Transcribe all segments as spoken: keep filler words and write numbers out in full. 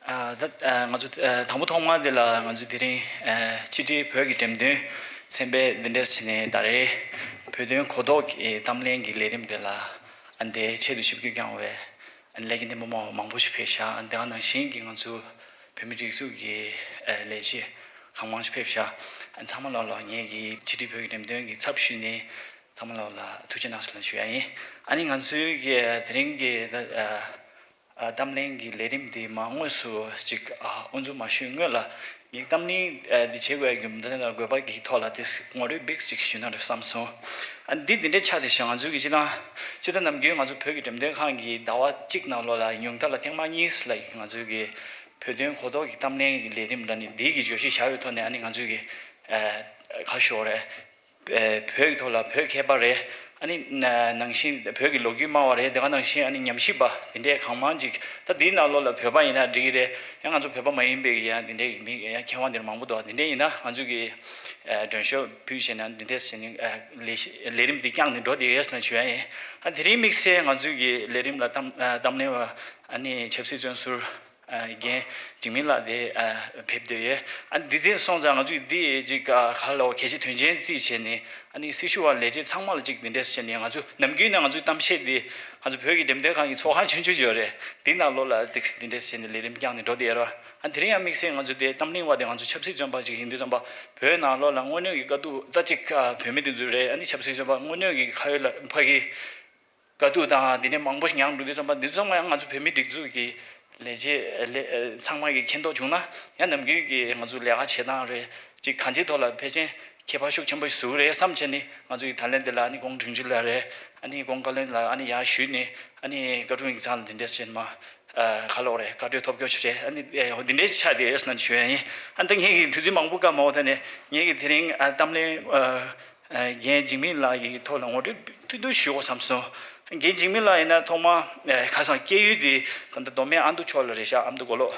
ཨ་ད་ཨ་ང་ཚོ་ཨ་དང་པོ་ཐོག་མ་དེ་ལ་ང་ཚོ་དེ་རིང་ཨ་ཕྱི་དྲིལ་བོད་ཀྱི་འགྲེམས་སྟོན་ཚན་པས་འདི་འདྲ་བྱས་ནས་ད་རེས་བོད་དོན་གོ་རྟོགས་ཀྱི་གཏམ་གླེང་གི་ལས་རིམ་དེ་ལ་ཨ་འདིའི་ཆེད་དུ་ཞིབ་འཇུག་བསྐྱངས་པའི་ཨ་ལས་ཀྱི་འདེམས་པ་མང་མང་པོ་ཞིག་ཕེབས་ཤག་ཨ་དེ་ག་ནང་བཞིན་གྱི་ང་ཚོ་བོད་མི་སྒྲིག་འཛུགས་ཀྱི་ཨ་ལས་བྱེད་གང་མང་ཞིག་ཕེབས་ཤག་ཨ་ཚང་མ་ལོག་ལ་ངེད་ཀྱི་ཕྱི་དྲིལ་བོད་ཀྱི་འགྲེམས་སྟོན་གྱི་ཚབ་ཞུས་ནས་ཚང་མ་ལོག་ལ་ཐུགས་རྗེ་གནང་ཟེར་ལ་ཞུ་ཡ་ཡིན། ཨ་ནི་ང་ཚོའི་གི་དེ་རིང་གི་ད་ཨ། ཨ་གཏམ་གླེང་གི་ལས་རིམ་འདི་མ་དངོས་སུ་ཅིག་ཨ་དབུ་འཛུགས་མ་ཞུས་སྔོན་ལ་ངས་གཏམ་གླེང་ཨ་འདི་བྱེད་དགོས་རྒྱུ་མཚན་དང་དགོས་པ་གི་ཐོག་ལ་དེ་ངོ་སྤྲོད་འབིགས་ཅིག་ཞུས་ན་འགྲིག་བསམ་སོང་། ཨ་འདི་འདི་འདྲའི་ཆ་དེ་བཞིན་ང་ཚོའི་གི་སྤྱི་བཏང་སྤྱི་བཏང་ནམ་རྒྱུན་ང་ཚོ་བོད་ཀྱི་འགྲེམས་སྟོན་ཁང་གི་ཟླ་བ་གཅིག་ནང་ལོགས་ལ་ཉུང་མཐའ་ལ་ཐེངས་མ་གཉིས་ལ་ང་ཚོའི་གི་བོད་དོན་གོ་རྟོགས་ཀྱི་གཏམ་གླེང་གི་ལས་རིམ་འདྲ་ནི་འདིའི་གི་བརྗོད་གཞི་བཞག་པའི་ཐོག་ནས་ཨ་ནི་ང་ཚོའི་གི་ཨ་ཁ་ཤོར་རེད། བོད་ཀྱི་ཐོག་ལ་བོད་མཁས་པ་རེད། ཨ་ནི་ན་ནང་བཞིན་བོད་ཀྱི་ལོ་རྒྱུས་སྨྲ་བ་རེད། དེ་ག་ནང་བཞིན་ཨ་ནི་ཉམས་ཞིབ་པ་དེ་འདྲས་གང་མང་ཅིག་ད་འདིའི་ནང་ལོགས་ལ་བོད་པ་ཡིན་ན་འགྲིག་གི་རེད། ཡང་ང་ཚོ་བོད་པ་མ་ཡིན་པའི་ཡང་དེ་འདྲས་ཀྱི་མི་ཡང་མཁས་དབང་འདིར་མང་པོ་འདུག་དེ་འདྲས་ཡིན་ན་ང་ཚོ་གི་ཨ་མགྲོན་ཤོག་ཕུལ་བྱས་ན་འདི་འདྲས་ཟེར་ནས་ཨ་ལས་ལས་རིམ་འདི་བསྐྱངས་ནས་འགྲོ་བསྡད་ཡོད་ཟེར་ན་ཞུ་ཡ་ཡིན། ཨ་དེ་རིང་དམིགས་བསལ་ང་ཚོའི་གི་ལས་རིམ་ལ་གཏམ་ཨ་གཏམ་གླེང་བ་ཨ་ནི་ཆབ་སྲིད་བཙོན་ཟུར། རྒན་འཇིགས་མེད་ལགས་དེ་ཕེབས་བསྡད་ཡོད། ཨ་འདི་ཚེ་སོང་ཙང་ང་ཚོས་འདི་ཅིག་ག་ལ་བ་གལ་ཆེ་དོན་ཆེན་བརྩིས་བྱས་ནས་ཨ་ནི་སྲི་ཞུ་བ་ལས་བྱེད་ཚང་མ་ལ་ཅིག་འདི་འདྲས་བྱས་ནས་ང་ཚོ་ནམ་རྒྱུན་ནས་ང་ཚོའི་གཏམ་བཤད་འདི་ང་ཚོ་བོད་ཀྱི་འགྲེམས་སྟོན་ཁང་གི་ཚོགས་ཁང་ཆུང་ཆུང་ཡོད་རེད། འདི་ནང་ལོགས་ལ་ཏིག་འདི་འདྲས་བྱས་ནས་ལས་རིམ་བསྐྱངས་ནས་འགྲོ་བསྡད་ཡོད་རེད། ཨ་དེ་རིང་ཡང་དམིགས་བསལ་ང་ཚོ་དེ་གཏམ་གླེང་བ་དེ་ང་ཚོ་ཆབ་སྲིད་བཙོན་པ་ཅིག་ཡིན་དུས་ཙམ་པ་བོད་ནང་ལོགས་ལ་དངོས་གནས་ཀྱི་དཀའ་སྡུག་ད་ཅིག་བོད་མི་དེ་ཚོ་རེད། ཨ་ནི་ཆབ་སྲིད་བཙོན་པ་དངོས་གནས་ཀྱི་ཁ་ཡོད་ལ་ཕ་གི་དཀའ་སྡུག་དང་དེ་ནས་མང་པོ་ཞིག་མྱངས་འགྲོ་དུས་ཙམ་པ་འདི་ཚང་མ་ཡང་ང་ཚོ་བོད་མིའི་སྒྲིག་འཛུགས་ཀྱི་ལས་བྱེད་ལས་ཚང་མ་གིས་མཁྱེན་རྟོགས་བྱུང་ན་ཡང་ནམ་རྒྱུན་གྱི་ང་ཚོ་ལས་ཀ་བྱེད་སྟངས་རེད། ཅིག་གང་ཅིའི་ཐོག་ལ་ཕལ་ཆེར་ཁྱད་པར་ཤུགས་ཆེན་པོ་ཞིག་བཟོ་གི་རེད་བསམ་བྱས་ནས་ང་ཚོ་ཡི་ད་ལན་འདི་ལ་ཨ་ནི་ཀོང་དྲུང་ཆེ་ལགས་རེད། ཨ་ནི་ཀོང་བཀའ་བློན་ལགས་ཨ་ནི་ཡར་ཞུས་ནས་ཨ་ནི་བཀའ་དྲུང་ཡིག་ཚང་ལ་འདི་འདྲས་བྱས་མ་ག་ལོག་རེད། བཀའ་འཁྲོལ་ཐོབ་སྐྱོར་ཞུ་རེད། ཨ་ནི་འདི་འདྲས་ཆགས་བསྡད་ཡོད་ཟེར་ན་ཞུ་ཡ་ཡིན། ཨ་ནི་ད་ངེད་ཀྱི་དུས་ཚོད་མང་པོ་བཀག་མ་འོ་ད་ནས་ངེད་ཀྱི་དེ་རིང་གཏམ་གླེང་རྒན་འཇིགས་མེད་ལགས་ཀྱི་ཐོག་ལ་ངོ་སྤྲོད་ཐུང་ཐུང་ཞུ་དགོས་བསམ་སོང་། རྒན་འཇིགས་མེད་ལགས་ཡིན་ན་ཐོག་མ་ཁ་སང་སྐྱེས་ཡུལ་དེ་ད་ལྟ་མདོ་སྨད་ཨ་མདོ་ཕྱོགས་ལ་རེད་ཤག་ཨ་མདོ་མགོ་ལོག་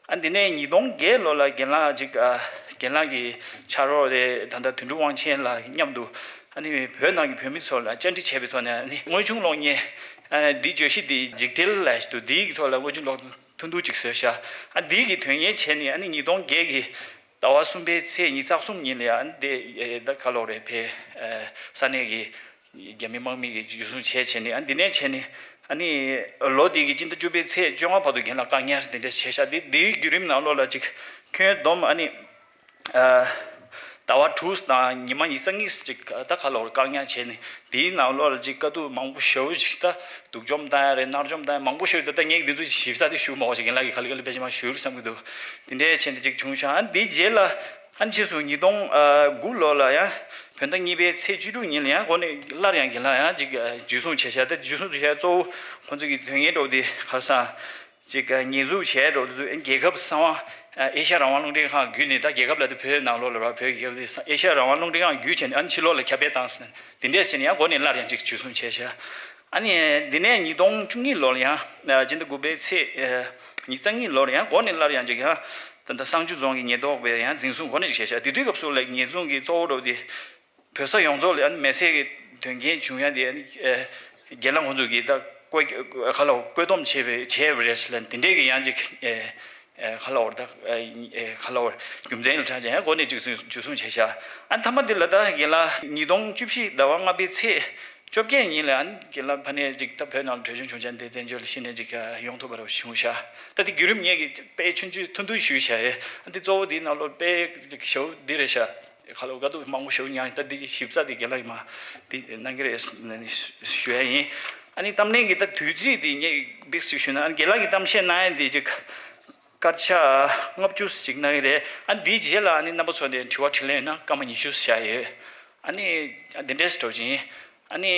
ཨ་འདི་ནས་ཉིས་སྟོང་བརྒྱད་ལོ་ལ་རྒན་ལགས་ཅིག་རྒན་ལགས་ཀྱི་ཕྱག་རོགས་རེད། ད་ལྟ་དོན་གྲུབ་དབང་ཆེན་ལགས་མཉམ་དུ་ཨ་ནི་བོད་ནང་གི་བོད་མི་ཚོ་ལ་བཅར་འདྲི་བྱས་པའི་ཐོག་ནས་ཨ་ནི་དངོས་བྱུང་གློག་བརྙན་འདི་བརྗོད་གཞི་འདི་འཇིགས་བྲལ་ལ་ཞིག་ཏུ་འདིའི་ཐོག་ལ་དངོས་བྱུང་གློག་ཐུང་ཐུང་ཅིག་བཟོས་ཤག་ཨ་འདིའི་གི་དོན་གཉེར་བྱས་ནས་ཨ་ནི་ཉིས་སྟོང་བརྒྱད་ཀྱི་ཟླ་བ་གསུམ་པའི་ཚེས་ཉི་ཤུ་རྩ་གསུམ་ཉིན་ལ་ཨ་ནི་དེ་ད་ག་ལོག་རེད་ཕེ་ས་གནས་ཀྱི་རྒྱ་མི་དམག་མི་གིས་འཇུ་བཟུང་བྱས་བྱས་ནས་ཨ་ནི་འདི་ནས་བྱས་ནས་ཨ་ནི་ལོ་འདི་གི་སྤྱི་ཟླ་བཅུ་པའི་ཚེས་བཅོ་ལྔ་བར་དུ་རྒན་ལགས་བཀག་ཉར་དེ་འདྲ་བྱས་ཤག་འདི་འདིའི་བརྒྱུད་རིམ་ནང་ལོགས་ལ་ཅིག་ཁྱོན་བསྡོམས་ཨ་ནི། ཟླ་བ་དྲུག་དང་ཉི་མ་ཉི་ཤུ་རྩ་གཉིས་ཅིག་ད་ག་ལོར་བཀག་ཉར་བྱས་ནས་དེའི་ནང་ལོགས་ལ་ཅིག་དཀའ་སྡུག་མང་པོ་ཞེ་པོ་ཅིག་ད་སྡུག་སྦྱོང་བཏང་ཡ་རེད། མནར་གཅོད་བཏང་ཡ་མང་པོ་ཞེ་པོ་ད་ལྟ་ངས་འདི་ཚོ་ཞིབ་ཚགས་དེ་ཞུ་མ་འོས་ཤིག་རྒན་ལགས་ཀྱིས་ག་ལེ་ག་ལེ་དཔེ་ཆ་མ་ཞུ་བསམ་གྱི་འདུག་དེ་འདྲའི་ཆེད་དུ་ཅིག་བྱུང་ཤག་ཨ་འདིའི་རྗེས་ལ་ཨ་ཕྱིས་སུ་ཉིས་སྟོང་དགུ་ལོ་ལ་ཡང་བོད་ཟླ་གཉིས་པའི་ཚེས་བཅུ་དྲུག་ཉིན་ལ་ཡང་འགོ་ནས་སླར་ཡང་རྒན་ལགས་ཡང་ཅིག་འཇུ་བཟུང་བྱས་ཤག་ད་འཇུ་བཟུང་བྱས་གཙོ་བོ་ཁོང་ཚོ་གི་དོན་གཉེར་འགྲོ་དེ་ག་རེ་ཟེར། ཅིག་ཉེས་འཛུགས་བྱས་འགྲོ་དུས་རྒྱལ་ཁབ་གསང་བ་ཨེ་ཤ་ཡ་རང་དབང་རླུང་འཕྲིན་ཁང་བརྒྱུད་ནས་ད་རྒྱལ་ཁབ་ལབ་དུས་བོད་ནང་ལོགས་ལ་ར་བོད་རྒྱལ་ཁབ་དེ་ཨེ་ཤ་ཡ་རང་དབང་རླུང་འཕྲིན་ཁང་བརྒྱུད་བྱས་ནས་ཨ་ནི་ཕྱི་ལོགས་ལ་ཁྱབ་སྤེལ་བཏང་ཟེར་ནས་དེ་འདྲས་བྱས་ནས་ཡང་འགོ་ནས་སླར་ཡང་ཅིག་འཇུ་བཟུང་བྱས་ཤག་ཨ་ནི་འདི་ནས་ཉིས་སྟོང་བཅུ་གཉིས་ལོར་ཡང་སྤྱི་ཟླ་དགུ་པའི་ཚེས་ཉི་ཤུ་རྩ་གཉིས་ལོར་ཡང་འགོ་ནས་སླར་ཡང་ཅིག་ཡང་ད་ལྟ་གསང་སྤྱོད་རྫོང་གི་ཉེན་རྟོག་པས་ཡང་འཛིན་བཟུང་འགོ་ནས་ཅིག་བྱས་ཤག་དེ་དུས་སྐབས་སུ་ལ་ཉེས་འཛུགས་ཀྱི་གཙོ་བོ་འགྲོ་དེ། བོད་ས་ཡོངས་རྫོགས་ལ་ཨ་ནི་མེ་བསྲེགས་ཀྱི་དོན་རྐྱེན་བྱུང་ཡ་དེ་ཨ་ནི་ཨེ་རྒན་ལགས་ཁོང་ཚོ་གིས་ད་བཀོད་ཁ་ལོ་བཀོད་འདོམས་བྱས་པའི་བྱས་པ་རེད་ཟེར་ལ་དེ་འདྲས་ཀྱི་ཡང་ཅིག་ཨེ་ཨེ་ཁ་ལོ་ད་ཨེ་ཁ་ལོ་རྒྱུ་མཚན་ལ་ཁྲ་ཅན་ཡང་འགོ་ནས་ཅིག་འཇུ་བཟུང་བྱས་ཤག་ཨ་མཐའ་མ་འདི་ལ་ད་རྒན་ལགས་ཉིས་སྟོང་བཅུ་བཞི་ཟླ་བ་ལྔ་པའི་ཚེས་བཅོ་བརྒྱད་ཉིན་ལ་ཨ་ནི་རྒན་ལགས་ཕ་ནས་ཅིག་ད་བོད་ནང་ལ་བྲོས་བྱོལ་བྱུང་ཆ་འདི་བཙན་བྱོལ་ལ་གཞི་ནས་ཅིག་ཡོང་ཐུབ་པ་རེ་བྱུང་ཤག་ད་དེ་བརྒྱུད་རིམ་ངེད་ཀྱིས་དཔེ་ཆུང་ཆུང་ཐུང་ཐུང་ཞུས་བཞག་ཡོད། ཨ་འདི་གཙོ་བོ་འདིའི་ནང་ལོགས་དཔེ་ཞེ་པོ་འདི་རེད་ཤག་ཁ་ལོ་དཀའ་སྡུག་མང་པོ་ཞེ་པོ་མྱངས། ད་འདི་ཞིབ་ཚགས་འདི་རྒན་ལགས་ཀྱིས་མ་འདི་གནང་གི་རེད་ཞུ་ཡ་ཡིན། ཨ་ནི་གཏམ་གླེང་གི་ད་དུས་ཚིགས་འདི་ངས་འབིགས་སུ་ཞུས་ན་ཨ་ནི་རྒན་ལགས་ཀྱིས་གཏམ་བཤད་གནང་ཡ་འདི་ཅིག་སྐར་ཆ་ལྔ་བཅུ་ཞིག་གནང་གི་རེད། ཨ་ནི་འདིའི་རྗེས་ལ་ཨ་ནི་རྣམ་པ་ཚོ་འདི་དྲི་བ་དྲིས་ལན་ཡོད་ན་སྐར་མ་ཉི་ཤུ་བཞག་ཡོད། ཨ་ནི་འདི་འདྲས་འགྲོ་གི་ཡིན། ཨ་ནི་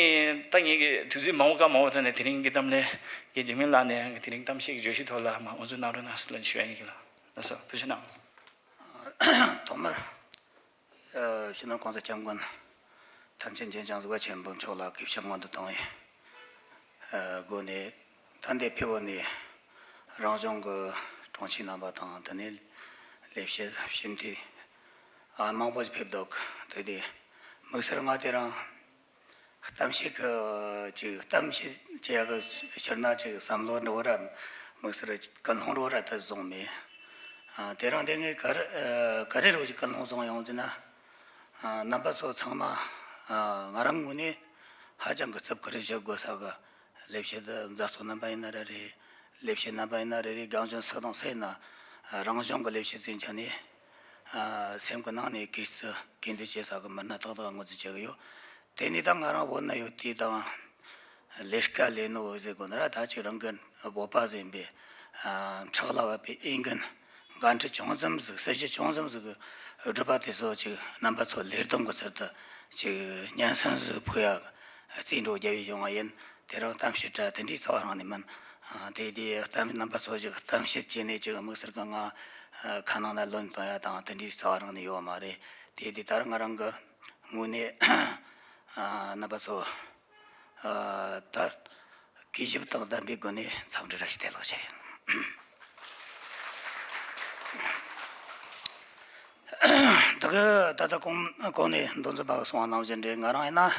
ད་ངས་ཀྱི་དུས་ཚོད་མང་པོ་བཀག་མ་འོངས་ཐོག་ནས་དེ་རིང་གི་གཏམ་གླེང་རྒན་འཇིགས་མེད་ལགས་ནས་དེ་རིང་གཏམ་བཤད་ཀྱི་བརྗོད་གཞི་ཐོག་ལ་མ་དབུ་འཛུགས་གནང་རོགས་གནང་ཟེར་ལན་ཞུ་ཡ་ཡིན་གྱི་ལགས། ལགས་སོ་ཐུགས་རྗེ་གནང་། ཐོག་མར་སྤྱི་ནོར་གོང་ས་སྐྱབས་མགོན་ཐམས་ཅད་མཁྱེན་ཅིང་གཟིགས་པ་ཆེན་པོ་མཆོག་ལ་གུས་ཕྱག་སྔོན་དུ་བཏང་བའི་སྒོ་ནས་ད་ལྟའི་ཕེབས་པ་ནས་རང་གཞུང་གི་དྲུང་ཆེ་རྣམ་པ་དང་དེ་ནས་ལས་བྱེད་ཞིབ་འཐུས་མང་པོ་ཞིག་ཕེབས་འདུག་དེ་དུས་དམིགས་བསལ་ང་དེ་རང་གཏམ་བཤད་ཀྱི་ཅིག་གཏམ་བཤད་བྱེད་ཡག་གི་ཕྱིར་ན་ཅིག་བསམ་བློ་འདྲ་བོ་ར་ དམིགས་བསལ་ཀུན་སློང་རོ་ར་ད་བཟུང་མེད། ཨ། དེ་རིང་དེ་ངས་ག་རེ་ཨ་ག་རེ་རོ་ཞིག་ཀུན་སློང་བཟུང་ཡོང་ཟེར་ན། ཨ། རྣམ་པ་ཚོ་ཚང་མ་ཨ་ང་རང་ངོས་ནས་ཧ་ཅང་གི་ཚབ་ཁུར་བཞེས་དགོས་ས་གི་ལས་བྱེད་མཛའ་གཙོ་རྣམ་པ་ཡིན་ན་ར་རེད། ལས་བྱེད་རྣམ་པ་ཡིན་ན་ར་རེད། རྒན་གཞོན་སུ་དང་སུ་ཡིན་ན་རང་གཞུང་གི་ལས་བྱེད་ཚན་ཆ་ནས་ཨ་སེམས་ཀྱི་ནང་ནས་གུས་བརྩི་གུས་འདུད་བྱེད་ས་གི་མི་སྣ་ཏག་ཏག་ངོས་འཛིན་བྱེད་གི་ཡོད། དེ་ནས་ད་ང་རང་བོད་ན་ཡོད་དུས་དང་ལས་ཀ་ལས་ནོ་ཟེར་དགོས་ན་ར། ད་ཅིག་རང་གི་བོད་པ་ཟིན་པའི་ཨ་ཕྲག་ལ་བབས་པའི་འོས་འགན་འགན་འཁྲི་ཅུང་ཙམ་ཟིག་སྲིད་ཇུས་ཅུང་ཙམ་ཟིག་སྒྲུབ་པ་དེ་ཚོ་ཅིག་རྣམ་པ་ཚོ་ལས་བསྡོམས་གི་ཚུལ་དུ་ཅིག་སྙན་སེང་ཟིག་ཕུལ་ཡག་རྩིས་འགྲོ་རྒྱབ་ཡི་ཡོང་བ་ཡིན། དེ་རིང་གཏམ་བཤད་འདྲ་དེ་འདྲའི་རྩ་བ་རང་ནས་མིན། ཨ། དེ་དེ་གཏམ་རྣམ་པ་ཚོ་ཅིག་གཏམ་བཤད་བྱས་ནས་ཅིག་དམིགས་བསལ་གི་ང་ཨ་ཁ་ནང་ན་ལོན་གཏོང་ཡ་དང་དེ་འདྲའི་རྩ་བ་རང་ནས་ཡོད་མ་རེད། དེ་དེ་ལྟར་ང་རང་གི་ངོས་ནས་ཨ་རྣམ་པ་ཚོ་ཨ་ད་གུས་ཞབས་དང་ལྡན་པའི་སྒོ་ནས་འཚམས་འདྲི་བཀྲ་ཤིས་བདེ་ལེགས་བྱེད། ད་གི་ད་ལྟ་གོང་གོང་ནས་མདོ་འཛིན་པ་གིས་གསུངས་པ་ནང་བཞིན་རེད། ང་རང་ཡིན་ན་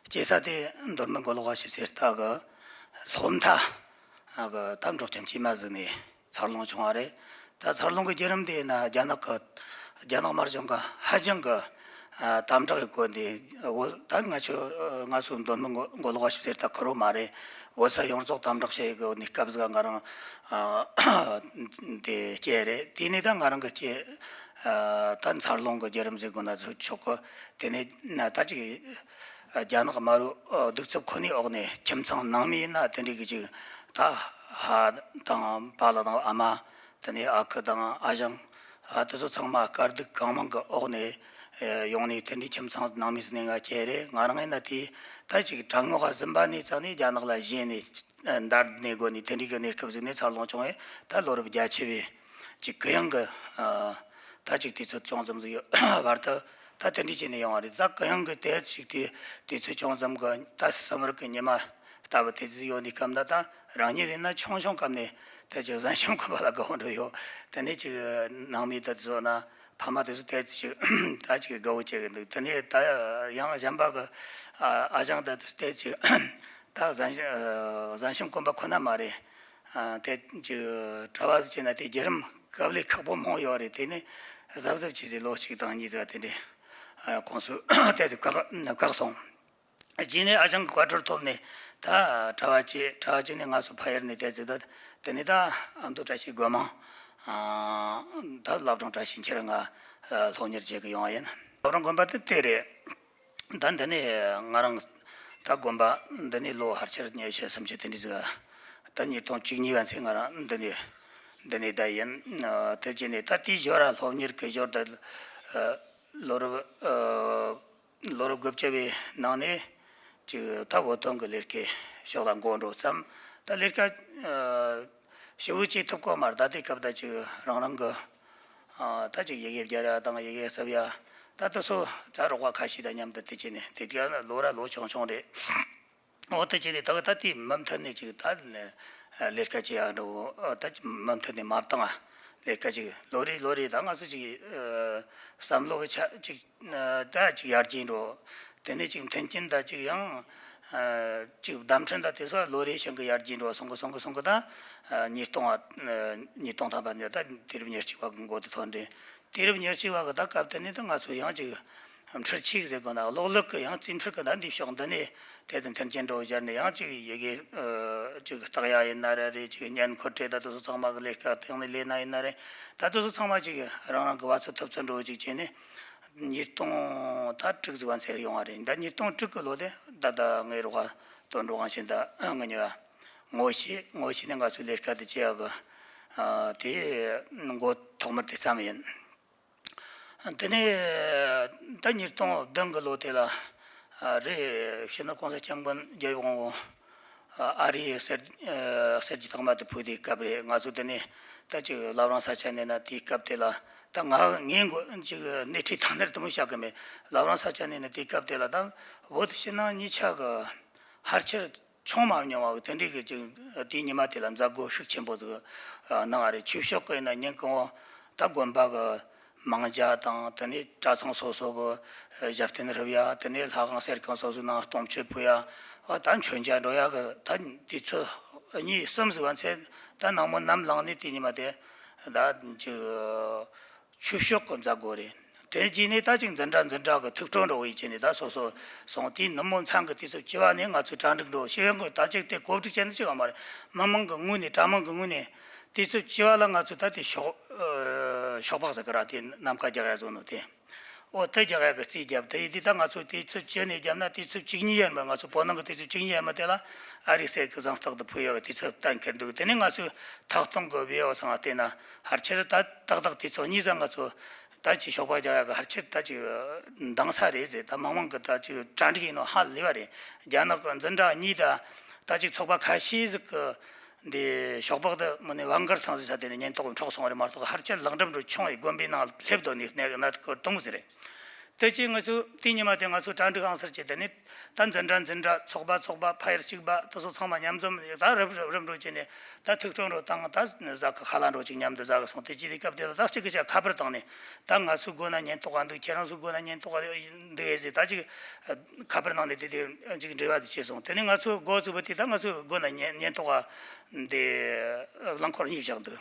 སྐྱེས་ས་དེ་མདོ་སྨད་མགོ་ལོག་པ་ཞིག་ཟེར་ལྟ་གི་སློབ་མཐའ་གི་ད་འབྲོག་ཁྱིམ་སྐྱེས་མ་ཟིག་ནས་འཚར་ལོངས་བྱུང་བ་རེད། ད་འཚར་ལོངས་ཀྱི་བརྒྱུད་རིམ་དེ་ཡིན་ན་རྒྱ་ནག་གི་རྒྱ་ནག་དམར་གཞུང་གི་ཧ་ཅང་གི་ཨ་དམ་དྲག་གི་སྒོ་ནས་འོ་ད་ང་ཆོ་ང་ཚོ་མདོ་སྨད་མགོ་མགོ་ལོག་པ་ཞིག་ཟེར་ལྟ་ཁེར་རོ་མ་རེད། བོད་ས་ཡོངས་རྫོགས་དམ་དྲག་བྱེད་ཡི་གི་གནས་སྐབས་ཟིག་ང་རང་ཨ་དེ་སྐྱེས་རེད། དེ་ནས་ད་ང་རང་གི་སྐྱེས་ཨ་ད་འཚར་ལོངས་གི་བརྒྱུད་རིམ་ཟེར་དགོས་ན་ཆོག་གི། དེ་ནས་ན་ད་ཅིག་རྒྱ་ནག་དམར་པོའི་གདུག་རྩུབ་ཁོ་ནའི་འོག་ནས་ཁྱིམ་ཚང་ནང་མི་ཡིན་ན་དེ་འདྲའི་གི་ཅིག་ད་ཕ་དང་པཱ་ལགས་དང་ཨ་མ། དེ་ནས་ཨ་ཁུ་དང་ཨ་ཞང་ཨ་དེ་ཚོ་ཚང་མ་དཀའ་སྡུག་གང་མང་གི་འོག་ནས་ཨེ་ཡོང་ནས་དེ་འདྲའི་ཁྱིམ་ཚང་ནང་མི་ཟིག་ནས་ང་སྐྱེས་རེད། ང་རང་ཡིན་ན་དེ་ད་ཅིག་གྲང་ངོ་ཁ་ཟིན་པ་ནས་ཙང་ནས་རྒྱ་ནག་ལ་ཞེན་ནས་འདར་ནས་སྒོ་ནས་དེ་འདྲའི་གི་གནས་སྐབས་ཟིག་ནས་འཚར་ལོངས་བྱུང་བས། ད་ལོ་རབས་བརྒྱད་ཅུ་བའི་ཅིག་གུ་ཡངས་གི་ཨ་ད་ཅིག་དུས་ཚོད་ཅུང་ཙམ་ཟིག་ཡོད་བར་དུ་ད་དེ་འདྲའི་བྱས་ནས་ཡོང་བ་རེད། ད་གུ་ཡངས་གི་དེ་ཅིག་དུས་དུས་ཚོད་ཅུང་ཙམ་གི་ད་བསམ་བར་གི་ཉི་མ་ལྟ་བུ་དེ་ཚོ་ཡོད་ནི་སྐབས་ན་ད་རང་ཉིད་ཡིན་ན་ཆུང་ཆུང་སྐབས་ནས་དེ་ཅིག་གཟན་ཤམ་གོན་པ་ལ་དགའ་བོ་འགྲོ་ཡོད། དེ་ནས་ཅིག་ནང་མི་དེ་ཚོ་ན་ཕ་མ་དེ་ཚོ་དེ་ཅིག་ད་ཅིག་དགའ་བོ་བྱེད་གི་འདུག་དེ་ནས་ད་ཡང་གཞན་པ་གི་ཨ་ཨ་ཞང་དེ་ཚོ་དེ་ཅིག་ད་གཟན་ཤམ་གཟན་ཤམ་གོན་པ་ཁོ་ན་མ་རེད། ཨ་དེ་ཅིག་གྲྭ་བ་ཟིག་བྱས་ན་དེ་བརྒྱུད་རིམ་དཀའ་ལས་ཁག་པོ་མང་ཡོད་རེད། དེ་ནས་གཟབ་གཟབ་བྱས་ཚེ་ལོ་གཅིག་དང་གཉིས་ཟིག་དེ་འདྲའི་ཨ་ཁོང་ཚོས་དེ་ཚོ་བཀག་བཀག་སོང་། རྗེས་ནས་ཨ་ཞང་གི་བཀའ་འཁྲོལ་ཐོབ་ནས་ད་གྲྭ་བ་བྱས། གྲྭ་བ་བྱས་ནས་ང་ཚོ་ཕ་ཡུལ་ནས་བསྡད་ཟིག་ད་དེ་ནས་ད་ཨ་མདོ་བཀྲ་ཤིས་སྒོ་མང་ད་བླ་བྲང་བཀྲ་ཤིས་འཁྱིལ་ང་སློབ་གཉེར་བྱེད་གི་ཡོང་བ་ཡིན། བླ་བྲང་དགོན་པ་དེ་དེ་རེད། ད་འདི་ནས་ང་རང་ད་དགོན་པ་འདི་ནས་ལོ་ཕལ་ཆེར་ཉི་ཤུ་སུམ་ཅུ་དེ་འདྲ་ཟིག་ད་ཉིས་སྟོང་བཅུ་གཉིས་པ་ཚེ་ང་རང་འདི་ནས་འདི་ནས་བསྡད་ཡིན། དེ་བྱས་ནས་ད་དེའི་ཞོར་ར་སློབ་གཉེར་གི་ཞོར་དུ་ལོ་རབས་ལོ་རབས་དགུ་བཅུ་བའི་ནང་ནས་ཅིག་ད་བོད་དོན་གྱི་ལས་ཀའི་ཕྱོགས་ལ་འགོ་འགྲོ་བསམ། ད་ལས་ཀ་ཞེ་པོ་ཅིག་ཐུབ་ཀྱི་མ་རེད། ད་དེ་སྐབས་ད་ཅིག་རང་རང་གི་ད་ཅིག་ཡི་གེ་སྦྱར་ཡ་དང་ཡི་གེ་བརྩམ་ཡ་ད་དེ་ཚོ་ད་རོགས་པ་ཁ་ཤས་དང་མཉམ་དུ་དེ་བྱས་ནས། དེ་དུས་ལོ་ར་ལོ་ཆུང་ཆུང་རེད། འོ་དེ་བྱས་ནས་ད་གི་ད་དེ་མུ་མཐུད་ནས་ཅིག་ད་ལས་ཀ་བྱེད་ཡ་འགྲོ། ད་ཅིག་མུ་མཐུད་ནས་མ་བཏང་ང་ལས་ཀ་ཅིག་ལོ་རེ་ལོ་རེ་ད་ང་ཚོ་ཅིག་བསམ་བློ་གི་ཆ་ཅིག་ད་ཅིག་ཡར་རྒྱས་འགྲོ། དེ་ནས་ཅིག་མཐུན་རྐྱེན་ད་ཅིག་ཡང་ཅིག་བརྡ་འཕྲིན་ད་དེ་ཚོ་ལོ་རེ་བཞིན་གི་ཡར་རྒྱས་འགྲོ། སོང་གི་སོང་གི་སོང་གི་ད་ཉིས་སྟོང་ཉིས་སྟོང་ཐམ་པ་ནས་ད་དུས་རབས་ཉེར་གཅིག་པ་གི་འགོ་དེ་ཐོན་རེད། དུས་རབས་ཉེར་གཅིག་པ་གི་ད་སྐབས་དེ་ནས་ད་ང་ཚོ་ཡང་ཅིག་འཕྲུལ་ཆས་ཟེར་དགོས་ན་གློག་ཀླད་ཀྱི་ཡང་རྩིས་འཕྲུལ་གྱི་ད་འདི་ཕྱོགས་འདི་ནས་དེ་དང་མཐུན་རྐྱེན་འགྲོ་སྦྱར་ནས་ཡང་ཅིག་ཡི་གེ་ཅིག་རྟགས་ཡ་ཡིན་ན་ར་རེད། ཅིག་བརྙན་འཁོར་སྤྲད། ད་དེ་ཚོ་ཚང་མ་གི་ལས་ཀ་སྟེང་ནས་ལས་ན་ཡིན་ན་རེད། ད་དེ་ཚོ་ཚང་མ་ཅིག་རང་རང་གི་བ་ཚོད་ཐུབ་ཚོད་འགྲོ་ཅིག་བྱས་ནས་ཉིས་སྟོང་ད་དྲུག་ཟིག་བ་ཚད་ཡོང་བ་རེད། ད་ཉིས་སྟོང་དྲུག་གི་ལོ་དེ་ད་ད་ངའི་རོགས་པ་དོན་གྲུབ་དབང་ཆེན་ད་ང་གཉིས་པ་ངོ་ཤེས་ངོ་ཤེས་ནས་ང་ཚོའི་ལས་ཀ་དེ་བྱེད་ཡག་གི་དེ་འགོ་ཐོག་མར་དེ་བརྩམས་ཡིན། དེ་ནས་ད་ཉིས་སྟོང་བདུན་གི་ལོ་དེ་ལ་རེད། སྤྱི་ནོར་༸གོང་ས་༸སྐྱབས་མགོན་རྒྱལ་བའི་དབང་པོ་ཨ་རིའི་གསེར་གསེར་གྱི་རྟགས་མ་དེ་ཕུལ་དུས་སྐབས་རེད། ང་ཚོ་དེ་ནས་ད་ཅིག་བླ་བྲང་ས་ཆ་ནས་ན་དེའི་སྐབས་དེ་ལ་ད་ང་ངའི་མགོ་ཅིག་སྣེ་ཁྲིད་དང་ནར་དུ་མོ་བཞག་གི་མེད། བླ་བྲང་ས་ཆ་ནས་ན་དེའི་སྐབས་དེ་ལ་ད་བོད་ཕྱི་ནང་གཉིས་ཆ་གི་ཕལ་ཆེར་ཆུང་མ་མྱོང་བ་དེ་འདྲའི་གི་ཅིག་དེའི་ཉི་མ་དེ་ལ་མཛད་སྒོ་ཤུགས་ཆེན་པོ་ཟིག་གནང་བ་རེད། ཆོས་ཕྱོགས་ཀྱི་ཡིན་ན་ཉིན་གང་བོ་ད་དགོན་པ་གི་མང་ཇ་དང་དེ་ནས་གྲྭ་ཚང་སོ་སོ་གི་ཞབས་བརྟན་རུབ་ཡ། དེ་ནས་ལྷ་ཁང་གསེར་ཁང་སོ་སོའི་ནང་སྟོང་མཆོད་ཕུལ་ཡ། ཨ་ད་མཆོད་མཇལ་འགྲོ་ཡ་གི་ད་དུས་ཚོད་གཉིས་གསུམ་ཟིག་བ་ཚད་ ད་ནངས་མོ་ནམ་ལངས་ནས་དེ་ཉི་མ་དེ་ད་ཅིག་ཆོས་ཕྱོགས་ཀྱི་མཛད་སྒོ་རེད། དེ་རྗེས་ནས་ད་ཅིག་འཛིན་གྲྭ་འཛིན་གྲྭ་གི་ཐུགས་སྤྲོ་འགྲོ་བའི་ཆེད་ནས་ད་སོ་སོ་སོང་། དེའི་ནུབ་མོ་མཚན་གྱི་དུས་ཚོད་བཅུ་པ་ནས་ང་ཚོས་གྲ་སྒྲིག་འགྲོ་ཤེས་ཡོན་གྱི་ད་ཅིག་དེ་གོ་སྒྲིག་བྱས་ནས་ཅིག་ཡོད་མ་རེད། མི་མང་གི་ངོས་ནས་གྲྭ་མང་གི་ངོས་ནས་དུས་ཚོད་བཅུ་པ་ལ་ང་ཚོས་ད་དེ་ཤོག་ཨ་ཤོག་སྦག་ཟེར་གི་ར། དེ་ནམ་མཁའ་རྒྱག་ཡ་བཟོ་ནོ་དེ། འོ་དེ་རྒྱག་ཡ་གི་རྩིས་བརྒྱབ། དེ་ཡིན་དུས་ད་ང་ཚོས་དུས་ཚོད་བཅུ་ནས་བརྒྱབ་ན་དུས་ཚོད་བཅུ་གཉིས་ཡར་མར། ང་ཚོ་བོད་ནང་གི་དུས་ཚོད་བཅུ་གཉིས་ཡར་མར་དེ་ལ་ཨ་རིག་གསར་གྱི་གཟེངས་རྟགས་དེ་ཕུལ་ཡ་གི་དུས་ཚོད་གཏན་འཁེལ་འདུག་དེ་ནས་ང་ཚོས་ཐོག་སྟོང་གི་བེའུ་ཚང་བལྟས་ན་ཕལ་ཆེར་ད་ཏག་ཏག་དུས་ཚོད་གཉིས་ཙམ་ང་ཚོ་ད་ཅིག་ཤོག་སྦག་རྒྱག་ཡ་གི་ཕལ་ཆེར་ད་ཅིག་འདང་ས་རེད་ཟེར། ད་མང་མང་གི་ད་ཅིག་གྲ་སྒྲིག་ཡིན་ནོ་ཧ་ལས་པ་རེད། རྒྱ་ནག་གི་འཛིན་གྲྭ་གཉིས་དང་ད་ཅིག་ཚོགས་པ་ཁ་ཤས་ཟིག་གི་འདི་ཤོག་སྦག་དེ་མོ་ནས་ཝང་གར་ཐང་ཟེར་ས་དེ་ནས་ཉེན་རྟོག་འཕྲོག་སོང་བ་རེད་མ་གཏོགས། ཕལ་ཆེར་ལེགས་འགྲུབ་འགྲོ་ཆུང་བའི་དགོན་པའི་ནང་སླེབས་འདུག་ནས་གནས་གནས་སྐོར་དུམ་བུ་ཟེར་རེད། དེ་ཅིག་ང་ཚོ་དེ་ཉི་མ་དེ་ང་ཚོ་གྲ་སྒྲིག་ཨང་སར་བྱས། དེ་ནས་ད་འཛིན་གྲྭ་འཛིན་གྲྭ་ཚོགས་པ་ཚོགས་པ་ཕ་ཡུལ་གཅིག་པ་དེ་ཚོ་ཚང་མ་མཉམ་འཛོམས་ད་རུབ་རུབ་རུབ་འགྲོ་བྱས་ནས་ད་ཐུགས་སྤྲོ་འགྲོ་བཏང་། ད་ཟ་གི་ཁ་ལག་འགྲོ་ཅིག་མཉམ་དུ་ཟ་གི་སོང་། དེ་ཅི་དེ་སྐབས་དེ་ལ་ད་གཅིག་གི་ཆ་ཁ་པར་བཏང་ནས་ད་ང་ཚོའི་སྒོ་ན་ཉེན་རྟོག་པ་འདུག་ཁྱེད་རང་ཚོའི་སྒོ་ན་ཉེན་རྟོག་པ་འདུག་ཨེ་ཟེར་ད་ཅིག་ཁ་པར་ནང་ནས་དེ་དེ་ཅིག་འབྲེལ་བ་དེ་བྱས་སོང་། དེ་ནས་ང་ཚོའི་འགོ་བཙུགས་པ་དེ་ད་ང་ཚོའི་སྒོ་ན་ཉེན་ཉེན་རྟོག་པ་འདི་རླངས་འཁོར་གཉིས་བཞག་འདུག་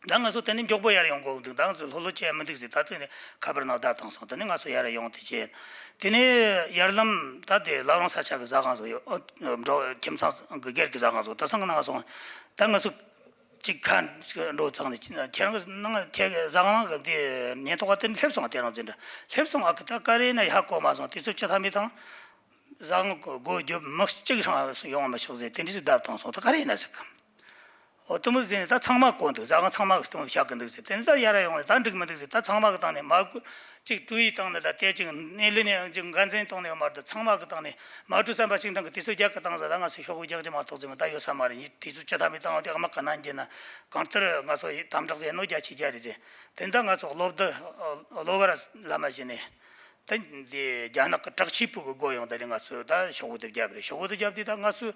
ད་ང་ཚོ་དེ་ནས་མགྱོགས་པོ་ཡར་ཡོང་དགོས་འདུག་ད་ང་ཚོ་ལྷོད་ལྷོད་བྱས་མི་འདུག་ཟེར། ད་དེ་ནས་ཁ་པར་ནང་བརྡ་བཏང་སོང་། དེ་ནས་ང་ཚོ་ཡར་ཡོང་དེ་བྱས། དེ་ནས་ཡར་ལམ་ད་དེ་བླ་བྲང་ས་ཆ་གི་ཟ་ཁང་ཟིག་ཡོད། ཨོ་འགྲོ་ཁྱིམ་ཚང་གི་སྒེར་གྱི་ཟ་ཁང་ཟིག་ད་སང་གི་ནང་སོང་། ད་ང་ཚོ་གཅིག་ཁ་འགྲོ་ཚང་ནས་ཁྱེད་རང་གི་ནང་ཁྱེད་ཟ་ཁང་གི་དེ་ཉེན་རྟོག་པ་དེ་ནས་སླེབས་སོང་། དེ་རང་འཛིན་གྲྭ་སླེབས་སོང་། ཨ་ཁུ་ད་ག་རེ་ན་ཡག་གོ་མ་སོང་། དུས་ཚོད་བཅུ་ཐམ་པའི་ཐང་ཟ་ཁང་གི་སྒོ་རྒྱོབ་མི་གཅིག་རང་ཡོང་མི་ཆོག་ཟེར། དེ་འདྲ་ཞིག་བརྡ་བཏང་སོང་། ད་ག་རེ་ཡིན་ན་ཟེར་གི། འོ་དུ་མོ་ཟེར་ནས་ད་ཚང་མ་གོ་འདུག་ཟ་ཁང་ཚང་མ་གི་སྟེང་བཞག་གི་འདུག་ཟེར། དེ་ནས་ད་ཡར་ཡོང་ནས་ད་འགྲིག་མི་འདུག་ཟེར། ད་ཚང་མ་གི་སྟེང་ནས་མ་གུ་གཅིག་ཀྲུའུ་ཡི་སྟེང་ནས་ད་དེ་གཅིག་སྣེ་ལེན་ནས་གཅིག་འགན་འཛིན་སྟེང་ནས་ཡོད་མ་རེད། ད་ཚང་མ་གི་སྟེང་ནས་མ་གྲོས་བསམ་པ་གཅིག་སྟེང་གི་དུས་ཚོད་རྒྱག་གི་བཏང་ཟེར། ད་ང་ཚོས་ཤོག་བུ་རྒྱག་རྒྱུ་མ་གཏོགས་ཟེར་མ་ད་ཡོད་ས་མ་རེད། ངས་དུས་ཚོད་བཅུ་ཐམ་པའི་སྟེང་དེ་དམག་གི་ནང་འགྱེལ་ན་གང་ལྟར་ང་ཚོ་དམ་དྲག་ཟེར་ནོ་རྒྱ་ཆེ་རྒྱ་རེད་ཟེར། དེ་ནས་ད་ང་ཚོ་སློབ་བསྡུ་སློབ་བར་ལམ་བཞིན་ནས། ད་འདི་རྒྱ་ནག་གི་དྲག་ཆས་པུའུ་གི་སྒོ་ཡོང་། ད་རེས་ང་ཚོས་ད་ཤོག་བུ་དེ་བརྒྱབ་རེད། ཤོག་བུ་དེ་བརྒྱབ་དུས་ད་ང་ཚོས་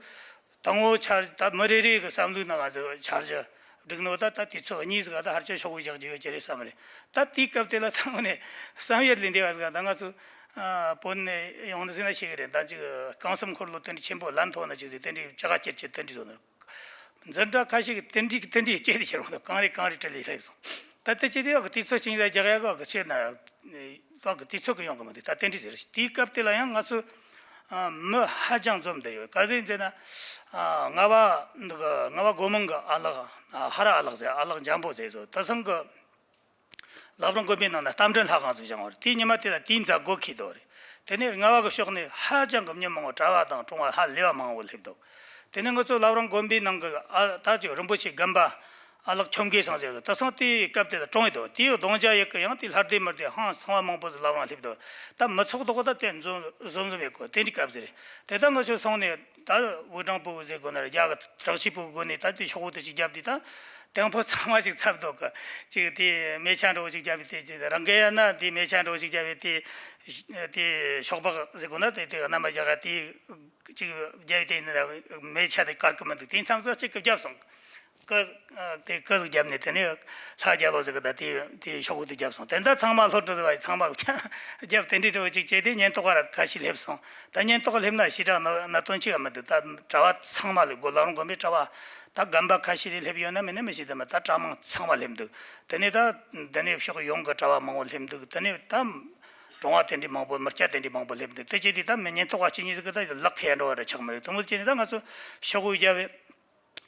དང་པོ་འཆར་ད་མི་རེ་རེ་གི་བསམ་བློའི་ནང་ང་ཚོས་འཆར་གཞི་བསྒྲིགས་ནོ། ད་ད་དུས་ཚོད་གཉིས་ཟིག་ག་ད་ཕལ་ཆེར་ཤོག་བུ་རྒྱག་རྒྱུ་ཡོད་ཀྱི་རེད་བསམ་རེད། ད་དེའི་སྐབས་དེ་ལ་ད་དངོས་གནས་བསམ་ཡུལ་ལས་འདས་པ་ཟིག་ག་ད་ང་ཚོ་ཨ་བོད་ནས་ཡོང་ནི་ཟིན་ན་ཤེས་ཀྱི་རེད། ད་ཅིག་རྐང་གསུམ་འཁོར་ལོ་དེ་འདྲ་ཆེན་པོ་ལམ་ཐོག་ན་ཅིག་ཟིག་དེ་འདྲའི་ཅ་ག་ཁྱེར་ཁྱེར་དེ་འདྲ་བཟོ་ནི། འཛིན་གྲྭ་ཁ་ཤས་ཀྱིས་དེ་འདྲའི་གི་དེ་འདྲའི་སྐད་དེ་ཤར་བ་དང་གང་རེད་གང་རེད་དྲིས་ལས་སླེབས་སོང་། ད་དེ་ཅི་སྟེ་ཡག་གི་དུས་ཚོད་ཅིག་ལ་རྒྱག་ཡག་གི་ཕྱིར་ན་ཡག་གི་དུས་ཚོད་ཀྱི་ཡོང་གི་མི་འདུག་ད་དེ་འདྲའི་ཟེར། དེའི་སྐབས་དེ་ལ་ཡང་ང་ཚོས་ཨ་མི་ཧ་ཅང་འཛོམས་བསྡད་ཡོད། ག་ཚོད་ཟེར་ན་ཨ་རྔ་བ་འདི་གི་རྔ་བ་སྒོ་མང་གི་ཨ་ལགས་ཨ་ཧ་ར་ཨ་ལགས་ཟེར། ཨ་ལགས་འཇམ་པོ་ཟེར་སོང་། དེ་སང་གི་བླ་བྲང་དགོན་པའི་ནང་ན་རྟ་མགྲིན་ལྷ་ཁང་ཟིག་བཞེངས་པ་རེད། དེའི་ཉི་མ་དེ་ལ་དེའི་མཛད་སྒོ་འཁེལ་འདུག་རེད། དེ་ནས་རྔ་བ་གི་ཕྱོགས་ནས་ཧ་ཅང་གི་མྱི་མང་པོ་གྲྭ་བ་དང་གྲོང་པ་ཧ་ལས་པ་མང་པོ་སླེབས་འདུག་དེ་ནས་ང་ཚོ་བླ་བྲང་དགོན་པའི་ནང་གི་ཨ་ད་ཅིག་རིན་པོ་ཆེ་དགོན་པ་ཨ་ལགས་ཆོམ་གེ་སང་ཟེར་གི་དེ་སང་དེའི་སྐབས་དེ་ལ་གྲོངས་ཡོད་འདུག་དེའི་གདུང་རྒྱུད་ཡོད་གི་ཡང་དེ་ལྷ་སྡེ་མི་སྡེ་ཧང་ཚང་མ་མང་པོ་ཟིག་བླ་བྲང་སླེབས་འདུག་ད་མི་ཚོགས་དོག་ད་དེ་འཛོམས་འཛོམས་འཛོམས་ཡོད་གི། དེ་འདྲའི་སྐབས་ཟིག་རེད། དེ་ལྟར་ང་ཚོ་སོང་ནས། ད་དབུ་ཀྲང་པུའུ་ཟེར་དགོས་ན་རྒྱ་གི་དྲག་ཤེས་པུའུ་དགོས་ནས་ད་དེ་ཤོག་བུ་དེ་ཅིག་བརྒྱབ་དུས་ད་དེང་ཕོ་ཚང་མ་ཅིག་འཚབ་འདུག་གི། ཅིག་དེ་མེ་ཆ་འདྲ་བོ་ཅིག་བརྒྱབ་པའི་དེ་ཅིག་རང་གི་ཡ་ན་དེ་མེ་ཆ་འདྲ་བོ་ཅིག་བརྒྱབ་པའི་དེ་དེ་ཤོག་སྦག་ཟེར་དགོས་ན་དེ་དེ་རྣམ་པ་རྒྱག་ག་དེ་ཅིག་བརྒྱབ་པའི་དེ་ནི་མེ་ཆ་དེ་དཀར་གི་མི་འདུག་དེ་མཚམས་སུ་ཅིག་གི་བརྒྱབ་སོང་། ཀི་དེ་ཀི་ཟིག་བརྒྱབ་ནས་དེ་ནས་ལྷ་རྒྱལ་ལོ་ཟིག་གི་ད་དེ་དེ་ཤོག་བུ་དེ་བརྒྱབ་སོང་། དེ་འདྲ་ཚང་མ་ལྷོ་འབྲུག་ཟེར་བ་ཡི་ཚང་མ་བརྒྱབ་དེ་འདྲའི་འདྲ་བོ་ཅིག་བྱས་ཏེ་ཉེན་རྟོག་པ་ར་ཁ་ཤས་སླེབས་སོང་། ད་ཉེན་རྟོག་སླེབས་ན་ཞེ་དྲག་གནད་དོན་ཅིག་ཡང་མི་འདུག་ད་གྲྭ་བ་ཚང་མ་སླེབས་དགོས། བླ་བྲང་དགོན་པའི་གྲྭ་བ་ད་དགོན་པ་ཁ་ཤས་ལས་སླེབས་ཡོད་ན་མིན་ན་མི་ཤེས། དེ་མ་ད་གྲྭ་མང་ཚང་མ་སླེབས་འདུག་དེ་ནས་ད་འདི་ནས་ཕྱོགས་ཡོངས་ཀྱི་གྲྭ་བ་མང་པོ་སླེབས་འདུག་དེ་ནས་ད་གྲོང་པ་དེ་འདྲའི་མང་པོ་མི་སྐྱ་དེ་འདྲའི་མང་པོ་སླེབས་འདུག་དེ་བྱས་དུས་ད་མི་ཉེན་རྟོག་པ་གཅིག་གཉིས་ཟིག་གིས་ད་ལག་ཁེལ་འགྲོ་བ་ར་ཆགས་མི་འདུག་དེ་མོ་བྱས་ནས་ད་ང་ཚོ་ཤོག་བུ་བརྒྱབ་པས།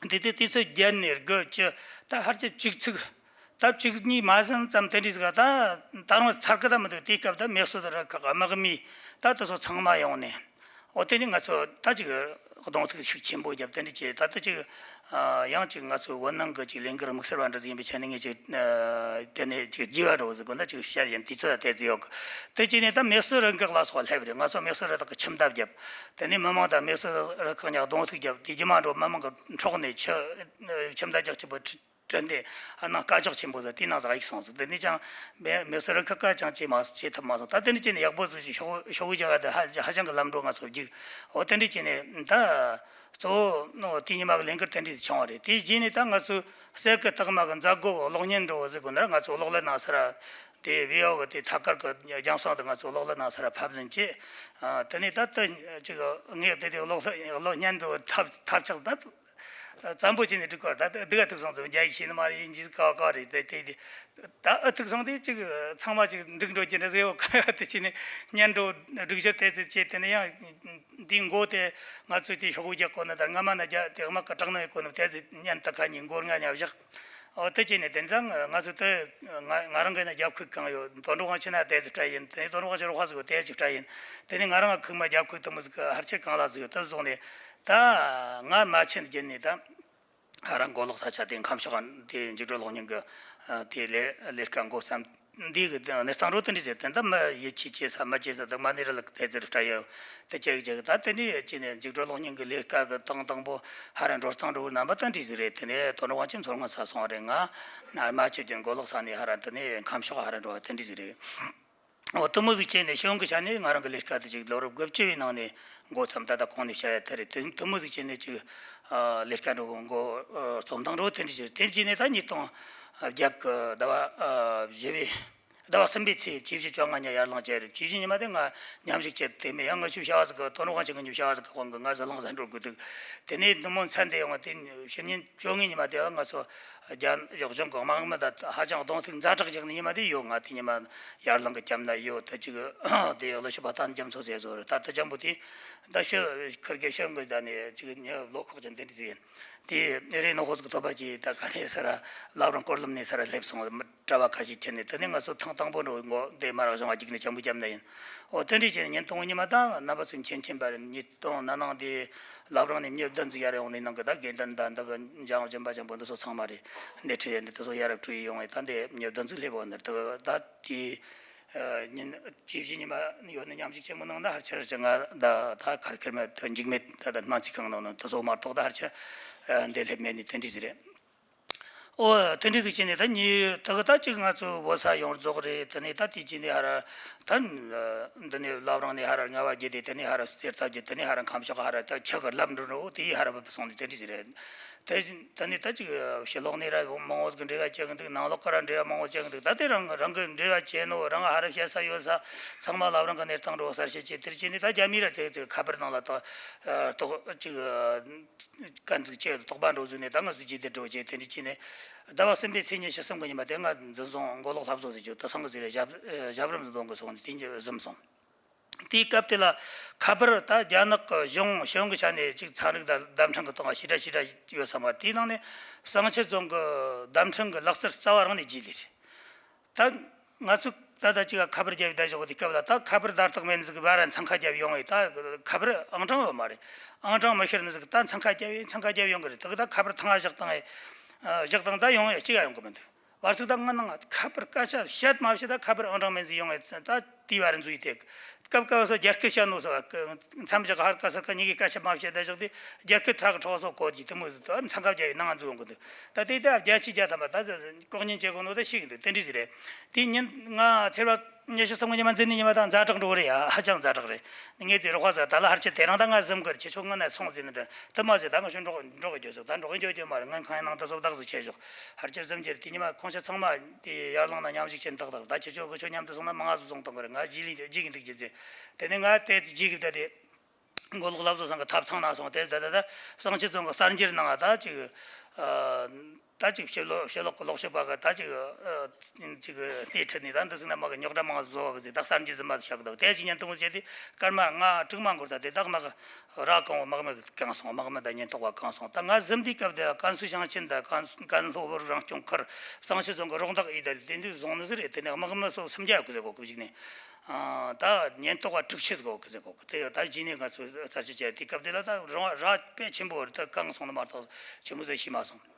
འདི་དུས་དུས་ཚོད་བརྒྱད་ནས་དགུ་བཅུ་ད་ཧར་གྱི་བཅུ་གཅིག་ད་བཅུ་གཉིས་མ་ཟིན་ཙམ་དེ་འདྲ་ཟིག་ད་ད་རུང་ཚར་གི་ད་མི་འདུག་དེའི་སྐབས་ད་མེ་སོད་རུ་ཁག་དམག་མི་ད་དེ་ཚོ་ཚང་མ་ཡོང་ནས་འོ་དེ་ནས་ང་ཚོ་ད་ཅིག་གདོང་ཐུག་ཤུགས་ཆེན་པོ་བརྒྱབ། དེ་འདྲ་བྱས་ད་ལྟ་ཅིག་ཡང་ཅིག་ང་ཚོ་བོད་ནང་གི་ཅིག་ལས་འགུལ་དམིགས་བསལ་བ་འདྲ་ཟིག་ཡིན་པའི་ཆ་ནས་ངས་ཅིག་དེ་ནས་ཅིག་རྒྱས་པ་འདྲ་བོ་ཟིག་དགོས་ན་ཅིག་བཤད་ཡིན། དུས་ཚོད་ལ་དེ་ཟིག་ཡོད་གི། དེ་བྱས་ནས་ད་མེ་སོད་རུ་ཁག་ལ་སོགས་སླེབས་རེད། ང་ཚོ་མེ་སོད་རུ་ཁག་གི་ཁྱིམ་བདག་བརྒྱབ། དེ་ནས་མི་མང་དང་མེ་སོད་རུ་ཁག་གཉིས་གདོང་ཐུག་བརྒྱབ། དེ་རྗེས་མ་འགྲོ་མི་མང་གི་འཕྲོག་ནས་ཁྱི་ཁྱིམ་བདག་རྒྱག་ཆེན་པོ་ཁྲི་དྲན་ཏེ་ཨ་ནང་སྐད་ཅོག་ཆེན་པོ་ཟེར་དེའི་ནང་ཟིག་ཡིག་སོང་ཟིག་དེ་ནས་ཀྱང་མེ་མེ་སོད་རུ་ཁག་ག་ཀྱང་བྱེད་མ་བྱེད་ཐུབ་མ་སོང་། ད་དེ་ནས་བྱས་ནས་ཡག་པོ་ཟིག་ཅིག་ཤོག་ཤོག་བུ་རྒྱག་ག་དེ་ཧ་ཧ་ཅང་གི་ལམ་འགྲོ་ང་ཚོ་རྒྱུག་འོ་དེ་འདྲ་བྱས་ནས་ད་གཙོ་བོ་ནོ་དེ་ཉི་མ་གི་ལས་འགུལ་དེ་འདྲ་ཞིག་བྱུང་བ་རེད། དེའི་རྗེས་ནས་ད་ང་ཚོའི་གསེར་གྱི་རྟགས་མ་གི་མཛད་སྒོ་གློག་བརྙན་འདྲ་བོ་ཟིག་དགོས་ན་ང་ཚོ་གློག་ཀླད་ནང་སར་དེ་བི་ཨོ་གི་དེ་ཐད་ཀར་གི་རྒྱང་སྲིང་དེ་ང་ཚོ་གློག་ཀླད་ནང་སར་ཕབ་ལེན་བྱས། ཨ་དེ་ནས་ད་ལྟ་ཅིག་ངས་དེ་དེ་གློག་ཀླད་གློག་བརྙན་དེ་ཐབས་ཐབས་ཆག་ད་ བཙན་པོ་བྱས་ནས་སྒྲིག་གི་རེད། ད་སྡུག་ག་ཐུག་སོང་ཙང་རྒྱ་ཡིག་ཤེས་ནི་མ་རེད། དབྱིན་ཇི་ག་བ་ག་བ་རེད། དེ་དེ་དེ་ད་ཨ་ཐུག་སོང་དེ་ཅིག་ཚང་མ་ཅིག་འགྲིག་འགྲོ་རྒྱུ་འདྲ་ཟེར་བ་ག་ཡ་དེ་བྱས་ནས་སྙན་སྒྲོན་སྒྲིག་གཞི་དེ་ཚོ་བྱས། དེ་ནས་ཡང་འདིའི་མགོ་དེ་ང་ཚོས་དེ་ཤོག་བུ་རྒྱག་གོ་ནི་དང་། སྔ་མ་ན་རྒྱ་དེ་དམག་གི་དྲག་ནི་ཡོད་གོ་ནི་དེ་ཚོ་སྙན་ཐག་ཁ་ཉིན་མགོ་ལྔ་ཉ་བཞག་འོ་དེ་བྱས་ནས་དེ་འདྲ་ང་ཚོ་དེ་ང་ང་རང་གི་ན་རྒྱབ་ཁུག་གང་ཡོད། དོན་གྲུབ་དབང་ཆེན་ན་དེ་ཚོ་སྤྲད་ཡིན། དེ་དོན་གྲུབ་དབང་ཆེན་རོགས་ཁ་ཟིག་ཡོད། དེ་ཅིག་སྤྲད་ཡིན། དེ་ནས་ང་རང་ཁུག་མ་རྒྱབ་ཁུག་དུ་མི་ཟིག་གི་ཕལ་ཆེར་གང་ལ་ཟིག་ཡོད། དེ་བཟུང་ནས་ད་ང་མ་ཆེན་བརྒྱུད་ནས་ད་ང་རང་མགོ་ལོག་ས་ཆ་དེ་ཁམས་ཕྱོགས་དེ་འཇིགས་བྲལ་གློག་བརྙན་གི་དེ་ལས་ལས་ཀ་འགོ་བརྩམས། འདི་གི་གནས་སྟངས་རོ་དེ་འདྲ་ཟེར། དེ་འདྲ་མི་ཡིད་ཆེས་བྱེད་ས་མི་བྱེད་ས་དང་མ་ནི་ར་ལག་དེ་ཚོར་སྤྲད་ཡོད། དེ་ཅིག་ཅིག་ད་དེ་འདྲ་བྱས་ནས་འཇིགས་བྲལ་གློག་བརྙན་གི་ལས་ཀ་གི་སྟངས་དང་པོ་ཧ་ར་འགྲོ་སྟངས་འགྲོ་བའི་རྣམ་པ་དེ་འདྲ་ཟིག་རེད། དེ་ནས་དོན་དབང་ཆེན་ཚོར་ང་ས་སོང་རེད། ང་ན་མ་ཆེ་ཅན་མགོ་ལོག་ས་ནས་ཧ་ར་དེ་ནས་ཁམས་ཕྱོགས་ཧ་ར་འགྲོ་བ་དེ་འདྲ་ཟིག་རེད། འོ་དེ་མོ་ཟིག་བྱས་ནས་གཞུང་གི་ཆ་ནས་ང་རང་གི་ལས་ཀ་དེ་ཅིག་ལོ་རབས་དགུ་བཅུ་བའི་ནང་ནས་འགོ་བརྩམས། ད་ལྟ་གོང་ནས་བཤད་ཡ་དེ་རེད། དེ་དེ་མོ་ཟིག་བྱས་ནས་ཅིག་ཨ་ལས་ཀ་འགྲོ་འགོ་ཨ་རྩོམ་སྟངས་འགྲོ་དེ་འདྲ་ཞིག་རེད། དེ་བྱས་ནས་ད་ཉིས་སྟོང་བརྒྱད་གི་ཟླ་བ་ཨ་བཞི་བའི་ཟླ་བ་གསུམ་པའི་ཚེས་བཅུ་བཞི་བཅོ་ལྔ་ཉིན་ཡར་ལངས་བྱས་རེད། བཅུ་བཞི་ཉི་མ་དེ་ང་མཉམ་ཞུགས་བྱས། དེ་མིན་ཡང་ངི་ཆོའི་བྱ་བ་ཟིག་གི་དོན་དབང་ཆེན་གི་ཉིན་བྱ་བ་ཟིག་གི་དབང་གིས་ང་ཟི་ལིང་ཟ་འགྲོ་དགོས་འདུག་དེ་ནས་འདི་མོ་མཚན་དེ་ཡོང་བ་དེ་ཕྱི་ཉིན་བཅོ་ལྔའི་ཉི་མ་དེ་ལ་ང་ཚོ་རྒྱ་ཡོག་གཞུང་གི་དམག་མི་དང་ཧ་ཅང་གདོང་ཐུག་ཛ་དྲག་རྒྱག་ནི་ཉི་མ་དེ་ཡོད། ང་དེ་ཉི་མ་ཡར་ལངས་གི་ཁྱམས་ན་ཡོད། ད་ཅིག་དེ་ཡོད་ལ་ཤི་བ་ད་རྒྱ་མཚོ་ཟེར་བཟོ་རེད། ད་ད་ཅམ་པོ་དེ་ད་ཤི་ཁིར་གེ་ཤི་གི་ད་ནས་ཅིག་ཉི་ལོ་ཁག་ཅན་དེ་འདྲ་ཟིག་ཡིན། དེ་རེད་ནོ་ཧོ་ཟིག་ཐོབ་པ་ཅིག་ད་ག་ནས་ས་ར་བླ་བྲང་སྐོར་ལམ་ནས་ས་ར་སླེབས་སོང་། གྲྭ་བ་ཁ་ཤས་ཁྱེར་ནས། དེ་ནས་ང་ཚོ་ཐེངས་དང་པོ་འགྲོ་འགོ་དེ་མ་རག་བཞེངས་བ་རྒྱུག་ནས་ཅམ་པོ་ཁྱམས་ན་ཡིན། འོ་དེ་འདྲ་བྱས་ནས་ཉིན་དང་པོ་ཉི་མ་ད་རྣམ་པ་ཚོ་མཁྱེན་མཁྱེན་པ་རེད། ཉིས་སྟོང་ན་ནང་དེ་བླ་བྲང་ནས་མྱི་བདུན་ཙམ་ཡར་ཡོང་ནས་ནང་གི་ད་དགེ་འདུན་དང་འདི་གི་འཇང་སྦྱིན་པ་ཅན་པོ་འདི་ཚོ་ཚང་མ་རེད། སྣེ་ཁྲིད་ཡས་འདི་དེ་ཚོ་ཡར་བྲོས་ཡོང་བས། ད་འདི་མྱི་བདུན་ཙམ་སླེབས་པ་འདི་ད་དེ་ཨ་ཉིན་བཅུ་བཞི་ཉི་མ་ཡོད་ནི་མཉམ་ཞུགས་ཆེན་མོ་ནང་ན་ཧར་ཆེར་ཅིག་ང་ད་ད་ཁར་ཁེར་མེད་དུ་འཇིགས་མེད་ད་ད་སྨན་རྩིས་ཁང་ནང་ན་དེ་ཚོ་མ་གཏོགས་ད་ཧར་ཆེར་ཨ་འདི་སླེབས་མེད་ནི་དེ་འདྲ་ཟིག་རེད། ཨོ་དེ་འདྲ་ཟིག་བྱས་ནས་ད་ཉི་ད་གི་ད་ཅིག་ང་ཚོ་བོད་ས་ཡོངས་རྫོགས་རེད། དེ་ནས་ད་དེ་བྱས་ནས་ཧར་ད་འདི་ནས་བླ་བྲང་ནས་ཧར་རྔ་བ་བརྒྱུད་དེ། དེ་ནས་ཧར་གསེར་རྟ་བརྒྱུད། དེ་ནས་ཧར་ཁམས་ཕྱོགས་ཧར་ད་ཆུ་གི་རླབས་འགྲོ་འགྲོ་དེ་ཧར་བབས་སོང་ནས་དེ་འདྲ་ཟིག་རེད། དེ་བཞིན་དེ་ནས་ད་ཅིག་ཕྱི་ལོགས་ནས་ར་མང་བོ་ཟིག་འབྲེལ་བ་བྱེད་གི་འདུག་ནང་ལོགས་ཀ་ར་འབྲེལ་བ་མང་བོ་བྱེད་གི་འདུག་ད་དེ་རང་རང་གི་འབྲེལ་བ་བྱེད་ནོ་རང་ཧར་བཤད་ས་ཡོད་ས་ཚང་མ་བླ་བྲང་གི་གནས་སྟངས་འགྲོ་གསལ་བཤད་བྱེད། དེར་བྱས་ནས་ད་རྒྱ་མི་ར་ཙིག་ཙིག་ཁ་པར་ནང་ལ་ད་ཏོག་ཅིག་གན་ཟིག་བྱས་དོགས་པ་འགྲོ་བཟོས་ནས་ད་ང་ཚོ་རྗེས་དེད་འགྲོ་བྱས། དེ་འདྲ་བྱས་ནས་ཟླ་བ་གསུམ་པའི་ཚེས་ཉི་ཤུ་གསུམ་གི་ཉི་མ་དེ་ང་འཛིན་བཟུང་མགོ་ལོག་ལྷ་བཟོ་ཟེར་རྒྱུ་དེ་སང་གི་ཟེར་རེད། ཞབས་ཞབས་རིམ་དུ་འདོན་གི་སོང་ནས་དེ་འཇུ་བཟུང་སོང་། དེའི་སྐབས་དེ་ལ་ཁ་པར་ད་རྒྱ་ནག་གི་གཞུང་གཞུང་གི་ཆ་ནས་ཅིག་ཚན་རིག་དང་བརྡ་འཕྲིན་གི་ཐོག་ཞེ་དྲག་ཞེ་དྲག་ཡོད་ས་མ་རེད། དེའི་ནང་ནས་བསང་ཆུ་རྫོང་གི་བརྡ་འཕྲིན་གི་ལག་རྩལ་རྩ་བ་རང་ནས་རྗེས་ལུས་རེད། ད་ང་ཚོས་ད་ལྟ་ཅིག་ཁ་པར་རྒྱབ་བསྡད་བཞག་དུས་སྐབས་ལ་ད་ཁ་པར་བརྡ་རྟགས་མེད་ནི་ཟིག་བར་འཚང་ཁ་རྒྱབ་ཡོང་བས། ད་ཁ་པར་ཨང་གྲངས་ཡོད་མ་རེད། ཨང་གྲངས་མི་ཤེས་ནི་ཟིག་ད་འཚང་ཁ་རྒྱབ་ཡིན། འཚང་ཁ་རྒྱབ་ཡོང་གི་རེད། ད་གི་ད་ཁ་པར་ཐང་ང་བཞག་བཏང་ཨེ། བཞག་བཏང་ད་ཡོང་ཨེ་གཅིག་ཡང་ཡོང་གི་མི་འདུག་བར་ཚིག་ད་ང་ནང་ཁ་པར་སྐད་ཆ་བཤད་མ་བཤད་ད་ཁ་པར་ཨང་གྲངས་མེད་ཟིག་ཡོང་ཨེ། ད་དེའི་བར་འཛུལ་ཡི་དེ་སྐབས་སྐབས་སུ་རྒྱ་སྐད་བཤད་ནོ་སོ་མཚམས་བཞག་ཧར་ཀ་སར་ཀ་གཉིས་ཀའི་སྐད་ཆ་མ་བཤད་ད་བཞག་དེ་རྒྱ་སྐད་ཁྲག་གི་ཁྲག་སོགས་གོ་དེ་དེ་མོ་ཟིག་ད་འཚང་ཁ་རྒྱབ་ཡི་ནང་ང་འཛུལ་ཡོང་གི་འདུག་ད་དེ་ལྟར་བརྒྱ་ཆ་བརྒྱ་ཐམ་པ་ད་ལྐོག་ཉན་བྱེད་དགོས་ནོ་ད་ཤེས་ཀྱི་འདུག་དེ་འདྲ་ཞིག་རེད། དེ་ཉིན་ང་ཚེས་པ་ཉི་ཤུ་གསུམ་གི་ཉི་མ་འཛིན་ནི་ཉི་མ་དང་ཛ་དྲག་འགྲོ་གི་རེད་ཡ། ཧ་ཅང་ཛ་དྲག་རེད། ངས་ཚེ་རོགས་པ་ཟེར་ད་ལ་ཧར་ཆེ་དེ་རིང་ད་ང་གཟིམ་གི་རེད། ཁྱེད་ཚོ་སྔོན་ན་སོང་ཟེར་ནི་འདྲ་དེ་མ་ཟེར། ད་ང་ཤུ་འགྲོ་འགྲོ་གི་རྒྱུ་ཟེར། ད་འགྲོ་གི་འགྱོ་རྒྱུ་མ་རེད། ངས་ཁང་ཡ་ནང་ད་སོ་བདག་ཟིག་ཆེ་ཞོག་ཧར་ཆེ་གཟིམ་གྱི་རེད། དེ་ཉི་མ་ཁོང་ཆ་ཚང་མ་དེ་ཡར་ལངས་ན་མཉམ་ཞིག་ཆེ་ཏག་ཏག་ད་ཁྱེད་ཚོ་གི་ཆོ་མཉམ་དུ་སོང་ན་མང་ང་ཟིག་སོང་གཏོང་གི་རེད། ང་རྗེས་ལུས་རྗེས་ཀྱི་འདུག་རྒྱུ་ཟེར། དེ་ནས་ང་དེ་རྗེས་ཀྱི་ད་དེ། མགོ་ལོག་ལྷ་བཟོ་ཚང་གི་ཐབ་ཚང་ན་སོང་། དེ་ད་ད་ད་བསང་ཆུ་རྫོང་གི་གསར་འགྱུར་ནང་ད་ཅིག་ཨ་ད་ཅིག་ཕྱི་ལོགས་ཕྱི་ལོགས་གི་ལོག་ཤོད་པ་གི་ད་ཅིག་ཨ་ཅིག་སྣེ་ཁྲིད་ནས་ད་འདི་ཚོ་ན་མ་གི་རྙོག་དྲ་མང་བཟོ་བ་གི་ཟེར། ད་གསར་འགྱུར་ཟིན་མ་ཤག་འདུག་དེ་ཅིག་ཉན་དུ་མོ་བྱས་དེ་སྐར་མ་ལྔ་དྲུག་མ་འགོར། ད་དེ་ད་དམག་གི་ར་གང་བོ་དམག་མི་གི་གང་སོང་། དམག་མི་ད་ཉེན་རྟོག་པ་གང་སོང་། ད་ང་གཟིམ་དུས་སྐབས་དེ་ལ་ཀན་སུའུ་ཞིང་ཆེན་དང་ཀན་ཀན་ལྷོ་བོད་རང་སྐྱོང་ཁུལ་བསང་ཆུ་རྫོང་གི་རོགས་འདེགས་ཨི་ད་ལི་དེ་འདྲ་བཟུང་ནི་ཟིག་རེད། དེ་ནས་དམག་མི་སོ་སུམ་བརྒྱ་ཡོད་གི་ཟེར་གོ་གི་གཞུག་ནས། ཨ་ད་ཉེན་རྟོག་པ་དྲུག་ཅུ་ཟིག་ཡོད་གི་ཟེར་གོ་གི། དེ་ཡོད་ད་རྗེས་ནས་ང་ཚོས་ཚར་གཅོད་བྱས། དེ་སྐབས་དེ་ལ་ད་རང་ར་དཔེ་ཆེན་པོ་རེད། ད་གང་སོང་ནི་མ་གཏོགས་ཆི་མོ་ཟིག་ཤེས་མ་སོང་།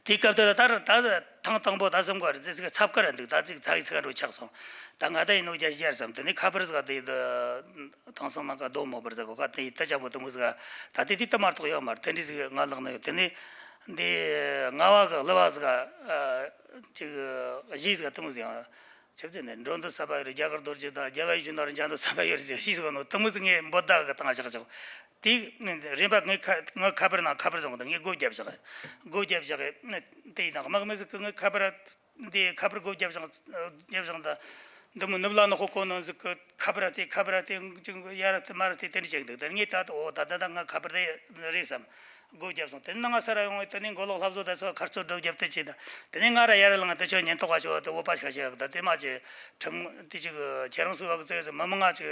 དེ་སྐབས་དེ་ལ་ད་ད་ཐེངས་དང་པོ་ད་གཟིམ་གི་རེད། ཟིག་ཚབ་ཀ་ར་འདུག་ད་ཟིག་ཚ་གི་ཚ་ག་འགྲོ་ཆགས་སོང་། ད་ང་ད་ཡིན་ནོ་རྒྱ་ཞིག་ཡར་བསམ། དེ་ནས་ཁ་པར་ཟིག་དེ་དེང་སང་ནང་ག་རྡོ་མོ་པར་ཟིག་གོ་ག་དེ་ཡི་ད་ཅག་པོ་དེ་མོ་ཟིག་ད་དེ་དེ་ད་མ་གཏོགས་ཡོད་མ་རེད། དེ་འདྲ་ཟིག་ང་ལག་ན་ཡོད། དེ་ནས་འདི་རྔ་བ་གི་གླུ་བ་ཟིག་ཨ་ཅིག་གཞས་ཟིག་དེ་མོ་ཟིག་ཆབ་ཚེ་ནས་འགྲོ་འདོད་ས་པ་ཡོད་རེད། རྒྱ་གར་རྡོ་རྗེ་དང་རྒྱལ་བ་ཡིད་བཞིན་ནོར་བུ་འཇའ་འདོད་ས་པ་ཡོད་རེད་ཟེར་ཤེས་སོང་ནོ་དེ་མོ་ཟིག་ངས་འབོད་བརྡ་གི་བཏང་བཞག་བཞག་དེ་རིམ་པ་ངས་ཁ་ངས་ཁ་པར་ནང་ཁ་པར་བཟུང་གི་འདུག་ངས་སྒོ་བརྒྱབ་བཞག་སྒོ་བརྒྱབ་བཞག་དེ་ཡིན་ན་དམག་མི་ཟིག་གིས་ངས་ཁ་པར་དེ་ཁ་པར་སྒོ་བརྒྱབ་བཞག་བརྒྱབ་བཞག་ད་འདི་མོ་ནུབ་ལ་ནག་པོ་གོན་ནོ་ཟིག་གི་ ཁ་པར་དེ་ཁ་པར་དེ་ཅིག་ཡར་དེ་མར་དེ་དེ་འདྲ་བྱེད་འདུག་དེ་ངས་ད་ཨོ་ད་ད་ད་ང་ཁ་པར་དེ་རེད་བསམ། སྒོ་བརྒྱབ་སོང་། དེ་ནས་ང་ས་ར་ཡོང་བས་དེ་ནས་མགོ་ལོག་ལྷ་བཟོ་ད་ཚོ་ཁར་ཚོ་སྒྲུབ་རྒྱབ་དེ་བྱས་ད། དེ་ནས་ང་ར་ཡར་ལངས་དེ་ཆོ་ཉེན་རྟོག་པ་ཆོ་དེ་བོད་པ་ཤ་ཤ་ཡག་ད་དེ་མ་ཆེ་ཁྲིམས་དེ་ཅིག་ཁྱེད་རང་ཚོ་བ་གི་ཚེ་མི་མང་ང་ཅིག་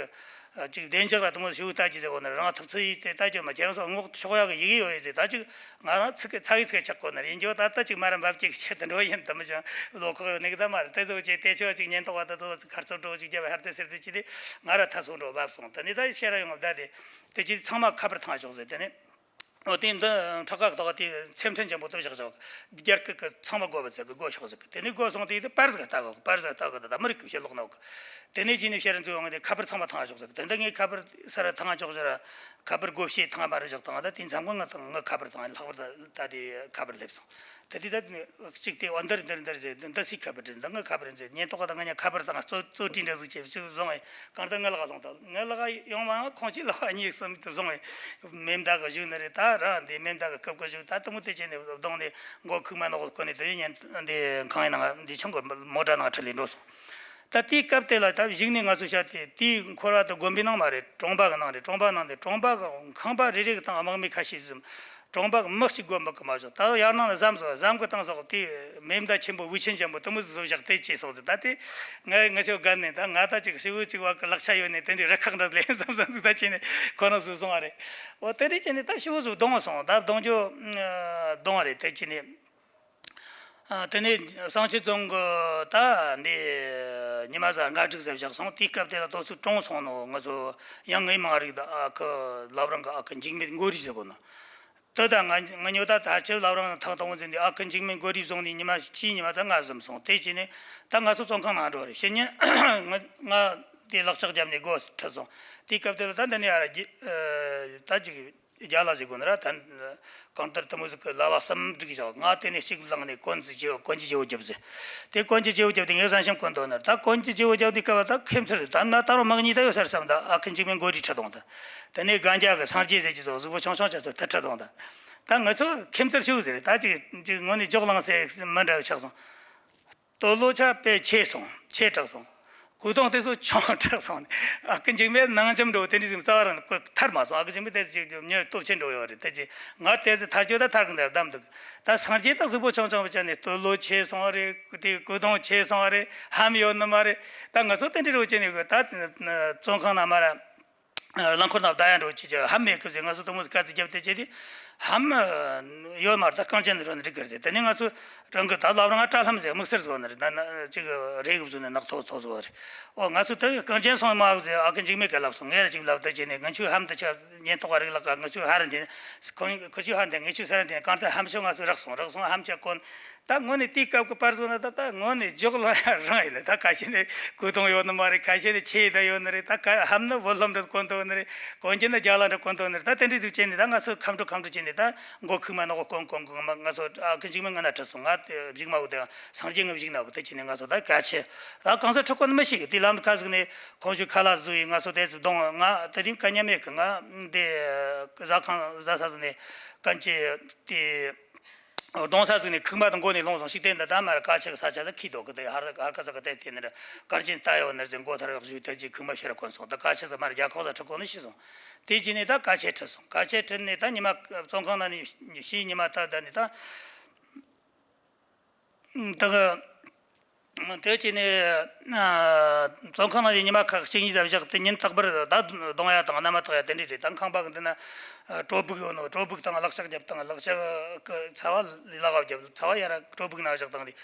ཅིག་བདེ་འཇགས་ར་དེ་མོ་ཞུ་ལྟ་ཅི་ཟེར་གོ་ན་རང་ཐུབ་ཚོད་ཡིས་དེ་ལྟ་རྒྱུ་མ་ཁྱེད་རང་ཚོ་ངོ་ཤོག་ཡག་གི་ཡི་གེ་ཡོད་ཡིན་ཟེར། ད་ཅིག་ང་རང་ཚིག་གི་ཚ་གི་ཚིག་ཆག་གོ་ན་ཡིན་རྒྱུ་ད་ལྟ་ཅིག་མ་ར་འབབ་ཀྱི་ཆེད་དུ་འགྲོ་ཡིན་དུ་མི་ཅང་ལོ་ཁོག་ཡོད་ནི་གི་ད་མ་རེད། དེ་ཚོ་ཅིག་དེ་ཆོ་ཅིག་ཉེན་རྟོག་པ་ད་ཚོ་ཁར་ཚོ་འགྲོ་ཅིག་རྒྱབ་ཧར་དེ་ཟེར་དེ་ཅི་དེ་ང་ར་ཐ་སོ་འགྲོ་བབ་སོང་། དེ་ནས་ད་ཤེས་ར་ཡོང་བ་ད་དེ་དེ་ཅི་ཚང་མ་ཁ་པར་ཐང་ཤོག་ཟེར། དེ་ནས་ཨོ་དེ་འདི་ཁྲག་ཁ་དོག་དེ་སེམས་ཁྲལ་ཆེན་པོ་ཐོབ་བཞག་ཆོག་རྒྱལ་ཁབ་ཀྱི་ཚང་མ་དགོས་པ་ཚད་གི་དགོས་ཤོག་ཟེར་གི། དེ་ནས་དགོས་སོང་དེ་དེ་པར་ཟིག་ལྟ་གི་པར་ཟིག་ལྟ་གི་ད་ད་མི་རིགས་ཀྱི་ཕྱི་ལོག་ནོ་གི། དེ་ནས་ཅི་ནས་ཤེས་ར་འཛུལ་ཡོང་གི་དེ་ཁ་པར་ཚང་མ་ཐང་ཤོག་ཟེར་གི། དེ་འདི་ངས་ཁ་པར་ས་ར་ཐང་ཆོག་ཟེར་ར། ཁ་པར་སྒོ་ཕྱེ་ཐང་མ་རེ་བཞག་ཐང་ད་དེ་མཚམས་ཀྱི་ང་དང་ང་ཁ་པར་ཐང་ལྷག་པར་ད་ད་དེ་ཁ་པར་སླེབས་སོང་། ད་དེ་ད་གཅིག་དེ་འོ་འདིར་འདིར་འདིར་ཟེར་འདི་སུའི་ཁ་པར་དྲན་འདི་ངའི་ཁ་པར་ཟེར། ཉེན་རྟོག་པ་དང་ང་གཉིས་ཁ་པར་དང་རྩོད་རྩོད་གྲོས་འདྲ་ཟིག་བྱས་ཅིག་བཟུང་བས་གང་ལྟར་ངའི་ལག་ལོང་ད་ངའི་ལག་ཡོང་མ་ཁོང་ཅིའི་ལག་གཉིས་གསུམ་དུ་བཟུང་བས་མེ་མདའ་གི་བཞུགས་ནི་རེད། ད་རང་འདི་མེ་མདའ་གི་སྐབས་གི་བཞུགས་ད་དུ་མོ་དེ་བྱས་ནས་གདོང་ནས་མགོ་ཁུག་མ་ནོག་གོ་ནས་དེ་ཉན་འདི་ཁང་ཡིན་ནང་འདི་ཆུང་གི་མོ་ཊ་ནང་ཁྲིད་ལས་འགྲོ་སོང་། ད་དེའི་སྐབས་དེ་ལ་ད་གཞུག་ནས་ང་ཚོ་བཤད་དེ་དེའི་འཁོར་བ་དུ་དགོན་པའི་ནང་མ་རེད། གྲོང་པ་གི་ནང་རེད། གྲོང་པ་ནང་དེ་གྲོང་པ་གི་ཁང་པ་རེ་རེ་གི་སྟེང་དམག་མི་ཁ་ཤས་ཟིན། གྲོང་པ་གི་མི་གཅིག་དགོས་མི་གི་མ་བཞག་ད་ཡར་ནང་ལ་ཟམ་བཟོ་ཟམ་གི་སྟེང་སོགས་དེ་མེ་མདའ་ཆེན་པོ་འུར་ཆེན་ཆེན་པོ་དུ་མི་བཟོ་བཞག་དེ་ཅེས་སོགས་ཟེར། ད་དེ་ང་ང་ཚོ་དགའ་ནས་ད་ང་ད་ཅིག་ཤི་བོ་ཅིག་བ་གི་ལག་ཆ་ཡོད་ནས་དེ་འདྲའི་རི་ཁག་འདྲ་ལས་ཟམ་ཟམ་ཟིག་ད་ཅི་ནས་ཁོ་རང་ཚོ་སོང་བ་རེད། འོ་དེ་འདྲའི་ཅི་ནས་ད་ཤི་བོ་ཚོ་གདོང་སོང་ད་གདོང་རྒྱུ་གདོང་བ་རེད། དེ་ཅི་ནས། ཨ། དེ་ནས་གསང་ཆེན་རྫོང་གི་ད་འདི་ཉི་མ་གཟའ་སྔ་དྲུག་ཟེར་བཞག་སོང་། དེའི་སྐབས་དེ་ལ་ཏོག་ཙམ་གྲོངས་སོང་ནོ་ང་ཚོ་ཡང་ངའི་མ་རིག་ད་ཨ་ཁུ་ལབ་རང་གི་ཨ་ཁུ་འཇིགས་མེད་མགོ་རིལ་ཟེར་གོ་ནོ། དེ་ད་ང་ང་ཉོ་ད་ད་ཆེར་ལབ་རང་ཐག་དང་པོ་འཛིན་དེ་ཨ་ཁུ་འཇིགས་མེད་མགོ་རིལ་བཟུང་ནས་ཉི་མ་གཅིག་ཉི་མ་ད་ང་ཟིན་སོང་། དེ་བྱས་ནས་ད་ང་ཚོ་བཙོན་ཁང་ནང་འགྲོ་རེད། བཤད་ཉན་ང་ང་དེ་ལག་ལྕགས་བརྒྱབ་ནས་སྒོ་ཁྲིད་སོང་། དེའི་སྐབས་དེ་ལ་ད་འདི་ནས་ཨ་ར་ད་ཅིག་རྒྱ་ལ་ཟིག་དགོས་ན་ར་ད། གང་ལྟར་དུ་མོ་ཟིག་གི་ལ་བ་གསུམ་བསྒྲིགས་བཞག་ང་དེ་ནས་གཅིག་བླངས་ནས་གོན་ཟིག་བྱེའུ་གོན་གྱི་བྱེའུ་རྒྱབ་ཟེར། དེ་གོན་གྱི་བྱེའུ་རྒྱབ་དེ་ངས་བསམ་ཤིང་གོན་དོ་ནར་ད་གོན་གྱི་བྱེའུ་རྒྱབ་དེ་སྐབས་ད་ཁེམ་ཚུལ་ད་ན་ད་རུང་མག་གཉིས་ད་ཡོད་སར་བསམ་ད་ཨ་ཁུ་འཇིགས་མེད་མགོ་རིལ་ཁྲིད་དོང་ད། དེ་ནས་གན་རྒྱ་གི་སངས་རྒྱས་ཟེར་གྱི་ཚོ་གཟུགས་པོ་ཆུང་ཆུང་ཆ་ཚོ་དེ་ཁྲིད་དོང་ད། ད་ང་ཚོ་ཁེམ་ཚུལ་ཤིའུ་ཟེར་ད་ཅིག་ཅིག་ངོ་ནས་འཇོག་ལངས་ཟེར་མི་འདྲ་ཆགས་སོང་། ལྟོ་ལོ་ཆ་དཔེ་ཆེ་སོང་། ཆེ་དྲགས་སོང་། གོས་ཐུང་དེ་ཚོ་ཆུང་དྲགས་སོང་། ཨ་ཁུ་འཇིགས་མེད་ནང་འཇམ་འགྲོ་དེ་འདྲ་ཟིག་རྩ་བ་རང་གོ་ཐར་མ་སོང་། ཨ་ཁུ་འཇིགས་མེད་དེ་ཅིག་མྱི་སྟོབས་ཆེན་འགྲོ་ཡོད་རེད། དེ་ཅིག་ང་དེ་ཚོ་ཐར་རྒྱུ་ད་ཐར་གི་འདུག་བདམས་འདུག་ད་སངས་རྒྱས་ད་གཟུགས་པོ་ཆུང་ཆུང་བ་ཆ་ནས་ལྟོ་ལོ་ཆེ་སོང་བ་རེད། དེ་གོས་ཐུང་ཆེ་སོང་བ་རེད། ཧམ་ཡོད་ནི་མ་རེད། ད་ང་ཚོ་དེ་འདྲ་རོ་བྱས་ནས་གོ་ད་བཙོན་ཁང་ནང་མ་ར། རླངས་འཁོར་ནང་བསྡད་ཡ་འགྲོ་ཅི་ཅི་ཧམ་མེད་སྐབས་ཟེར་ང་ཚོ་དུ་མོ་དཀའ་ཚེགས་རྒྱབ་དེ་བྱས་དེ་ཧམ་ཡོད་མ་རེད། ད་རྐང་ཅན་རོ་ནི་འགྲིག་གི་རེད་ཟེར། དེ་ནས་ང་ཚོ་རང་གི་ད་ལབ་རང་ང་བཀྲ་ལྷམ་ཟེར་དམིགས་བསལ་བཟོ་ནི་རེད། ད་ན་ཅིག་རེ་གི་བཟོ་ནི་ནག་ཐོག་ཐོག་བཟོ་བ་རེད། འོ་ང་ཚོ་ད་རྐང་ཅན་སོང་མ་ཟེར་ཨ་ཁུ་འཇིགས་མེད་ཀ་ལབ་སོང་། ངས་ར་ཅིག་ལབ་དེ་བྱས་ནས་ང་ཆུ་ཧམ་དེ་ཆ་ཉེན་རྟོག་པ་རིག་ལག་ག་ང་ཆུ་ཧ་ར་འདི་ཁོ་ཁོ་ཆུ་ཧ་འདི་ངས་ཆུ་ས་ར་འདི་གང་ལྟར་ཧམ་ཆོ་ང་ཚོ་རག་སོང་། རག་སོང་ཧམ་ཆ་གོན། ད་དངོས་གནས་དེའི་སྐབས་ཀྱི་པར་བཟོ་ན་ད་ད་དངོས་གནས་འཇོག་ལ་ཡང་རང་ཡིན་ལ། ད་ཁ་ཤས་ནས་གོས་ཐུང་ཡོད་ནི་མ་རེད། ཁ་ཤས་ནས་ཆེ་ད་ཡོད་ནི་རེད། ད་ཁ་ཧམ་ནི་བུ་སློབ་འདྲ་གོན་ཐུབ་ནི་རེད། གོན་གྱི་ནི་རྒྱ་ལ་འདྲ་གོན་ཐུབ་ནི་རེད། ད་དེ་འདྲའི་འདུག་བྱས་ནས་ད་ང་ཚོ་ཁམས་ཕྲུག་ཁམས་ཕྲུག་བྱས་ནས་ད་མགོ་ཁུག་མ་ནག་གོན་གོན་གོན་མ་ང་ཚོ་ཨ་ཁུ་འཇིགས་མེད་ང་ན་ཁྲིད་སོང་། ང་དེ་བཞུགས་མ་བུ་དེ་སངས་རྒྱས་ངའི་བཞུགས་ན་བུ་དེ་བྱས་ནས་ང་ཚོ་ད་ག་ཆེ་ད་གང་ས་ཁྲིད་གོ་ནི་མི་ཤེས་གི། དེ་ལམ་ཁ་ཟིག་ནས་ཁོང་ཚོའི་ཁ་ལག་བཟོ་ཡི་ང་ཚོ་དེ་ཚོ་གདོང་ང་དེ་རིང་དཀའ་མཉམ་མེད་གི། ང་དེ་བཟའ་ཁང་བཟའ་ས་ཟིག་ནས་གན་ཅི་དེ། གདོང་ས་ཟིག་ནས་ཁུག་མ་དང་མགོ་ནས་ལོང་སོང་། ཤིག་རྟེན་འདི་ད་མར་ཀ་ཆེ་གི་ས་ཆ་ཟིག་ཁི་དོ་གི། དེ་ཧར་ཧར་ཀ་ས་གི་དེ་དེ་ནས་གར་ཆེན་ལྟ་ཡོད་ནར་ཟིག་མགོ་ཐར་ཡག་ཞུས་དེ་ཅིག་ཁུག་མ་ཕྱིར་གོན་སོང་། ད་ཀ་ཆེ་ཟིག་མར་རྒྱ་ཁོག་ཟིག་ཁྲི་གོ་ནི་ཤི་སོང་། དེ་རྗེས་ནས་ད་ཀ་ཆེ་ཁྲིད་སོང་། ཀ་ཆེ་ཁྲིད་ནས་ད་ཉི་མ་བཙོན་ཁང་ནང་ནས་ཕྱིའི་ཉི་མ་ད་ད་ནས་ད་ད་གི་དེ་བྱས་ནས་བཙོན་ཁང་ནང་ནས་ཉི་མ་ཁག་གཅིག་གཉིས་ཙམ་བཞག་སྟེ་ཉིན་རྟག་པར་ད་གདོང་ཡ་དང་མནའ་མ་བཏགས་ཡ་དེ་འདྲ་རེད། ད་ཁང་པ་གི་འདི་ན་སྤྲོ་ཕུག་ཡོད་ནོ། སྤྲོ་ཕུག་དང་ལག་ལྕགས་རྒྱབ་དང་ལག་ལྕགས་གི་ཚ་བ་ལག་ག་བརྒྱབ། ཚ་བ་ཡ་ར་སྤྲོ་ཕུག་ན་བཞག་དང་རེད།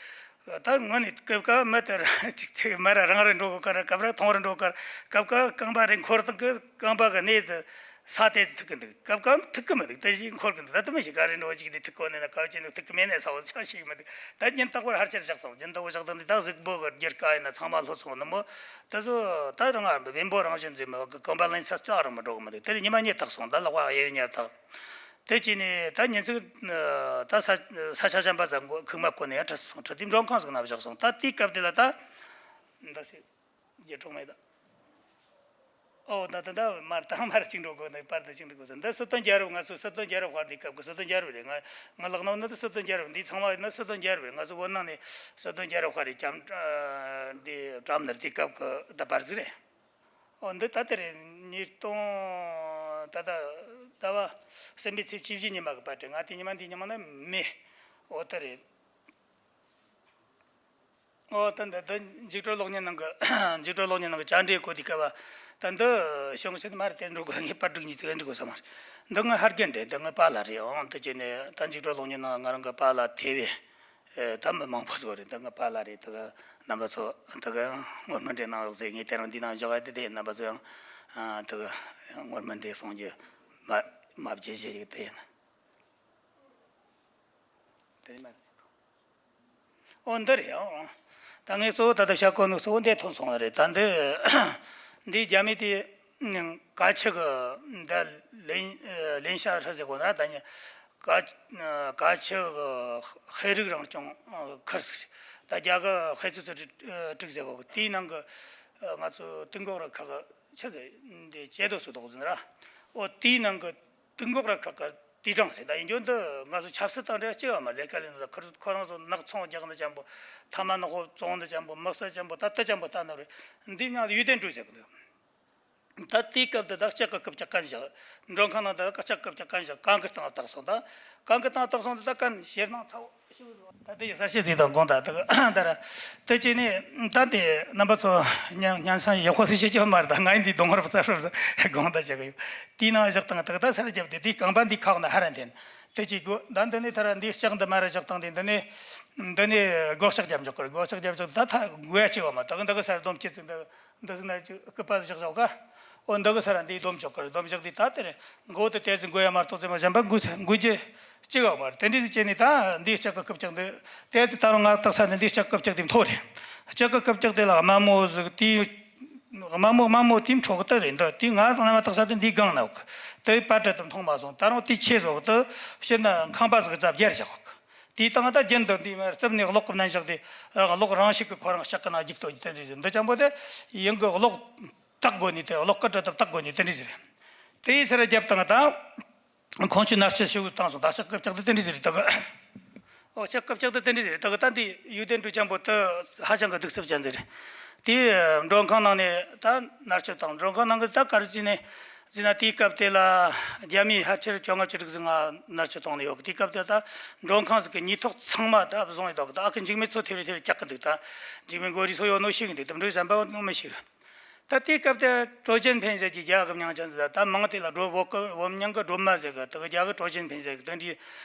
ད་དངོས་གནས་སྐབས་ཀ་མི་དེ་ར་ཅིག་ཚེ་མི་ར་རང་རེ་འགྲོ་གི་ཀ་ར་སྐབས་ར་ཐོང་རེ་འགྲོ་གི་ཀ་ར་སྐབས་ཀ་རྐང་པ་རེ་འཁོར་དང་གི་རྐང་པ་གི་གནས་དེ་ས་དེ་ཐུག་གི་འདུག་སྐབས་ཀ་ཐུག་གི་མི་འདུག་དེ་བཞིན་འཁོར་གི་འདུག་ད་དུ་མི་ཞིག་ག་རེ་འགྲོ་ཅིག་དེ་ཐུག་གོ་ནས་ན་ག་བ་ཅི་འདུག་ཐུག་གི་མེད་ནས་ས་བོ་ཆ་ཞིག་མི་འདུག་ད་ཉིན་རྟག་པར་ཧར་ཆེར་བཞག་སོང་། ཉིན་རྟག་པར་བཞག་དང་འདི་ད་གཟིགས་པོ་གི་རྒྱུ་དཀའ་ཡིན་ན་ཚང་མ་ལྷོད་སོང་ནི་མོ། དེ་ཚོ་ད་རང་ང་བེམ་པོ་རང་བཞིན་འཛིན་མི་གི་གོམ་པ་ལེན་ས་ཅག་རང་མི་འགྲོ་གི་མི་འདུག་དེར་ཉི་མ་གཉིས་ཐག་སོང་། ད་ལག་པ་གཡས་གཡོན་ཐག་དེ་བྱས་ནས་ད་ཉིན་ཚིག་ད་ས་ས་ཆ་གཞན་པ་ཟ་མགོ་ཁུག་མ་བསྐོར་ནས་ཡང་ཁྲིད་སོང་། ཁྲིད་དུས་མགྲོན་ཁང་ཟིག་ན་བཞག་སོང་། ད་དེའི་སྐབས་དེ་ལ་ད་འདི་སེ་རྒྱ་གྲོགས་མེད་ད། ཨོ་ད་ད་ད་མར་ད་མར་ཅིག་འགྲོ་དགོས་ནི་པར་དུ་ཅིག་འགྲོ་དགོས་ཟེར། འདི་སྲིད་དོན་རྒྱལ་རབས་ང་ཚོ་སྲིད་དོན་རྒྱལ་རབས་དཔར་འདི་སྐབས་ཀྱི་སྲིད་དོན་རྒྱལ་རབས་རེད། ང་ང་ལག་ནང་ནི་འདི་སྲིད་དོན་རྒྱལ་རབས་འདི་ཚང་མ་ཡིན་ན་སྲིད་དོན་རྒྱལ་རབས་རེད། ང་ཚོ་བོད་ནང་ནས་སྲིད་དོན་རྒྱལ་རབས་དཔར་རེད། བཀྲམ་འདི་བཀྲམ་ནི་འདི་སྐབས་ཀྱི་ད་པར་ཟིག་རེད། ཨོ་འདི་ད་ལྟ་རེད། ཉིས་སྟོང་ད་ལྟ་ཟླ་བ་གསུམ་པའི་ཚེས་བཅུ་བཞི་ཉི་མ་གི་པར་རེད། ང་དེ་ཉི་མ་འདི་ཉི་མ་ན་མེད། ཨོ་ད་རེད། ཨོ་ད་འདི་འདི་འཇིགས་བྲལ་གློག་བརྙན་ནང་གི་འཇིགས་བྲལ་གློག་བརྙན་ནང་གི་བཅར་འདྲི་གོ་དུས་སྐབས། ད་འདི་བྱུང་ཆེད་མར་དེ་འགྲོ་དགོས། ངས་པར་སྒྲིག་ཉིས་ཙིག་འགྲིག་དགོས་བསམ་མ་རེད། འདི་ངའི་ཕ་རྒན་རེད། འདི་ངའི་པཱ་ལགས་རེད། ཨང་དེ་བྱས་ནས་ད་འཇིགས་བྲལ་གློག་བརྙན་ནང་ང་རང་གི་པཱ་ལགས་ཐེ་བའི་ཨེ་ད་མི་མང་པོ་ཟིག་རེད། ད་ངའི་པཱ་ལགས་རེད། ད་གི་རྣམ་པ་ཚོ་ད་གི་ངོ་སྨོན་འདྲེན་གནང་རོགས་ཟེར། ངས་དེ་རིང་འདི་ནང་འཇོག་ཡ་དེ་དེ་རྣམ་པ་ཚོ་ཡང་ཨ་ད་གི་ངོ་སྨོན་འདྲེན་གསུང་རྒྱུ་མ་མ་བརྗེད་བཞེས་ཡིག་དེ་ཡིན། དེ་མ་ཨོ་འདི་རེད། ཨོ་ད་ངས་གཙོ་བོ་ད་ལྟ་བཤད་གོ་ནོ་གཙོ་བོ་འདི་ཐོན་སོང་བ་རེད། ད་འདི་འདི་རྒྱ་མི་དེ་ཀ་ཆུ་གི་འདི་ལིན་ལིན་ཤ་ཧྲི་ཟེར་གོ་ན་ད་ནི་ཀ་ཀ་ཆུ་གི་ཧེ་རིག་རང་སྐྱོང་ཁུལ་ཟིག་རེད། ད་རྒྱ་གི་ཧེ་ཙི་ཙི་ཀྲིག་ཟེར་གོ་གི། དེའི་ནང་གི་ང་ཚོ་དུས་འགོག་རུ་ཁག་གི་ཆུ་ཟེར་འདི་ཇེ་དོ་སུ་དོག་ཟིན་ར། ཨོ་དེའི་ནང་གི་དུག་འགོག་ར་ཁག་གི་དུད་གྲང་ཟེར། ད་ཡིན་རྒྱུ་འདི་ང་ཚོ་ཆབ་སྲིད་དང་འབྲེལ་བ་གཅིག་ཡོད་མ་རེད། ལས་ཀ་ལས་ནི་ཁོ་ཁོ་རང་ཚོ་ནག་ཚོང་རྒྱག་འདི་ཅན་པོ། ཐ་མག་ནག་པོ་བཙོང་འདི་ཅན་པོ། དམག་ས་ཅན་པོ། ད་ལྟ་ཅན་པོ་ལྟ་ནི་རེད། འདི་མྱང་ལ་ཡུལ་དེ་འགྲོ་ཟེར་གི་འདུག་ད་དེའི་སྐབས་དུ་ད་ལྕགས་ཀྱི་རྐུབ་ཀྱག་བཀན་བཞག་མགྲོན་ཁང་ནང་དུ་ལྕགས་རྐུབ་ཀྱག་བཀན་བཞག་གང་གི་སྟེང་བཏགས་སོང་། ད་གང་གི་སྟེང་བཏགས་སོང་དུ་ད་གན་ཞེད་སྣང་ཚ་བོ། ད་དེ་ཡི་ས་བཤད་ཚིག་དང་དགོངས་དག་དག་ད་ར། དེ་བྱས་ནས་ད་དེ་རྣམ་པ་ཚོ་ཉན་ཉན་ས་ཡག་པོ་སི་བྱེད་ཀྱི་མ་རེད། ད་ང་ཡིན་འདི་གདོང་རབ་རྩ་རབ་དགོངས་དག་བྱེད་གི་ཡོད། དེའི་ནང་བཞག་སྟངས་དག་ད་ས་ར་རྒྱབ་དེ་དེའི་རྐང་པ་འདི་ཁག་ན་ཧ་ར་འཐེན། དེ་གཅིག་དགོས། ད་འདི་ནས་ཐ་ར་འདི་ལྕགས་འདི་མ་ར་བཞག་སྟངས་དེ་འདི་ནས་འདི་ནས་སྒོ་ལྕགས་རྒྱབ་འཇོག་གི་རེད། སྒོ་ལྕགས་རྒྱབ་འཇོག་ད་ཐ་དགོས་ཡ་ཆེ་བ་མ་ད་གི་འདི་གི་ས་ར་སྡོམ་སྐྱེ་ཚིག་འདི། འདི་ཟིག་ན་ཅིག་སྐུད་པ་ཟིག་བཞག་བཞག་ག་ཨོ་འདི་གི་ས་ར་འདི་སྡོམ་ཆོག་གི་རེད། སྡོམ་བཞག་དུས་ད་དེ་རེད། མགོ་དེ་ཏོག་ཙམ་དགོས་ཡ་མ་གཏོགས་ཙམ་གཞན་པ་འགུལ་འགུལ་རྒྱུ་གཅིག་ཡོད་མ་རེད། དེ་འདྲ་ཟིག་བྱས་ནས་ད་འདིའི་ལྕགས་ཀྱི་རྐུབ་ཀྱག་འདི་ཏོག་ཙམ་ད་རུང་ང་བཏགས་ས་ནི་འདིའི་ལྕགས་རྐུབ་ཀྱག་དེ་མཐོ་རེད། ལྕགས་ཀྱི་རྐུབ་ཀྱག་དེ་ལ་དམའ་མོ་ཟིག་དེའི་དམའ་མོ་དམའ་མོ་དེའི་འཕྲོ་གི་ད་རེད། འདི་དེ་ང་དང་ན་མ་བཏགས་ས་དེ་འདིའི་སྒང་ན་ཡོད་གི་དེ་པར་བྲིས་དུ་མཐོང་མ་སོང་། ད་རུང་དེའི་ཆེ་ཟིག་ཡོད་གི་དེ་ཕྱིར་ན་ཁང་པ་ཟིག་གི་རྩ་བརྒྱར་བཞག་ཡོད་གི་དེའི་སྟེང་ད་རྒྱུན་དུ་འདི་མར་རྩིབ་ནས་གློག་གི་མནན་བཞག་དེ་རང་གློག་རང་ཤུགས་ཀྱིས་ཁོ་རང་ལྕགས་ཀྱི་ནང་རྒྱུག་ཏོ་ཡིན། དེ་འདྲ་ཟིག་འདི་ཅང་པོ་དེ་ཡང་གི་གློག་བཏགས་དགོས་ནི་དེ་གློག་སྐུད་འདྲ་དེ་བཏགས་དགོས་ནི་དེ་འདྲ་ཟིག་རེད། དེའི་ས་ར་རྒྱབ་སྟངས་ད་ཁོང་ཚོས་མནར་གཅོད་ཞེ་པོ་བཏང་སོང་། ད་ལྕགས་རྐུབ་ཀྱག་དེ་དེ་འདྲ་ཟིག་རེད། ད་གི་ཨོ་ལྕགས་རྐུབ་ཀྱག་དེ་དེ་འདྲ་ཟིག་རེད། ད་གི་ད་འདི་ཡུལ་དེ་འགྲོ་ཅང་པོ་དེ་ཧ་ཅང་གི་གདུག་རྩུབ་ཅན་ཟིག་རེད། དེའི་མགྲོན་ཁང་ནང་ནས་ད་མནར་གཅོད་བཏང་། མགྲོན་ཁང་ནང་གི་ད་ག་རེ་བྱས་ནས་ཟིན་ན། དེའི་སྐབས་དེ་ལ་རྒྱ་མིའི་ཧར་ཆེར་བཅོ་ལྔ་བཅུ་དྲུག་ཟིག་ང་མནར་གཅོད་བཏང་ནས་ཡོད་གི་དེའི་སྐབས་དེ་ད་མགྲོན་ཁང་ཟིག་གི་ཉེས་ཐོག་ཚང་མ་ད་བཟུང་ཡོད་དོ་གི་ད་ཨ་ཁུ་འཇིགས་མེད་ཚོ་ཐེ་རེ་ཐེ་རེ་བཀྱག་གི་འདུག་ད་འཇིགས་མེད་མགོ་རིལ་ཚོ་ཡོད་ནོ་ཤེས་གི་འདུག་དེ་འདྲ་གཞན་པ་ནོ་མི་ཤེས་གི་ད་དེའི་སྐབས་དེ་ཀྲོ་ཅན་ཕན་ཟེར་གྱི་རྒྱ་གི་མྱིང་ཅན་ཟིག་ད་མིང་དེ་ལ་ཀྲོ་བོད་ཀྱི་བོད་མྱིང་གི་སྒྲོལ་མ་ཟེར་གི་དེ་གི་རྒྱ་གི་ཀྲོ་ཅན་ཕན་ཟེར་གི་དེ་འདྲའི་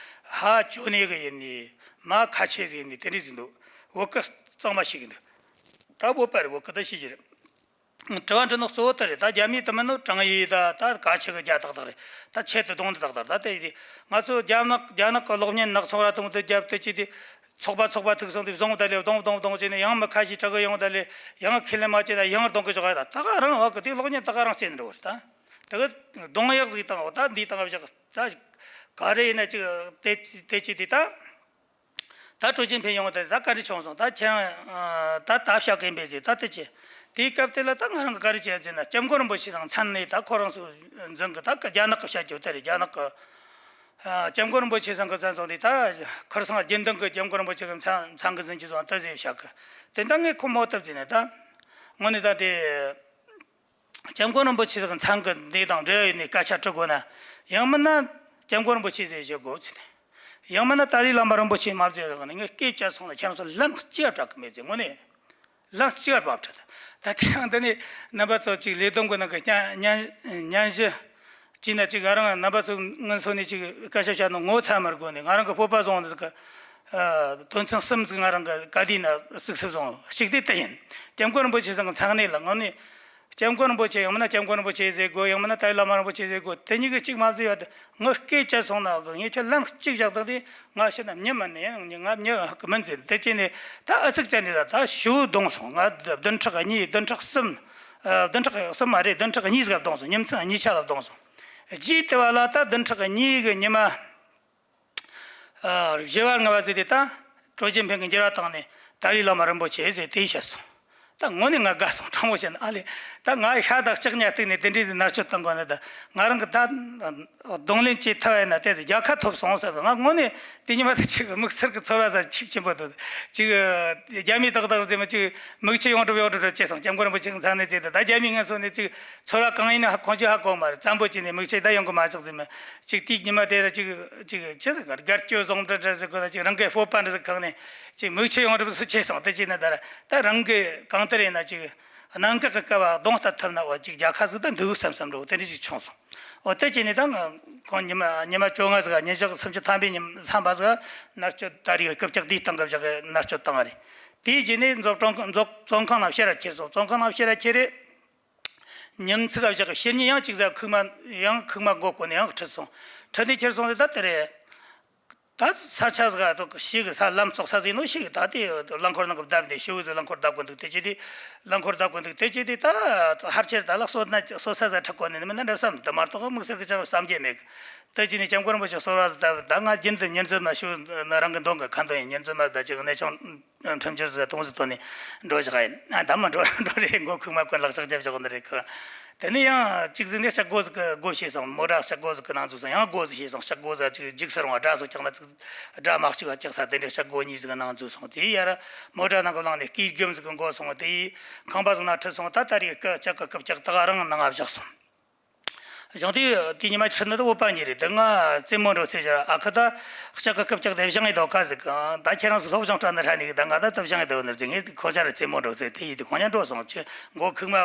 ཧ་ཅོ་ནེ་གི་ཡིན་ནི་མ་ཁ་ཆེ་ཟིག་ཡིན་ནི་དེ་འདྲའི་ཟིག་འདུག་བོད་ཀྱི་གཙང་མ་ཤེས་གི་འདུག་ད་བོད་པ་རེད། བོད་ཀྱི་ད་ཤེས་ཀྱི་རེད། དྲི་བ་འདྲི་ནོ་གཙོ་བོ་དེ་རེད། ད་རྒྱ་མིའི་དུ་མིན་ནོ་ཀྲང་ཡི་ད་ད་ག་ཆེ་གི་རྒྱ་ཏག་ཏག་རེད། ད་ཆེད་དུ་གདོང་དེ་ཏག་ཏག་ད་དེ་ཡི་ང་ཚོ་རྒྱ་ནག་རྒྱ་ནག་གི་གློག་བརྙན་ནག་ཚོང་ར་དང་དེ་རྒྱབ་དེ་ཅི་དེ་ཚོགས་པ་ཚོགས་པ་ཐུག་སོང་དེ་བཟུང་ད་ལེ་གདོང་གདོང་གདོང་བྱས་ནས་ཡང་མི་ཁ་ཤས་དྲག་གི་ཡོང་ད་ལེ་ཡང་ཁས་ལེན་མ་བྱས་ད་ཡང་གདོང་གི་བཞག་ཡ་ད་ད་ག་རང་འོག་གི་དེ་གློག་བརྙན་ད་ག་རང་བཙལ་འགྲོ་བར་ད་ད་གི་གདོང་ཡག་ཟིག་དང་འོག་ད་འདི་དང་བཞག་ད་ག་རེ་ཡིན་ན་ཅིག་དེ་དེ་ཅི་དེ་ད། ད་ཀྲོ་ཅན་ཕན་ཡོང་དེ་ད་བཀའ་འདྲི་བྱུང་སོང་། ད་ཁྱེད་རང་ད་ད་བཤད་གིན་པས་ཟེར་ད་དེ་ཅི། དེའི་སྐབས་དེ་ལ་ད་ང་རང་གི་བཀའ་འདྲི་བྱས་ཟེར་ན་སྐྱབས་མགོན་རིན་པོ་ཆེ་ཚང་མཚན་ནས་ད་ཁོ་རང་ཚོ་འཛིན་གི་ད་རྒྱ་ནག་གི་བཤད་རྒྱུ་དེ་རེད། རྒྱ་ནག་གི་སྐྱབས་མགོན་རིན་པོ་ཆེ་ཚང་གི་མཚན་སོང་དེ་ད་ཁར་སང་རྒྱུན་ལྡན་གི་སྐྱབས་མགོན་རིན་པོ་ཆེ་གི་མཚན་མཚན་གི་འཛིན་རྒྱུ་སོང་ད་ཟེར་བཤད་གི་དེ་ད་ངས་ཁོ་མོ་བཏབ་ཟེར་ནས་ད་དངོས་གནས་ད་དེ། སྐྱབས་མགོན་རིན་པོ་ཆེ་ཟེར་མཚན་གི་འདི་དང་འབྲེལ་བ་ཡོད་ནས་སྐད་ཆ་དྲི་དགོས་ན། ཡང་མིན་ན་སྐྱབས་མགོན་རིན་པོ་ཆེ་ཟེར་བཞག་དགོས་ཟེར་ནས། ཡང་མིན་ན་ཏཱ་ལའི་བླ་མ་རིན་པོ་ཆེ་མ་ཟེར་ཟེར་ནས་ངས་སྐད་བཅད་སོང་ན་ཁྱེད་རང་ཚོ་ལན་གཅིག་ག་སྤྲད་གི་མེད་ཟེར། དངོས་གནས་ལན་གཅིག་ག་སྤྲད་ད་དེ་རིང་འདི་ནས་རྣམ་པ་ཚོ་ཅིག་ལས་བསྡོམས་གི་ནང་གི་སྙན་སྙན་སྙན་ཞུ་བྱས་ན་ཅིག་ང་རང་རྣམ་པ་ཚོ་སྔོན་སོང་ནས་ཅིག་སྐད་ཆ་བཤད་ནོ་ངོ་ཚ་མི་དགོས་ནས། ང་རང་གི་སྤོབས་པ་བཟང་བོ་འདི་གི་དོན་ཚན་གསུམ་ཟིག་ང་རང་གི་ག་དུས་ན་གཟིགས་ཚུལ་བཟང་བོ་གཅིག་དེ་དེ་ཡིན། སྐྱབས་མགོན་རིན་པོ་ཆེ་ཚང་གི་མཚན་གནས་ལ་ངོ་ནས། སྐྱབས་མགོན་རིན་པོ་ཆེ་ཡང་མིན་ན་སྐྱབས་མགོན་རིན་པོ་ཆེ་ཟེར་དགོས། ཡང་མིན་ན་ཏཱ་ལའི་བླ་མ་རིན་པོ་ཆེ་ཟེར་དགོས། དེ་གཉིས་ཀྱི་གཅིག་མ་ཟེར་བ་དེ་ངོ་སྐད་བཅད་སོང་ན་གི་ངས་ཁྱོད་ལན་གཅིག་བཞག་དང་དེ་ང་ཤི་ན་མྱི་མིན་ནས་ང་མྱི་ཧ་གི་མིན་ཟེར། དེ་བྱས་ནས་ད་ཨ་ཚིག་བཅད་ནས་ད་ད་ཞུ་བརྡུངས་སོང་། ང་བདུན་ཕྲག་གཉིས་བདུན་ཕྲག་གསུམ་ཨ་བདུན་ཕྲག་གསུམ་མ་རེད། བདུན་ཕྲག་གཉིས་ཟིག་བརྡུངས་སོང་། ཉིན་མཚན་གཉིས་ཆ་ལ་བརྡུངས་སོང་། རྗེས་དེ་བ་ལ་ད་བདུན་ཕྲག་གཉིས་གི་ཉི་མ། ཨ་བཞི་བ་ལྔ་བ་ཟེར་དེ་ད་ཀྲོ་ཅན་ཕན་གྱི་འགྱུར་བ་བཏང་ནས་ཏཱ་ལའི་བླ་མ་རིན་པོ་ཆེ་ཟེར་དེ་བཤད་སོང་། ད་དངོས་གནས་ང་དགའ་སོང་། དྲང་མོ་བཤད་ན། ཨ་ལས། ད་ང་ཤ་དང་ལྕགས་ཉ་བཏུགས་ནས་དེ་འདྲའི་མནར་གཅོད་བཏང་དགོས་ན། ད་ང་རང་གི་ད་གདོང་ལེན་བྱེད་ཐུབ་ཡིན་ན་དེ་རྒྱལ་ཁ་ཐོབ་སོང་ཟེར། ང་དངོས་གནས་དེ་ཉི་མ་དེ་ཅིག་དམིགས་བསལ་གྱི་ཚོར་བ་ཟ་ཅིག་ཆེན་པོ་འདུག། ཅིག་རྒྱ་མི་ཏག་ཏག་ཟེར་མ་ཅིག་མིག་ཆུ་ཡོངས་གྲུབ་ཡོངས་གྲུབ་རེ་བྱས་སོང་། སྐྱབས་མགོན་རིན་པོ་ཆེ་མཚན་ནས་བྱས་ཏེ། ད་རྒྱ་མི་ངན་སོང་ནས་ཅིག་ཚོར་བ་གང་ཡིན་ན་ཁོང་ཚོས་ཧ་གོ་མ་རེད། བཙན་པོ་བྱས་ནས་མིག་ཆུ་ད་ཡོང་གི་མ་ཆགས་ཟེར་མ། ཅིག་དེའི་ཉི་མ་དེ་ར་ཅིག་ཅིག་ཅི་ཟེར་ག་རེ། དགའ་སྐྱོ་ཟུང་འབྲེལ་འདྲ་ཟེར་དགོས་ན། ཅིག་རང་གི་སྤོབས་པ་འདྲ་ཟིག་ཁེངས་ནས་ཅིག་མིག་ཆུ་ཡོངས་གྲུབ་སུ་ཆེ་སོང་། དེ་བྱས་ན་ད་ར་ད་རང་གི་གང་ལྟར་ཡིན་ན་ཅིག་གནད་འགག་གི་སྐབས་གདོང་ལྟ་ཐུབ་ན། འོ་ཅིག་རྒྱལ་ཁ་ཟིག་ད་འདུག་བསམ་བསམ་འགྲོ། དེ་འདྲ་ཞིག་བྱུང་སོང་། འོ་དེ་བྱས་ནས་ད་ང་ཁོང་ཉི་མ་ཉི་མ་བཅོ་ལྔ་ཟིག་ག་ཉིན་ཞག་སུམ་ཅུ་ཐམ་པའི་ཉིན་མཚམས་པ་ཟིག་ག་མནར་གཅོད། ད་རེས་རྐུབ་བཀྱག་དེའི་སྟེང་གི་བཞག་གི་མནར་གཅོད་བཏང་བ་རེད། དེའི་རྗེས་ནས་མཛོ་གྲོང་མཛོ་བཙོན་ཁང་ནང་ཕྱིར་ར་ཁྱེར་སོང་། བཙོན་ཁང་ནང་ཕྱིར་ར་ཁྱེར་རེད། ཉིན་ཚིག་ག་བཞག་གི་ཕྱི་ཉིན་ཡང་ཅིག་ཟ། ཁུག་མ་ཡང་ཁུག་མ་མགོ་བསྐོར་ནས་ཡང་ཁྲིད་སོང་། ཁྲིད་ནས་ཁྱེར་སོང་སྟེ། ད་དེ་རེད། ད་ས་ཆ་ཟིག་ག་ཤིག་གི་ས་ལམ་བཙོག་ས་ཟིག་ནོ་ཤིག་གི། ད་དེ་རླངས་འཁོར་ནང་གི་བརྡབས་ནས་ཤི་བོ་ཟིག་རླངས་འཁོར་བརྡབ་གི་འདུག། དེ་བྱས་དུས་རླངས་འཁོར་བརྡབ་གི་འདུག། དེ་བྱས་དུས་ད་ཕལ་ཆེར་ད་ལག་གསོ་ན་གསོ་ས་ཟིག་ཁྲིད་དགོས་ནི་མིན་ན་འདྲ་བསམ། དེ་མ་གཏོགས་དམིགས་བསལ་གི་ཅང་བསམ་རྒྱུ་མེད་གི། དེ་བྱས་ནས་སྐྱབས་མགོན་རིན་པོ་ཆེ་གསོལ་བ་ཟིག་བཏབ། ད་ང་རྒྱུན་དུ་ཉིན་རྩིབ་ན་ཤི་བོ་ན་རང་གི་འདོན་གི། ཁ་འདོན་ཡིན། ཉིན་རྩིབ་ན་ད་ཅིག་གནས་ཆུང་ཁྲིམས་འཆར་ཟིག་དུང་ཟིག་བཏོན་ནས་འགྲོ་བཞག་ཡིན། ཨ། ད་མ་འགྲོ་འགྲོ་རེད། མགོ་ཁུག་མ་བསྐོར་ལག་ལྕགས་རྒྱབ་བཞག་གོ་ནི་རེད་ཁོ། དེ་ནས་ཡང་གཅིག་ཟིག་ནས་ལྕགས་སྒོ་ཟིག་གི་སྒོ་ཕྱེ་སོང་། མོ་ཊ་ལྕགས་སྒོ་ཟིག་གི་ནང་འཛུལ་སོང་། ཡང་སྒོ་ཟིག་ཕྱེ་སོང་། ལྕགས་སྒོ་ཟིག་ཅིག་འཇིགས་སུ་རུང་བ། དགྲ་ཟིག་བཅག་ན་ཅིག་དགྲ་མ་གཅིག་པ་བཅག་ས་དེ་འདྲའི་ལྕགས་སྒོ་གཉིས་ཟིག་གི་ནང་འཛུལ་སོང་། དེའི་ཡར་མོ་ཊ་ནང་གི་ལངས་ནས་སྐས་སྒམ་ཟིག་གི་མགོ་སོང་། དེའི་ཁང་པ་ཟིག་ནང་ཁྲིད་སོང་། ད་ད་རེས་སྐུ་ལྕགས་གི་རྐུབ་བཀྱག་དག་རང་ནང་བཞག་སོང་། གཞུང་དེ་དེ་ཉི་མ་ཁྲིད་ནི་ད་བོད་པ་གཉིས་རེད། དེ་ང་རྩེད་མོ་འགྲོ་ཚེ་ཞར་ཨ་ཁུ་ད་ལྕགས་གི་རྐུབ་བཀྱག་དེ་བཞེངས་ཡི་འདུག་ག་ཟེར་གི། ད་ཁྱེད་རང་ཚོ་སློབ་སྦྱོང་སྤྲད་ནི་ར་ནི་གི། ད་ང་ད་ད་བཞེངས་ཡི་འདུག་ནི་ཟེར། ངས་ཁོ་ཆ་ར་རྩེད་མོ་འགྲོ་ཚེ་དེ་ཡི་དེ་ཁོང་ཉ་འགྲོ་སོང་། ཁྱོད་མགོ་ཁུག་མ་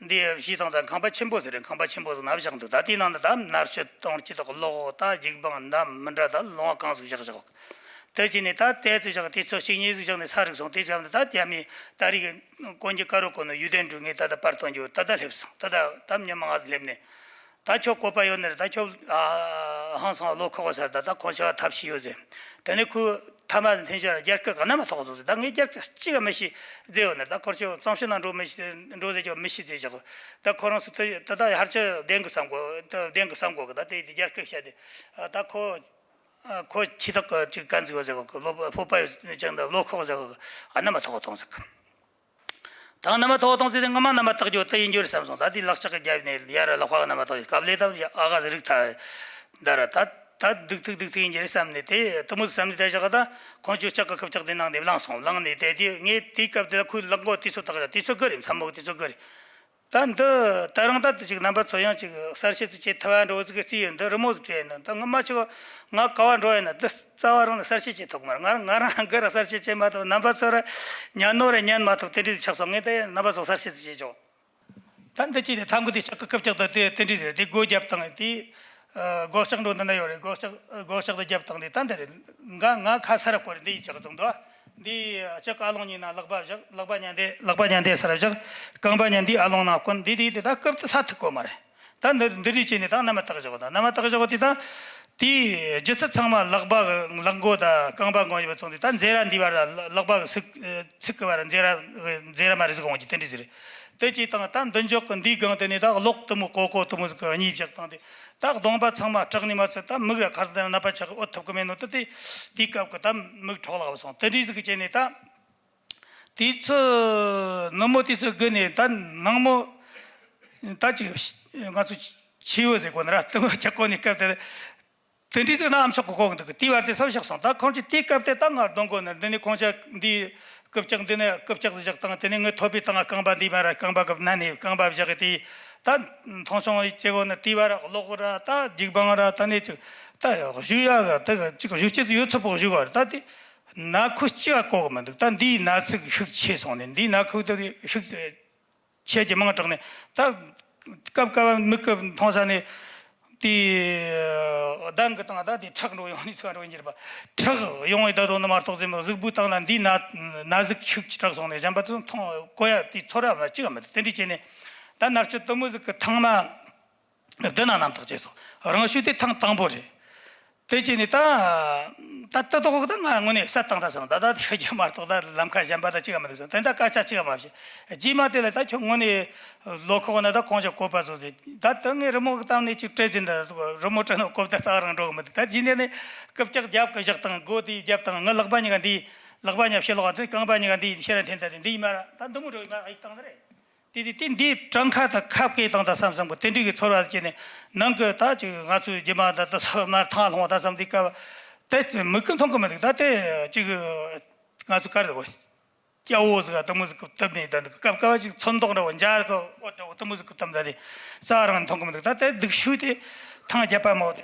འདི་བཞི་དང་ད་ཁང་པ་ཆེན་པོ་ཟེར་རེད། ཁང་པ་ཆེན་པོ་ཟིག་ནང་བཞག་འདུག། ད་དེའི་ནང་ན་ད་མནར་གཅོད་གཏོང་རྒྱུ་དང་གློག་ད་རྒྱུག་སྦང་འདྲ་མི་འདྲ་ད་ལོང་བ་གང་ཟིག་བཞག་བཞག། དེ་བྱས་ནས་ད་དེ་ཚོ་བཞག་དུས་ཚོད་གཅིག་གཉིས་ཟིག་བཞག་ནས་ས་རུབ་སོང་། དེ་བཞག་ནས་ད་རྒྱ་མི་ད་རེས་ཀྱི་གོན་རྒྱུ་དཀར་པོ་གོན་ནས་ཡུལ་དེ་འགྲོ། ངས་ད་ད་པར་སྟོན་རྒྱུ་ད་ད་སླེབས་སོང་། ད་ད་ད་མྱི་མང་ང་ཟིག་སླེབས་ནས། ད་ཁྱོད་བཀོད་པ་ཡོད་ནི་རེད། ད་ཁྱོད་ཨ་ཧང་སང་བློ་ཁོག་ཟེར། ད་ད་ཁོང་ཆ་བ་ཐབས་ཤེས་ཡོད་ཟེར། དེ་ནས་ཁོས་ཐ་མ་འཐེན་ཤར་རྒྱ་སྐད་ག་ན་མ་ཐོག་འདུག་ཟེར། ད་ངས་རྒྱ་སྐད་གཅིག་ག་མི་ཤེས་ཟེར་ཡོད་ནི་རེད། ད་ཁོར་ཆོས་གཙང་ཤོད་ན་འགྲོ་མི་ཤེས། འགྲོ་ཟེར་ཁྱོད་མི་ཤེས་ཟེར་བཞག། ད་ཁོ་རང་ཚོ་ད་ད་ད་ཧར་ཆ་བདེན་གི་བསམ་གོ། ད་བདེན་གི་བསམ་གོ་གི། ད་དེ་རྒྱ་སྐད་བཤད་དེ། ད་ཁོ་ཁོ་ཁྱི་དག་གི་ཅིག་གན་ཟིག་ཡོད་ཟེར་གོ་གི། བློ་སྤོབས་པ་ཡོད་ཅང་ད་བློ་ཁོག་ཟེར་གོ་གི། ཨ་ན་མ་ཐོག་གི་ཐོང་ཟེར་གི། ད་ན་མ་ཐོག་གི་ཐོང་ཟེར་དེ་ངོ་མ་ན་མ་ཐག་རྒྱུ་དེ་ཡིན་རྒྱུ་རེད་བསམ་སོང་། ད་དེ་ལག་ལྕགས་གི་རྒྱབ་ནས་ཡར་ལག་པ་གི་ན་མ་ཐོག་གི་སྐབས་ལས་ད་ཨ་ག་ཟིག་རིག་ཐལ། ད་ར་ད་ད་སྡུག་ཐུག་སྡུག་ཐུག་ཡིན་རྒྱུ་རེད་བསམ་ནས། དེ་དུ་མོ་ཟིག་བསམ་ནས་དེ་བཞག། ད་ཁོང་ཆོས་ལྕགས་གི་རྐུབ་བཀྱག་དེ་ནང་ནས་བླངས་སོང་། བླངས་ནས་དེ་དེ་ངས་དེའི་སྐབས་དེ་ལ་ཁོའི་ལག་མགོ་དུས་ཚོད་ཐག་ཡ་དུས་ཚོད་དགོས་རེད། མཚན་མོ་གི་དུས་ཚོད་དགོས་རེད། ད་འདི་ད་རང་ད་ཅིག་རྣམ་པ་ཚོ་ཡང་ཅིག་གསལ་བཤད་ཅིག་བྱེད་ཐུབ་པ་འགྲོ་ཟིག་གི་རྩིས་ཡོད། འདི་རི་མོ་ཟིག་བྲིས་ཡིན། འདི་ངོ་མ་ཆེ་བ་ང་ག་བ་འགྲོ་ཡིན་ན་འདི་རྩ་བ་རང་ལ་གསལ་བཤད་བྱེད་ཐུབ་མ་རེད། ང་རང་ང་རང་གི་ར་གསལ་བཤད་བྱེད་མ་ཐུབ། རྣམ་པ་ཚོ་ར་ཉན་ནོ་ར་ཉན་མ་ཐུབ། དེ་འདྲ་ཆགས་སོང་། ངས་ད་རྣམ་པ་ཚོ་གསལ་བཤད་ཅིག་བྱེད་ཆོག། ད་འདི་ཅི་ནས་ཐང་གི་དེ་ལྕགས་གི་རྐུབ་བཀྱག་ད་དེ་དེ་འདྲ་ཟེར། དེ་སྒོ་རྒྱབ་བཏང་དེ། སྒོ་ལྕགས་འགྲོ་འདི་ན་ཡོད་རེད། སྒོ་ལྕགས་སྒོ་ལྕགས་དེ་རྒྱབ་བཏང་དེ། ད་འདི་རེད། ང་ང་ཁ་ས་ར་བསྐོར་རེད། འདི་ཡི་ལྕགས་བཙོང་དོ། འདི་ལྕགས་ཨ་ལོང་གཉིས་ན་ལག་པ་བཞག། ལག་པ་ཉལ་འདི་ལག་པ་ཉལ་འདི་ས་ར་བཞག། རྐང་པ་ཉལ་འདི་ཨ་ལོང་ནང་བསྐོར། འདི་འདི་དེ་ད་རྐུབ་ཏུ་ས་ཐུག་གོ་མ་རེད། ད་འདི་འདི་རིགས་བྱས་ནས་ད་ན་མ་ཐག་བཞག། ད་ན་མ་ཐག་བཞག་དེ་ད་དེའི་རྒྱུ་ཚད་ཚང་མ་ལག་པ་གི་ལག་མགོ་ད་རྐང་པ་མགོ་ཡོད་པ་ཚོང་དུས། ད་མཛེ་ར་འདི་བར་ལ་ལག་པ་གི་ཚིགས་ཚིགས་གི་བར་མཛེ་ར་མཛེ་ར་མ་རེ་ཟིག་འོང་གི་དེ་འདྲ་ཟིག་རེད། དེ་ཅིག་དང་ད་མདུན་ཅོག་གི་འདིའི་སྒང་དེ་ནས་ད་གློག་དུ་མོ་ཀོ་ཀོ་དུ་མོ་ཟིག་གི་གཉིས་བཞག་བཏང་དེ། ད་གདོང་པ་ཚང་མ་སྐྲག་ནས་མ་ཚད། ད་མིག་ར་ཁར་དེ་ན་ནད་པ་ཆགས་གི་འོད་ཐུབ་གི་མེད་ནོ། ད་དེ་དེའི་སྐབས་གི་ད་མིག་འཕྲོག་ལག་བ་སོང་། དེ་འདྲ་ཟིག་གི་བྱས་ནས་ད། དུས་ཚོད་ནུབ་མོ་དུས་ཚོད་དགུ་ནས་ད་ནངས་མོ་ད་ཅིག་ང་ཚོ་ཆི་ཡོད་ཟེར་གོ་ནི་ར། དུ་མོ་རྒྱག་གོ་ནི་སྐབས་དེ་དེ་འདྲའི་ཟིག་ན་ཨམ་ཅོག་གི་གོ་གི་འདུག་གི། དེའི་བར་དེ་སབ་བཞག་སོང་། ད་ཁོང་ཚོས་དེའི་སྐབས་དེ་ད་ང་གདོང་གོ་ནི་ར། འདི་ནས་ཁོང་ཚོ་འདི་རྐུབ་བཀྱག་འདི་ནས་རྐུབ་བཀྱག་ཟིག་བཞག་བཏང་། དེ་ནས་ངའི་ཐོད་པའི་སྟེང་རྐང་པ་འདི་མ་ར་རྐང་པ་གི་ན་ནས་རྐང་པ་བཞག་གི། དེ་ད་མཐོང་ཆུང་བྱེད་གོ་ནི། དེའི་བར་གློག་ར་ད་རྒྱུག་སྦང་ར་ད་ནས་ཅིག་ད་གཞུ་ཡ་གི་ད་ཅིག་གཞུ་ཆེ་ཟིག་ཡོད་ཚོད་པོ་གཞུ་ག་ར། ད་དེ་ན་ཁུ་གཅིག་ག་གོ་གི་མི་འདུག། ད་འདིའི་ན་ཚིག་ཤུགས་ཆེ་སོང་ནས། འདིའི་ན་ཁུ་དེ་ཤུགས་ཆེ་གི་མང་དྲགས་ནས། ད་སྐབས་སྐབས་མིག་གི་མཐོང་ས་ནས་དེ་གདན་གི་སྟེང་ད་དེ་ཁྲག་འགྲོ་ཡོང་ནས་ཚུར་འགྲོ་ཡིན་རྒྱུ་རེད་པ། ཁྲག་ཡོང་བའི་ད་དོ་ནི་མ་གཏོགས་ཟེར་མོ་གཟུགས་པོའི་སྟེང་ལ་འདིའི་ན་ན་ཟུག་ཤུགས་ཆེ་དྲགས་སོང་ནས། གཞན་པ་ཚོ་མཐོང་གོ་ཡ་དེ་ཚོར་བ་མ་གཅིག་ག་མི་འདུག། དེ་འདྲ་བྱས་ནས་ད་མནར་གཅོད་དུ་མོ་ཟིག་གི་ཐེངས་མ་བདུན་ན་རྣམ་དག་བྱས་སོང་། རང་ཤུགས་དེ་ཐེངས་དང་པོ་རེད། དེ་བྱས་ནས་ད་ད་ལྟ་ཐོག་ད་ང་དངོས་གནས་བསད་བཏང་ད་བསམ། ད་ད་ཤི་རྒྱུ་མ་གཏོགས་ད་ལམ་ཁ་གཞན་པ་ད་གཅིག་ག་མི་འདུག་བསམ། དེ་ད་སྐད་ཆ་གཅིག་ག་མ་བཤད། རྗེས་མ་དེ་ལ་ད་ཁྱོད་དངོས་གནས་བློ་ཁོག་ན་ད་གོང་ཞབས་བཀོད་པ་བཟོ་ཟེར། ད་ད་ངས་རི་མོ་གི་བཏང་ནས་ཅིག་སྤྲད་ཟིན། ད་རི་མོ་སྤྲད་ནོ་གོ་བརྡ་རྩ་རང་འགྲོ་གི་མི་འདུག། ད་རྗེས་ནས་ནས་རྐུབ་བཀྱག་རྒྱབ་གི་བཞག་བཏང་། སྒོ་དེ་རྒྱབ་བཏང་། ངའི་ལག་པ་གཉིས་ཀ་འདི་ ལག་པ་གཉིས་ཕྱི་ལོགས་དེ་རྐང་པ་གཉིས་ཀ་འདི་ཕྱི་ར་འཐེན་ད་དེ་འདི་ཡིན་མ་ར་ད་འདི་མོ་འགྲོ་ཡིན་མ་ཡིག་བཏང་ནི་རེད། དེ་དེ་དེ་འདི་བྲང་ཁ་དང་ཁབ་སྐེ་བཏང་ད་བསམ་བསམ་གི་དེ་འདྲའི་གི་ཚོར་བ་སྐྱེས་ནས་ནང་གི་ད་ཅིག་ང་ཚོའི་རྒྱུ་མ་ད་ད་ཚོ་མར་ཐང་ལྷུང་བ་ད་བསམ་དུས་སྐབས་དེ་མིག་གིས་མཐོང་གི་མི་འདུག་ད་དེ་ཅིག་ང་ཚོ་ག་རེ་ཟེར་དགོས། སྐྱ་བོ་ཟིག་ག་དུ་མོ་ཟིག་གི་བཏབ་ནས་ད་འདུག་སྐབས་སྐབས་ཅིག་ཚོན་མདོག་འདྲ་བོ་འཇའ་གི་འོད་འདྲ་བོ་དུ་མོ་ཟིག་གི་བཏབ་ད་དེ་རྩ་བ་རང་མཐོང་གི་མི་འདུག་ད་དེ་སྡུག་ཤོས་དེ་ཐང་རྒྱབ་པ་མོ་དེ།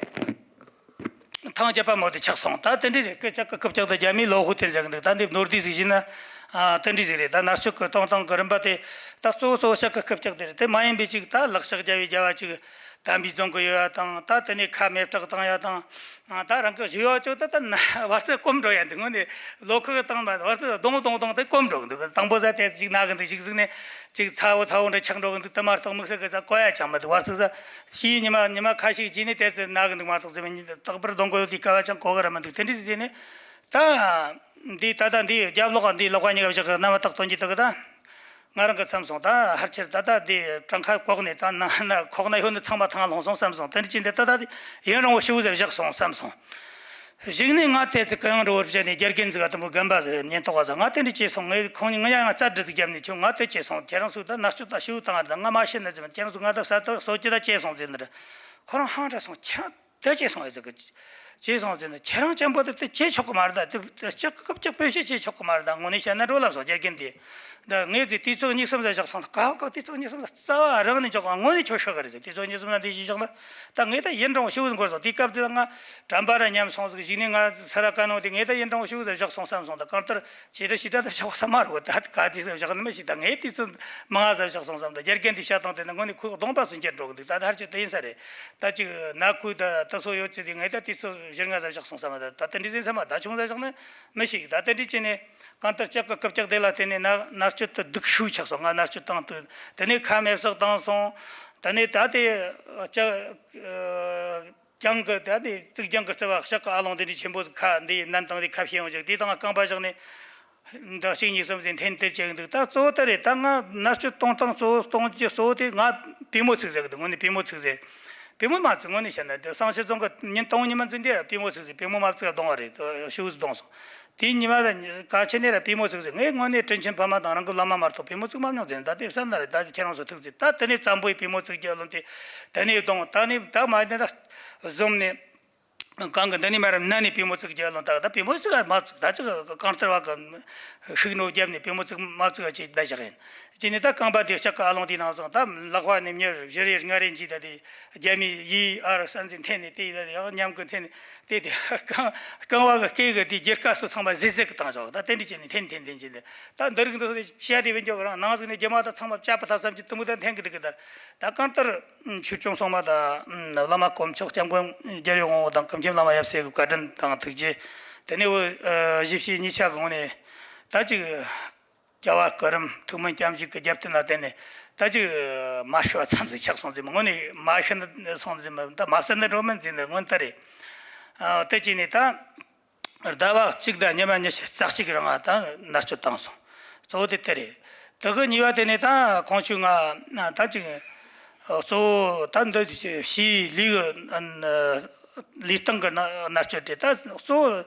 ཐང་རྒྱབ་པ་མོ་དེ་ཆགས་སོང་། ད་དེ་འདྲ་རེད། སྐུ་ཅག་གི་སྐུ་ཅག་དང་རྒྱ་མིའི་ལོ་ཧུ་དེ་ཟེར་གི་འདུག་ད་འདི་ནོར་དུས་ཟིག་བྱིན་ན་ཨ་དེ་འདྲ་ཟིག་རེད། ད་མནར་གཅོད་གི་གཏོང་སྟངས་གི་རིམ་པ་དེ་ད་གཙོ་བོ་གཙོ་བོ་ཅག་གི་སྐུ་ཅག་དེ་རེད། དེ་མ་ཡིན་པའི་ཅིག་ད་ལག་ཤག་རྒྱབ་པའི་རྒྱབ་པ་ཅིག་དམ་པའི་རྫོང་གི་ཡོད་པ་དང་། ད་དེ་ནས་ཁ་མེ་སྲེག་བཏང་ཡ་དང་། ད་རང་གི་བཞུགས་ཡ་ཅོ་ད་ད་ན་བར་སེ་སྐོམ་འགྲོ་ཡ་འདུག་དངོས་ནས་ལོ་ཁོག་གི་བཏང་མ་བར་སེ་རྡུང་རྡུང་རྡུང་དེ་སྐོམ་འགྲོ་གི་འདུག་དང་པོ་ཟ་དེ་ཅིག་ན་གི་འདུག་ཅིག་ཟིག་ནས་ཅིག་ཚ་བོ་ཚ་བོ་འདྲ་ཆགས་འགྲོ་གི་འདུག་དེ་མ་གཏོགས་དམིགས་བསལ་གི་ཟ་གོ་ཡ་ཅང་མི་འདུག་བར་སེ་ཟ་ཕྱིའི་ཉི་མ་ཉི་མ་ཁ་ཤས་རྗེས་ནས་དེ་ཚོ་ན་གི་འདུག་མ་གཏོགས་ཟེར་མི་ཉིད་རྟག་པར་རྡུང་གི་ཡོད་དུས་སྐལ་བ་ཅང་གོ་གི་ར་མི་འདུག་དེ་འདྲ་ཟིག་ཟེར་ནས་ད། འདི་ད་ལྟ་འདི་རྒྱབ་ལོགས་འདི་ལག་པ་གཉིས་ཀ་བཞག་གི་རྣམ་པ་ཏག་སྟོན་གྱི་འདུག་གི་ད། ང་རང་གི་མཚམས་སོང་ད་ཧར་ཆེར་ད་ལྟ་འདི་གྲངས་ཁ་ཁོག་ནས་ད་ན་ན་ཁོག་ན་ཡོད་ནི་ཚང་མ་ཐང་ལྷུང་སོང་བསམ་སོང་། དེ་འདྲ་ཅི་འདི་ད་ལྟ་འདི་ཡུན་རིང་བོ་ཞེ་བོ་ཟིག་བཞག་སོང་བསམ་སོང་། གཞུག་ནས་ང་དེ་ཚོ་གུ་ཡངས་འགྲོ་བར་བྱས་ནས་རྒྱལ་རྒན་ཟིག་ག་དུ་མོ་རྒན་པ་ཟིག་རེད། ཉེན་རྟོག་པ་ཟིག་ང་དེ་འདྲ་བྱས་སོང་། ངས་ཁོང་ཉིད་ང་ཡང་ང་རྩར་སྒྲིག་རྒྱབ་ནས་ཁྱོད་ང་དེ་བྱས་སོང་། ཁྱེད་རང་ཚོ་ད་མནར་གཅོད་ད་ཞེ་བོ་བཏང་ང་རེད། ད་ང་མ་ཤི་ན་ཟེར་ཁྱེད་རང་ཚོ་ང་ད་ས་ད་སོ་སྐྱེ་ད་བྱས་སོང་ཟེར་ནི་རེད། ཁོ་རང་ཧང་སངས་སོང་། ཁྱེད་རང་དེ་བྱས་སོང་ཨེ་ཟེར་གི། བྱས་སོང་ཟེར་ན་ཁྱེད་རང་ཅན་པོ་དེ་དེ་བྱས་ཆོག་གི་མ་རེད་ད། དེ་ལྕགས་སྐུ་ལྕགས་བེད་སྤྱོད་བྱས་ཆོག་གི་མ་རེད་ད། དངོས་གནས་བཤད་ན་འགྲོ་ལབ་སོང་རྒྱལ་རྒན་དེ། ད་ངས་ཟེར་དུས་ཚོད་གཉིས་གསུམ་ཟ་བཞག་སོང་། ད་ཀ་ཀ་དུས་ཚོད་གཉིས་གསུམ་ཟ་རྩ་བ་རང་ནས་འཇོག་ག་དངོས་གནས་ཁྱོད་ཤོད་གི་རེད་ཟེར། དུས་ཚོད་གཉིས་གསུམ་ཟ་འདི་བྱས་བཞག་ན་ད་ངས་ད་ཡུན་རིང་བོ་ཞེ་བོ་འགོར་སོང་། དེའི་སྐབས་དེ་ལ་ང་དྲན་པ་ར་ཉམས་སོང་ཟིག་གཞུག་ནས་ང་ས་ར་ཀ་ནོ་དེ་ངས་ད་ཡུན་རིང་བོ་ཞེ་བོ་ཟ་བཞག་སོང་བསམ་སོང་། ད་གང་ལྟར་ཇེ་དྲག་ཞེ་དྲག་ད་བཞག་ས་མ་རེད་གོ། ད་ག་དུས་ཟ་བཞག་ནི་མི་ཤེས། ད་ངས་དུས་ཚོད་མང་ང་ཟ་བཞག་སོང་བསམ། ད་རྒྱལ་རྒན་དེ་བཤད་སྟངས་དེ་ནི་དངོས་གནས་ཁོའི་གདོང་པ་སུ་འགྱུར་འགྲོ་གི་འདུག་ད་ད་ཧར་ཅིག་དེ་ཡིན་ས་རེད། ད་ཅིག་ན་ཁོས་ད་ད་སོ་ཡོད་ཚེ་དེ་ངས་ད་དུས་ཚོད་བཞིར་ང་ཟ་བཞག་སོང་བསམ། ད་ད་དེ་འདྲ་ཟིན་ས་མ་ད་ཆུང་ཟ་བཞག་ནི་མི་ཤེས། ད་དེ་འདྲ་བྱས་ནས་གང་ལྟར་ལྕགས་ཀྱི་རྐུབ་ཀྱག་དེ་ལ་བརྟེན་ནས་ན་མནར་གཅོད་དུ་སྡུག་ཤོས་ཆགས་སོང་། ང་མནར་གཅོད་བཏང་དུས་དེ་ནས་ཁ་མེ་བསྲེགས་བཏང་སོང་། དེ་ནས་ད་དེ་ལྕགས། རྒྱང་གི་ད་ནི་གཙུག་རྒྱང་གི་རྩེ་བ་ཤག་གི་ཨ་ལོང་དེ་འདྲའི་ཆེན་པོ་ཟིག་ཁ་འདི་ནན་དང་དེ་ཁ་བཤད་ཡོང་ཅིག་དེ་དང་རྐང་པ་བཞག་ནས་འདི་གཅིག་གཉིས་གསུམ་ཟིག་འཐེན་དེ་བྱེད་འདུག་ད་གཙོ་བོ་དེ་རེད། ད་ང་མནར་གཅོད་གཏོང་སྟངས་གཙོ་བོ་གཏོང་རྒྱུ་གཙོ་བོ་དེ་ང་པུས་མོ་ཚིག་ཟེར་གི་འདུག་དངོས་གནས་པུས་མོ་ཚིག་ཟེར། པུས་མོ་མ་ཚིག་དངོས་གནས་བཤད་ན་དེ་བསང་ཆུ་རྫོང་གི་ཉིན་དང་པོ་ཉི་མ་འཛིན་དེ་པུས་མོ་ཚིག་ཟེར། པུས་མོ་མ་ཚིག་ག་གདོང་བ་རེད། ཤུགས་གདོང་སོང་། དེའི་ཉི་མ་ལ་ག་ཆེ་ནས་ར་པུས་མོ་ཚིག་ཟེར། ངས་དངོས་གནས་དྲིན་ཆེན་ཕ་མ་དང་རང་གི་བླ་མ་མ་གཏོགས་པུས་མོ་ཚིག་མ་མྱོང་ཟེར། ད་དེ་བསམ་ན་རེད། ད་ཁྱེད་རང་ཚོ་ཐུག་ཚེ་ད་དེ་ནས་བཙན་པོའི་པུས་མོ་ཚིག་རྒྱུ་ལོན་ཏེ་དེ་ནས་གདོང་ད་ནས་ད་མ་ནས་ད་བཟུང་ནས་གང་གི་འདི་ནས་མ་ར་ན་ནས་པུས་མོ་ཚིག་རྒྱུ་ལོན། ད་ད་པུས་མོ་ཚིག་མ་ཚིག་ད་ཅིག་གང་ལྟར་བ་གི་ཤུགས་ནོ་རྒྱབ་ནས་པུས་མོ་ཚིག་མ་ཚིག་ཅིག་བསྡད་བཞག་ཡིན། ཅི་ནས་ད་རྐང་པ་འདི་ལྕགས་ཀྱི་ཨ་ལོང་དེའི་ནང་བཟུང་ད་ལག་པ་ནས་མྱུར་བཞི་རེ་ལྔ་རེ་འཇིག་ད་དེ་རྒྱ་མི་ཡིས་ཨར་ས་འཛིན་འཐེན་ནས་དེ་ཡི་ད་དེ་ཡང་མཉམ་གི་འཐེན་ནས་དེ་དེ་རྐང་རྐང་བ་གི་སྐེ་གི་དེ་རྒྱུ་སྐ་སོ་ཚང་མ་ཟིག་ཟིག་གི་བཏང་བཞག་ད་དེ་འདྲི་བྱས་ནས་འཐེན་འཐེན་འཐེན་བྱས་ནས་ད་འདི་རིགས་འདི་ཚོ་དེ་བཤད་དེ་བེད་འཇོག་རང་ནང་ཟིག་ནས་རྒྱུ་མ་ད་ཚང་མ་བཅད་པ་ཐབས་བསམ་གྱི་དུམ་བུ་ད་འཐེན་གི་འདུག་གི་ད་ད་གང་ལྟར་ཆོས་སྐྱོང་སྲུང་མ་ད་བླ་མ་དཀོན་མཆོག་སྐྱབས་མགོན་རྒྱལ་བའི་དབང་པོ་དང་སྐུ་མཁྱེན་བླ་མ་ཡབ་སྲས་ཀྱི་བཀའ་དྲིན་དང་ཐུགས་རྗེ། དེ་ནས་འོ་ཨ་གཞིས་བྱེས་གཉིས་ཆ་གི་ངོས་ནས་ད་ཅིག་རྒྱལ་བ་སྐུ་རིམ་ཐུགས་སྨོན་སྐྱབས་འཇུག་གི་རྒྱབ་རྟེན་ལ་བརྟེན་ནས་ད་ཅིག་མ་ཤི་བ་མཚམས་སུ་ཆགས་སོང་ཟེར་མ། དངོས་ནས་མ་ཤི་ནི་སོང་ཟེར་མ། ད་མ་བསད་ནི་འགྲོ་མིན་ཟེར་ནི་སྔོན་ལྟར་རེད། ཨ་དེ་བྱས་ནས་ད་ཟླ་བ་གཅིག་དང་ཉི་མ་ཉི་ཤུ་རྩ་གཅིག་རིང་ང་ད་མནར་གཅོད་བཏང་སོང་། གཙོ་བོ་དེ་དེ་རེད། དེ་གི་གཉིས་པ་དེ་ནས་ད་ཁོང་ཆོས་ང་ད་ཅིག་གཙོ་བོ་ད་འདི་ཕྱིའི་ལུས་ཀྱི་ལུས་སྟེང་གི་མནར་གཅོད་དེ། ད་གཙོ་བོ་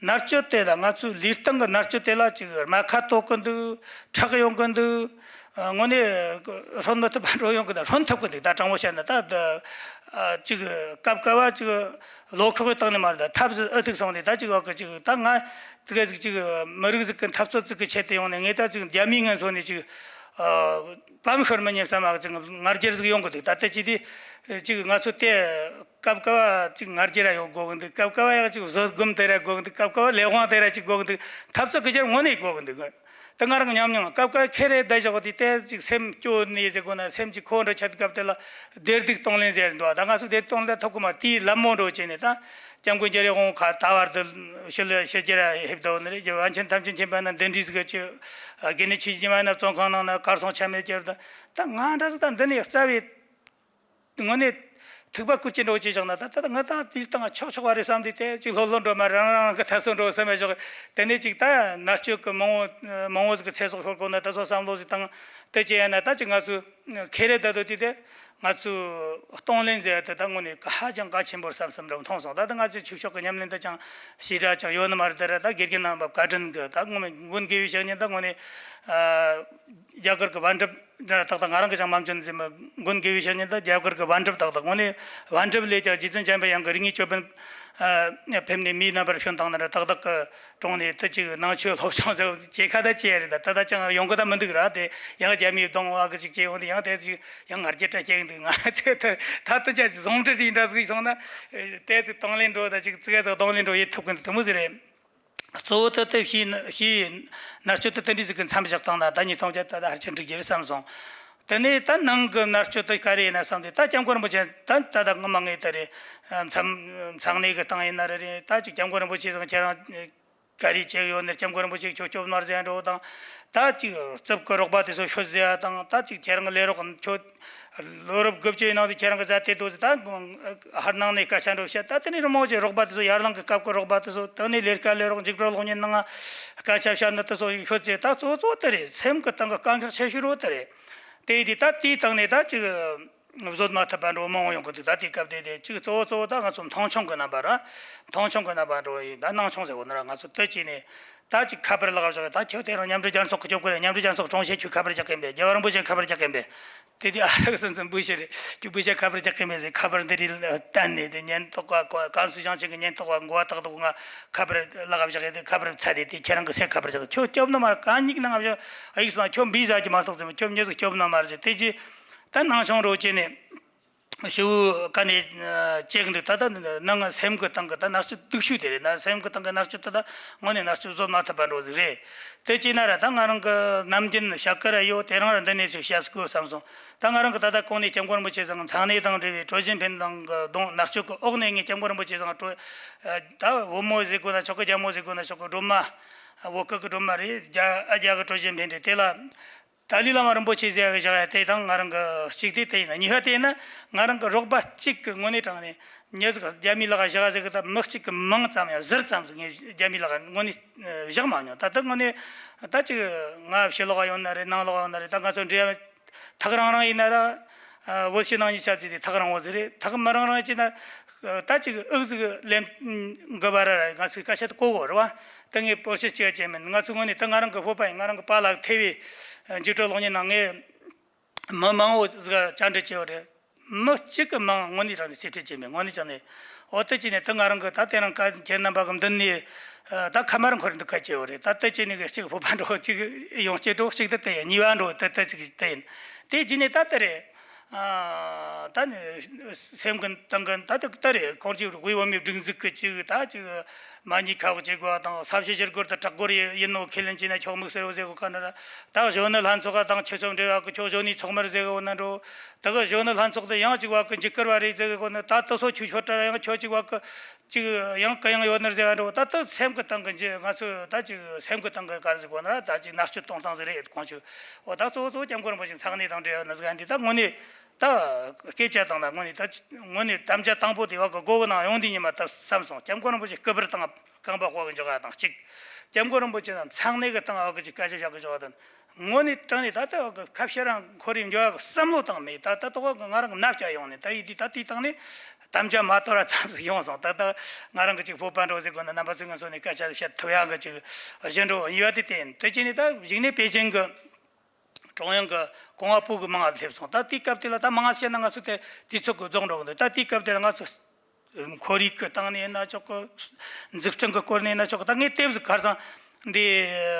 མནར་གཅོད་དེ་ལ་ང་ཚོའི་ལུས་སྟེང་གི་མནར་གཅོད་དེ་ལ་ཅིག་རྨ་ཁ་དོག་གི་འདུག་ཁྲག་ཡོང་གི་འདུག་དངོས་གནས་སྲུང་མི་ཐུབ་པ་འགྲོ་ཡོང་གི་འདུག་སྲུང་ཐུབ་གི་འདུག་ད་དྲང་པོ་བཤད་ན་ད་ཅིག་སྐབས་སྐབས་བ་ཅིག་ལོ་ཁོག་གི་སྟེང་ནས་མ་རེད། ད་ཐབས་ཟིག་ཨུ་ཐུག་སོང་ནས་ད་ཅིག་བ་གི་ཅིག་ད་ང་དེ་ག་ཟིག་ཅིག་མི་རིགས་ཟིག་གི་འཐབ་རྩོད་ཟིག་གི་ཆེད་དུ་ཡོང་ནས་ངས་ད་ཅིག་རྒྱ་མིའི་ངན་སོང་ནས་ཅིག་པམ་ཤོར་མི་ཉན་བསམ་མ་གི་ཅིག་ང་རྒྱལ་ཟིག་ཡོང་གི་འདུག་ད་ལྟ་ཅི་དེ་ཅིག་ང་ཚོ་དེ་སྐབས་སྐབས་ཅིག་ང་རྒྱལ་ར་ཡོད་དགོས་གི་འདུག་སྐབས་སྐབས་ཡང་ཅིག་བཟོད་སྒོམ་དེ་ར་དགོས་གི་འདུག་སྐབས་སྐབས་ལས་དབང་དེ་ར་ཅིག་དགོས་གི་འདུག་འཐབ་རྩོད་གི་རྒྱལ་དངོས་གནས་དགོས་གི་འདུག་ད་ང་རང་ཉམས་མྱོང་སྐབས་སྐབས་ཁེ་རེ་བསྡད་བཞག་དེ་དེ་ཅིག་སེམས་སྐྱོ་ནས་ཟེར་དགོས་ན་སེམས་ཀྱི་ཁོ་འདྲ་ཆད་སྐབས་དེ་ལ་བདེ་སྡུག་གཏོང་ལེན་ཟེར་འདུག་ད་ང་ཚོ་བདེ་སྡུག་གཏོང་ལེན་ཐུབ་གི་མ་རེད། དེའི་ལད་མོ་འགྲོ་བྱས་ནས་ད་སྐྱབས་མགོན་རྒྱལ་བའི་དབང་པོ་ཁ་ད་བར་དུ་ཤི་ལ་ཤི་རྒྱུ་ར་ཧེབ་དོ་ནི་རེད། བན་ཆེན་ཐམས་ཅད་མཁྱེན་པ་ན་འདི་འདྲའི་ཟིག་གི་དགེ་འདུན་ཆོས་ཀྱི་ཉི་མ་ན་བཙོན་ཁང་ནང་ན་གར་སོང་ཆ་མེད་གྱུར། ད་ད་ང་འདྲ་ཟིག་ད་འདི་ནས་རྩ་བའི་དངོས་གནས་ཐུག་པ་ཁུར་གྱི་འགྲོ་ཅེས་བཞག་ན་ད་ད་ང་ད་དེའི་སྟེང་ཆོག་ཆོག་པ་རེད་བསམ་དུས་དེ་ཅིག་ལྷོད་ལྷོད་འགྲོ་མ་རང་རང་གི་ཐ་སོ་འགྲོ་བསམ་པའི་ཞོག་དེ་ནས་ཅིག་ད་མནར་གཅོད་ཀྱི་མང་བོ་མང་བོ་ཟིག་གི་ཚེ་སྲོག་ཤོར་གོ་ན་ད་སོ་བསམ་བློ་ཟིག་བཏང་དེ་ཅི་ཡིན་ན་ད་ཅིག་ང་ཚོས་ཁེ་རེ་ད་དོ་དུས་དེ་ ང་ཚོས་གཏོང་ལེན་ཟེར་ཡ་དེ་ད་དངོས་གནས་ཧ་ཅང་གལ་ཆེན་པོ་བསམ་བསམ་རེ་མཐོང་སོང་། ད་ལྟ་ང་ཚོའི་ཆོས་ཕྱོགས་ཀྱི་ཉམས་ལེན་དེ་ཅང་ཞེ་དྲག་ཅང་ཡོད་ནི་མ་རེད། དེ་ར་ད་དགེ་རྒན་རྣམ་པ་བཀའ་དྲིན་གྱིས་ད་དངོས་གནས་མགོན་དགེ་བའི་བཤེས་གཉེན་ད་དངོས་གནས་ཨ་རྒྱ་གར་གྱི་པཎ་གྲུབ་ཏག་ཏག་ང་རང་གི་ཅང་མ་འཇོན་ཟེར་མི་མགོན་དགེ་བའི་བཤེས་གཉེན་ད་རྒྱ་གར་གྱི་པཎ་གྲུབ་ཏག་ཏག་དངོས་གནས་པཎ་གྲུབ་ལས་ཀྱང་རྗེ་བཙུན་འཇམ་པའི་དབྱངས་ཀྱི་རིག་གནས་ཅོད་པན་ཨ་ཕེབས་ནས་མིའི་རྣམ་པར་བྱོན་བཏང་ནི་ར་ཏག་ཏག་གི་གྲོང་ནས་དེ་ཅིག་ནང་ཆོས་སློབ་སྦྱོང་ཟེར་བྱེད་ཁ་ད་བྱེད་ཡ་རེད། ད་ད་ད་ཅང་ཡོང་གི་ད་མི་འདུག་ར། དེ་ཡང་རྒྱ་མིའི་གདོང་བ་གི་ཅིག་བྱེད་ཡོང་དེ་ཡང་དེ་ཅིག་ཡང་ང་རྒྱལ་སྐྲག་སྐྱེ་གི་འདུག་ང་ཚོས་ད་ད་ད་ཅག་ཅིག་ཟུང་འབྲེལ་ཡིན་འདྲ་ཟིག་སོང་ན་དེ་ཅིག་གཏོང་ལེན་འགྲོ་ད་ཅིག་ཙི་གེ་ཙིག་གཏོང་ལེན་འགྲོ་ཡེད་ཐུབ་གི་འདུག་དེ་མོ་ཟིག་རེད། གཙོ་བོ་དེ་དེ་ཕྱིའི་ཕྱིའི་མནར་གཅོད་དེ་དེ་འདྲ་ཟིག་གི་མཚམས་བཞག་བཏང་ན་ད་ཉིས་སྟོང་བརྒྱ་ད་ད་ཧར་ཆེན་འགྲིག་རྒྱུ་རེད་བསམ་སོང་། དེ་ནས་ད་ནང་གི་མནར་གཅོད་དེ་ག་རེ་ཡིན་ན་བསམ་དུས་ད་སྐྱབས་མགོན་རིན་པོ་ཆེ་ད་ད་ད་ངོ་མ་ངས་ད་རེད། མཚམས་མཚམས་གནས་གི་སྟེང་ཡིན་ན་རེད། ད་ཅིག་སྐྱབས་མགོན་རིན་པོ་ཆེ་ཚང་ཁྱེད་རང་ག་རེ་བྱེད་ཡོད་ནས་སྐྱབས་མགོན་རིན་པོ་ཆེ་ཁྱོད་སྐྱོབ་གནང་ཟེར་ཡ་འགྲོ་དང་། ད་ཅིག་རྩིབ་ཀྱི་རོགས་པ་དེ་ཚོ་ཤོད་ཟེར་ཡ་དང་། ད་ཅིག་ཁྱེད་རང་གི་ལས་རོགས་ཁྱོད་ལོ་རབས་དགུ་བཅུ་ཡི་ནང་དུ་ཁྱེད་རང་གི་མཛའ་དེ་དུ་ཟེར། ད་ཧར་ནང་ནས་སྐད་ཆ་འགྲོ་བཤད། ད་དེ་ནས་རི་མོ་ཅིག་རོགས་པ་དེ་ཚོ་ཡར་ལངས་ཀྱི་སྐབས་ཀྱི་རོགས་པ་དེ་ཚོ་དེ་ནས་ལས་ཀ་ལས་རོགས་འཇིགས་སྒྲོལ་གློག་བརྙན་ནང་སྐད་ཆ་བཤད་ནི་དེ་ཚོ་ཤོད་ཟེར། ད་གཙོ་བོ་གཙོ་བོ་དེ་རེད། སེམས་ཀྱི་སྟེང་གི་དཀའ་ངལ་ཆེ་ཤོས་རོ་དེ་རེད། དེ་ཡིན་དུས་ད་དེའི་སྟེང་ནས་ད་ཅིག་བཟོད་མ་ཐུབ་པ་འགྲོ་མང་བོ་ཡོང་གི་འདུག་ད་དེའི་སྐབས་དེ་དེ་གཅིག་གཙོ་བོ་གཙོ་བོ་ད་ང་ཚོ་མཐོང་ཆུང་གི་རྣམ་པ་ར། མཐོང་ཆུང་གི་རྣམ་པ་འགྲོ་ཡིན། ད་སྣང་ཆུང་ཟེར་བོ་ནི་ར། ང་ཚོ་དེ་བྱས་ནས་ད་ཅིག་ཁ་པར་ལག་བཞག་ད་ཁྱོད་དེ་རང་མཉམ་འབྲེལ་རྒྱལ་ཚོགས་ཀྱི་སྐྱོབ་དགོས་རེད། མཉམ་འབྲེལ་རྒྱལ་ཚོགས་དྲུང་ཆེ་ཁྱོད་ཁ་པར་རྒྱག་གིན་པས། རྒྱལ་བ་རིན་པོ་ཆེ་ཁ་པར་རྒྱག་གིན་པས། དེ་དུས་ཨ་རག་སོན་སོན་བུ་ཤེ་རེད། ཁྱོད་བུ་ཤེ་ཁ་པར་རྒྱག་གིན་པས་ཟེར། ཁ་པར་འདི་རིལ་བསྟན་ནས་དེ་ཉེན་རྟོག་པ་ཀོ་ཀན་སུ་ཞིང་ཆེན་གྱི་ཉེན་རྟོག་པ་མགོ་བ་ཏག་ཏག་ང་ཁ་པར་ལག་བཞག་ཡོད་དེ། ཁ་པར་ཚད་དེ་དེ་ཁྱེད་རང་གི་སེ་ཁ་པར་རྒྱག་ཁྱོད་སྐྱོབ་ནི་མ་རེད། གང་ཉིག་ནང་བཞག་ཨ་ཡིག་སོང་ཁྱོད་འབུས་ཟ་གི་མ་གཏོགས་ཟེར། ཁྱོད་མྱི་ཟིག་སྐྱོབ་ན་མ་རེད་ཟེར། དེ་རྗེས་ད་ནང་ཆུང་རོ་བྱས་ནས་ཞུ་བོ་ག་ནས་བྱེད་གི་འདུག་ད་ལྟ་ནང་སེམས་གི་སྟེང་གི་ད་མནར་གཅོད་སྡུག་ཤོས་དེ་རེད། ན་སེམས་གི་སྟེང་གི་མནར་གཅོད་དེ་ད་དངོས་གནས་མནར་གཅོད་བཟོད་མ་ཐུབ་པ་འགྲོ་ཟིག་རེད། དེ་བྱས་ན་ར་ད་ང་རང་གི་ནམ་རྒྱུན་བཤད་ཀི་ར་ཡོད། དེ་རང་ར་འདི་ནས་ཞིག་བཤད་དགོས་བསམ་སོང་། ད་ང་རང་གི་ད་ལྟ་གོང་ནས་སྐྱབས་མགོན་རིན་པོ་ཆེ་ཚང་མཚང་གནས་དང་འབྲེལ་བའི་སྲོལ་རྒྱུན་ཕན་དང་གི་གདོང་མནར་གཅོད་གི་འོག་ནས་ངས་སྐྱབས་མགོན་རིན་པོ་ཆེ་ཚང་སྲོལ་ད་བུ་མོ་ཟེར་དགོས་ན་ཆོག་གི། རྒྱལ་མོ་ཟེར་དགོས་ན་ཆོག་གི། སྒྲོལ་མ། བོད་སྐད་ཀྱི་སྒྲོལ་མ་རེད། རྒྱ་ཨ་རྒྱ་གི་སྲོལ་རྒྱུན་ཕན་འབྲས་དེ་ལ། ཏཱ་ལའི་བླ་མ་རིན་པོ་ཆེ་ཟེར་བཞག་ཡ་དེ་དང་ང་རང་གི་གཅིག་དེ་དེ་ཡིན། གཉིས་པ་དེ་ཡིན་ན་ང་རང་གི་རོགས་པ་གཅིག་གི་ངོས་ནས་དྲངས་ནས་མྱི་ཟིག་རྒྱ་མིའི་ལག་བཞག་ཟེར་གི། ད་མི་གཅིག་གི་མིང་ཙམ་ཡང་ཟུར་ཙམ་ཟིག་ངས་རྒྱ་མིའི་ལག་ངོས་ནས་བཞག་མ་མྱོང་། ད་ལྟ་དངོས་གནས་ད་ཅིག་ང་ཕྱི་ལོགས་ཡོད་ན་རེད། ནང་ལོགས་ཡོད་ན་རེད། ད་ང་ཚོ་འབྲེལ་ཡ་ཐག་རིང་རིང་ཡིན་ན་ར། ཨ་བོད་ཕྱི་ནང་གཉིས་ཆ་ཚིག་དེ་ཐག་རིང་བོ་ཟིག་རེད། ཐག་མི་རིང་རིང་བྱས་ན་ད་ཅིག་ཨུག་ཟིག་ལེན་དགོས་པ་ར་ར། ང་ཚོས་སྐད་ཆ་དེ་གོ་གོ་རེད་བ། ད་ངས་པོ་ཤི་ཅི་ཡ་ཅན་མིན། ང་ཚོ་དངོས་གནས་ད་ང་རང་གི་སྤོབས་པ་ཡིན། ང་རང་གི་པཱ་ལགས་ཐེ་བའི་འཇིགས་སྐྲག་གློག་བརྙན་ནང་ངས་མི་མང་བོ་ཟིག་བཅར་འདྲི་བྱས་ཡོད་རེད། མི་གཅིག་གི་མིང་དངོས་གནས་དྲང་ནས་རྩིས་སྤྲོད་བྱས་མེད། དངོས་གནས་ཀྱང་ནས་འོ་དེ་བྱས་ནས་ད་ང་རང་གི་ད་དེ་རིང་ཁ་ཁྱེད་རྣམ་པ་གི་མདུན་ནས་ད་ཁ་མར་འཁོར་འདུག་ཁ་བྱས་ཡོད་རེད། ད་དེ་བྱས་ནས་གི་གཅིག་སྤོབས་པ་འགྲོ་གཅིག་ཡོང་སྐྱེ་འགྲོ་གཅིག་ད་དེ་ཡིན། གཉིས་པ་འགྲོ་ད་ད་གཅིག་དེ་ཡིན། དེ་བྱས་ནས་ད་དེ་རེད། ཨ་ད་ནི་སེམས་ཀུན་གཏིང་གི་ད་དེ་ལྟ་རེད། ཁོང་ཅིག་དབུས་བོད་མིའི་སྒྲིག་འཛུགས་ཀྱི་ཅིག་ད་ཅིག་མ་ཉེས་ཁག་ཅིག་གོ་དང་། ས་བྱི་ཞི་རྒོལ་དང་དྲག་རྒོལ་ཡིན་ནོ་ཁས་ལེན་བྱས་ན་ཁྱོད་དམིགས་བསལ་བོ་ཟེར་གོ་ག་ན་ར། ད་གཞོན་ནུ་ལྷན་ཚོགས་དང་ཁྱོད་ཚོ་འབྲེལ་བ་གི་ཁྱོད་གཞོན་ནུའི་ཚོགས་མིར་ཟེར་གོ་ན་འགྲོ། ད་གི་གཞོན་ནུ་ལྷན་ཚོགས་དེ་ཡང་ཅིག་བ་གི་འཇིགས་སྐུལ་བ་རེད་ཟེར་གོ་ན། ད་དེ་ཚོ་ཆུ་ཆོད་དྲ་ཡང་ཁྱོད་ཅིག་བ་གི་ཅིག་ཡང་གུ་ཡངས་ཡོད་ནི་ཟེར་ག་འགྲོ། ད་དེ་སེམས་ཀྱི་སྟེང་གི་འཇི་ང་ཚོ་ད་ཅིག་སེམས་ཀྱི་སྟེང་གི་ག་རེ་ཟེར་གོ་ན་ར། ད་ཅིག་མནར་གཅོད་གཏོང་སྟངས་ཟེར་རེད། ཁོང་ཆུ་འོ་ད་གཙོ་བོ་གཙོ་བོ་སྐྱབས་མགོན་རིན་པོ་ཆེ་མཚང་གནས་དང་འབྲེལ་ཡོད་ནི་ཟེར་ག་འདི་ད་དངོས་གནས། ད་སྐད་ཆ་བཏང་ན་དངོས་གནས་ད་དངོས་གནས་དམ་བཅའ་དང་པོ་དེ་བ་གི་སྒོ་གི་ནང་ཡོང་དུས་ཉི་མ་ད་བསམ་སོང་། སྐྱབས་མགོན་རིན་པོ་ཆེ་སྐུ་པར་དང་རྐང་པ་དཔའ་གི་འཇོག་ཡ་དང་གཅིག་སྐྱབས་མགོན་རིན་པོ་ཆེ་དང་མཚང་གནས་གི་སྟེང་བ་གི་ཅིག་སྐད་ཆ་བཞག་གི་འཇོག་ཡ་དང་། དངོས་གནས་དྲང་གནས་ད་ལྟ་བ་གི་ཁ་བཤད་རང་ཁོ་རེ་འཇོག་ཡ་གི་བསམ་བློ་བཏང་མེད། ད་ད་ལྟ་བ་གི་ང་རང་གི་ནབ་སྐྱ་ཡོང་ནས་ད་ཡིད་དུས་ད་དེའི་སྟེང་ནས་དམ་བཅའ་མ་དོར་བ་ཙམ་ཟིག་ཡོང་སོང་། ད་ད་ང་རང་གི་ཅིག་སྤོབས་པ་འགྲོ་ཟེར་དགོས་ན་རྣམ་པ་ཚོའི་ངན་སོང་ནས་སྐད་ཆ་བཤད་ཐུབ་ཡ་གི་ཅིག་གཞན་འགྲོ་ཡིན་བ་དེ་བསྟན། དེ་བྱས་ནས་ད་གཞུག་ནས་པེ་ཅིང་གི་ཀྲུང་དབྱང་གི་ཀོང་ཨ་པུའུ་གི་མིང་ང་སླེབས་སོང་། ད་དེའི་སྐབས་དེ་ལ་ད་མིང་ང་བཤད་ན་ང་ཚོ་དེ་དུས་ཚོད་གི་རྫོགས་འགྲོ་གི་འདུག་ད་དེའི་སྐབས་དེ་ལ་ང་ཚོ་ཁོར་ཡུག་གི་སྟེང་ནས་ཡིན་ན་ཆོག་གི། འཛུགས་སྐྲུན་གི་སྐོར་ནས་ཡིན་ན་ཆོག་གི། ད་ངས་དེབ་ཟིག་ཁར་སང་འདི་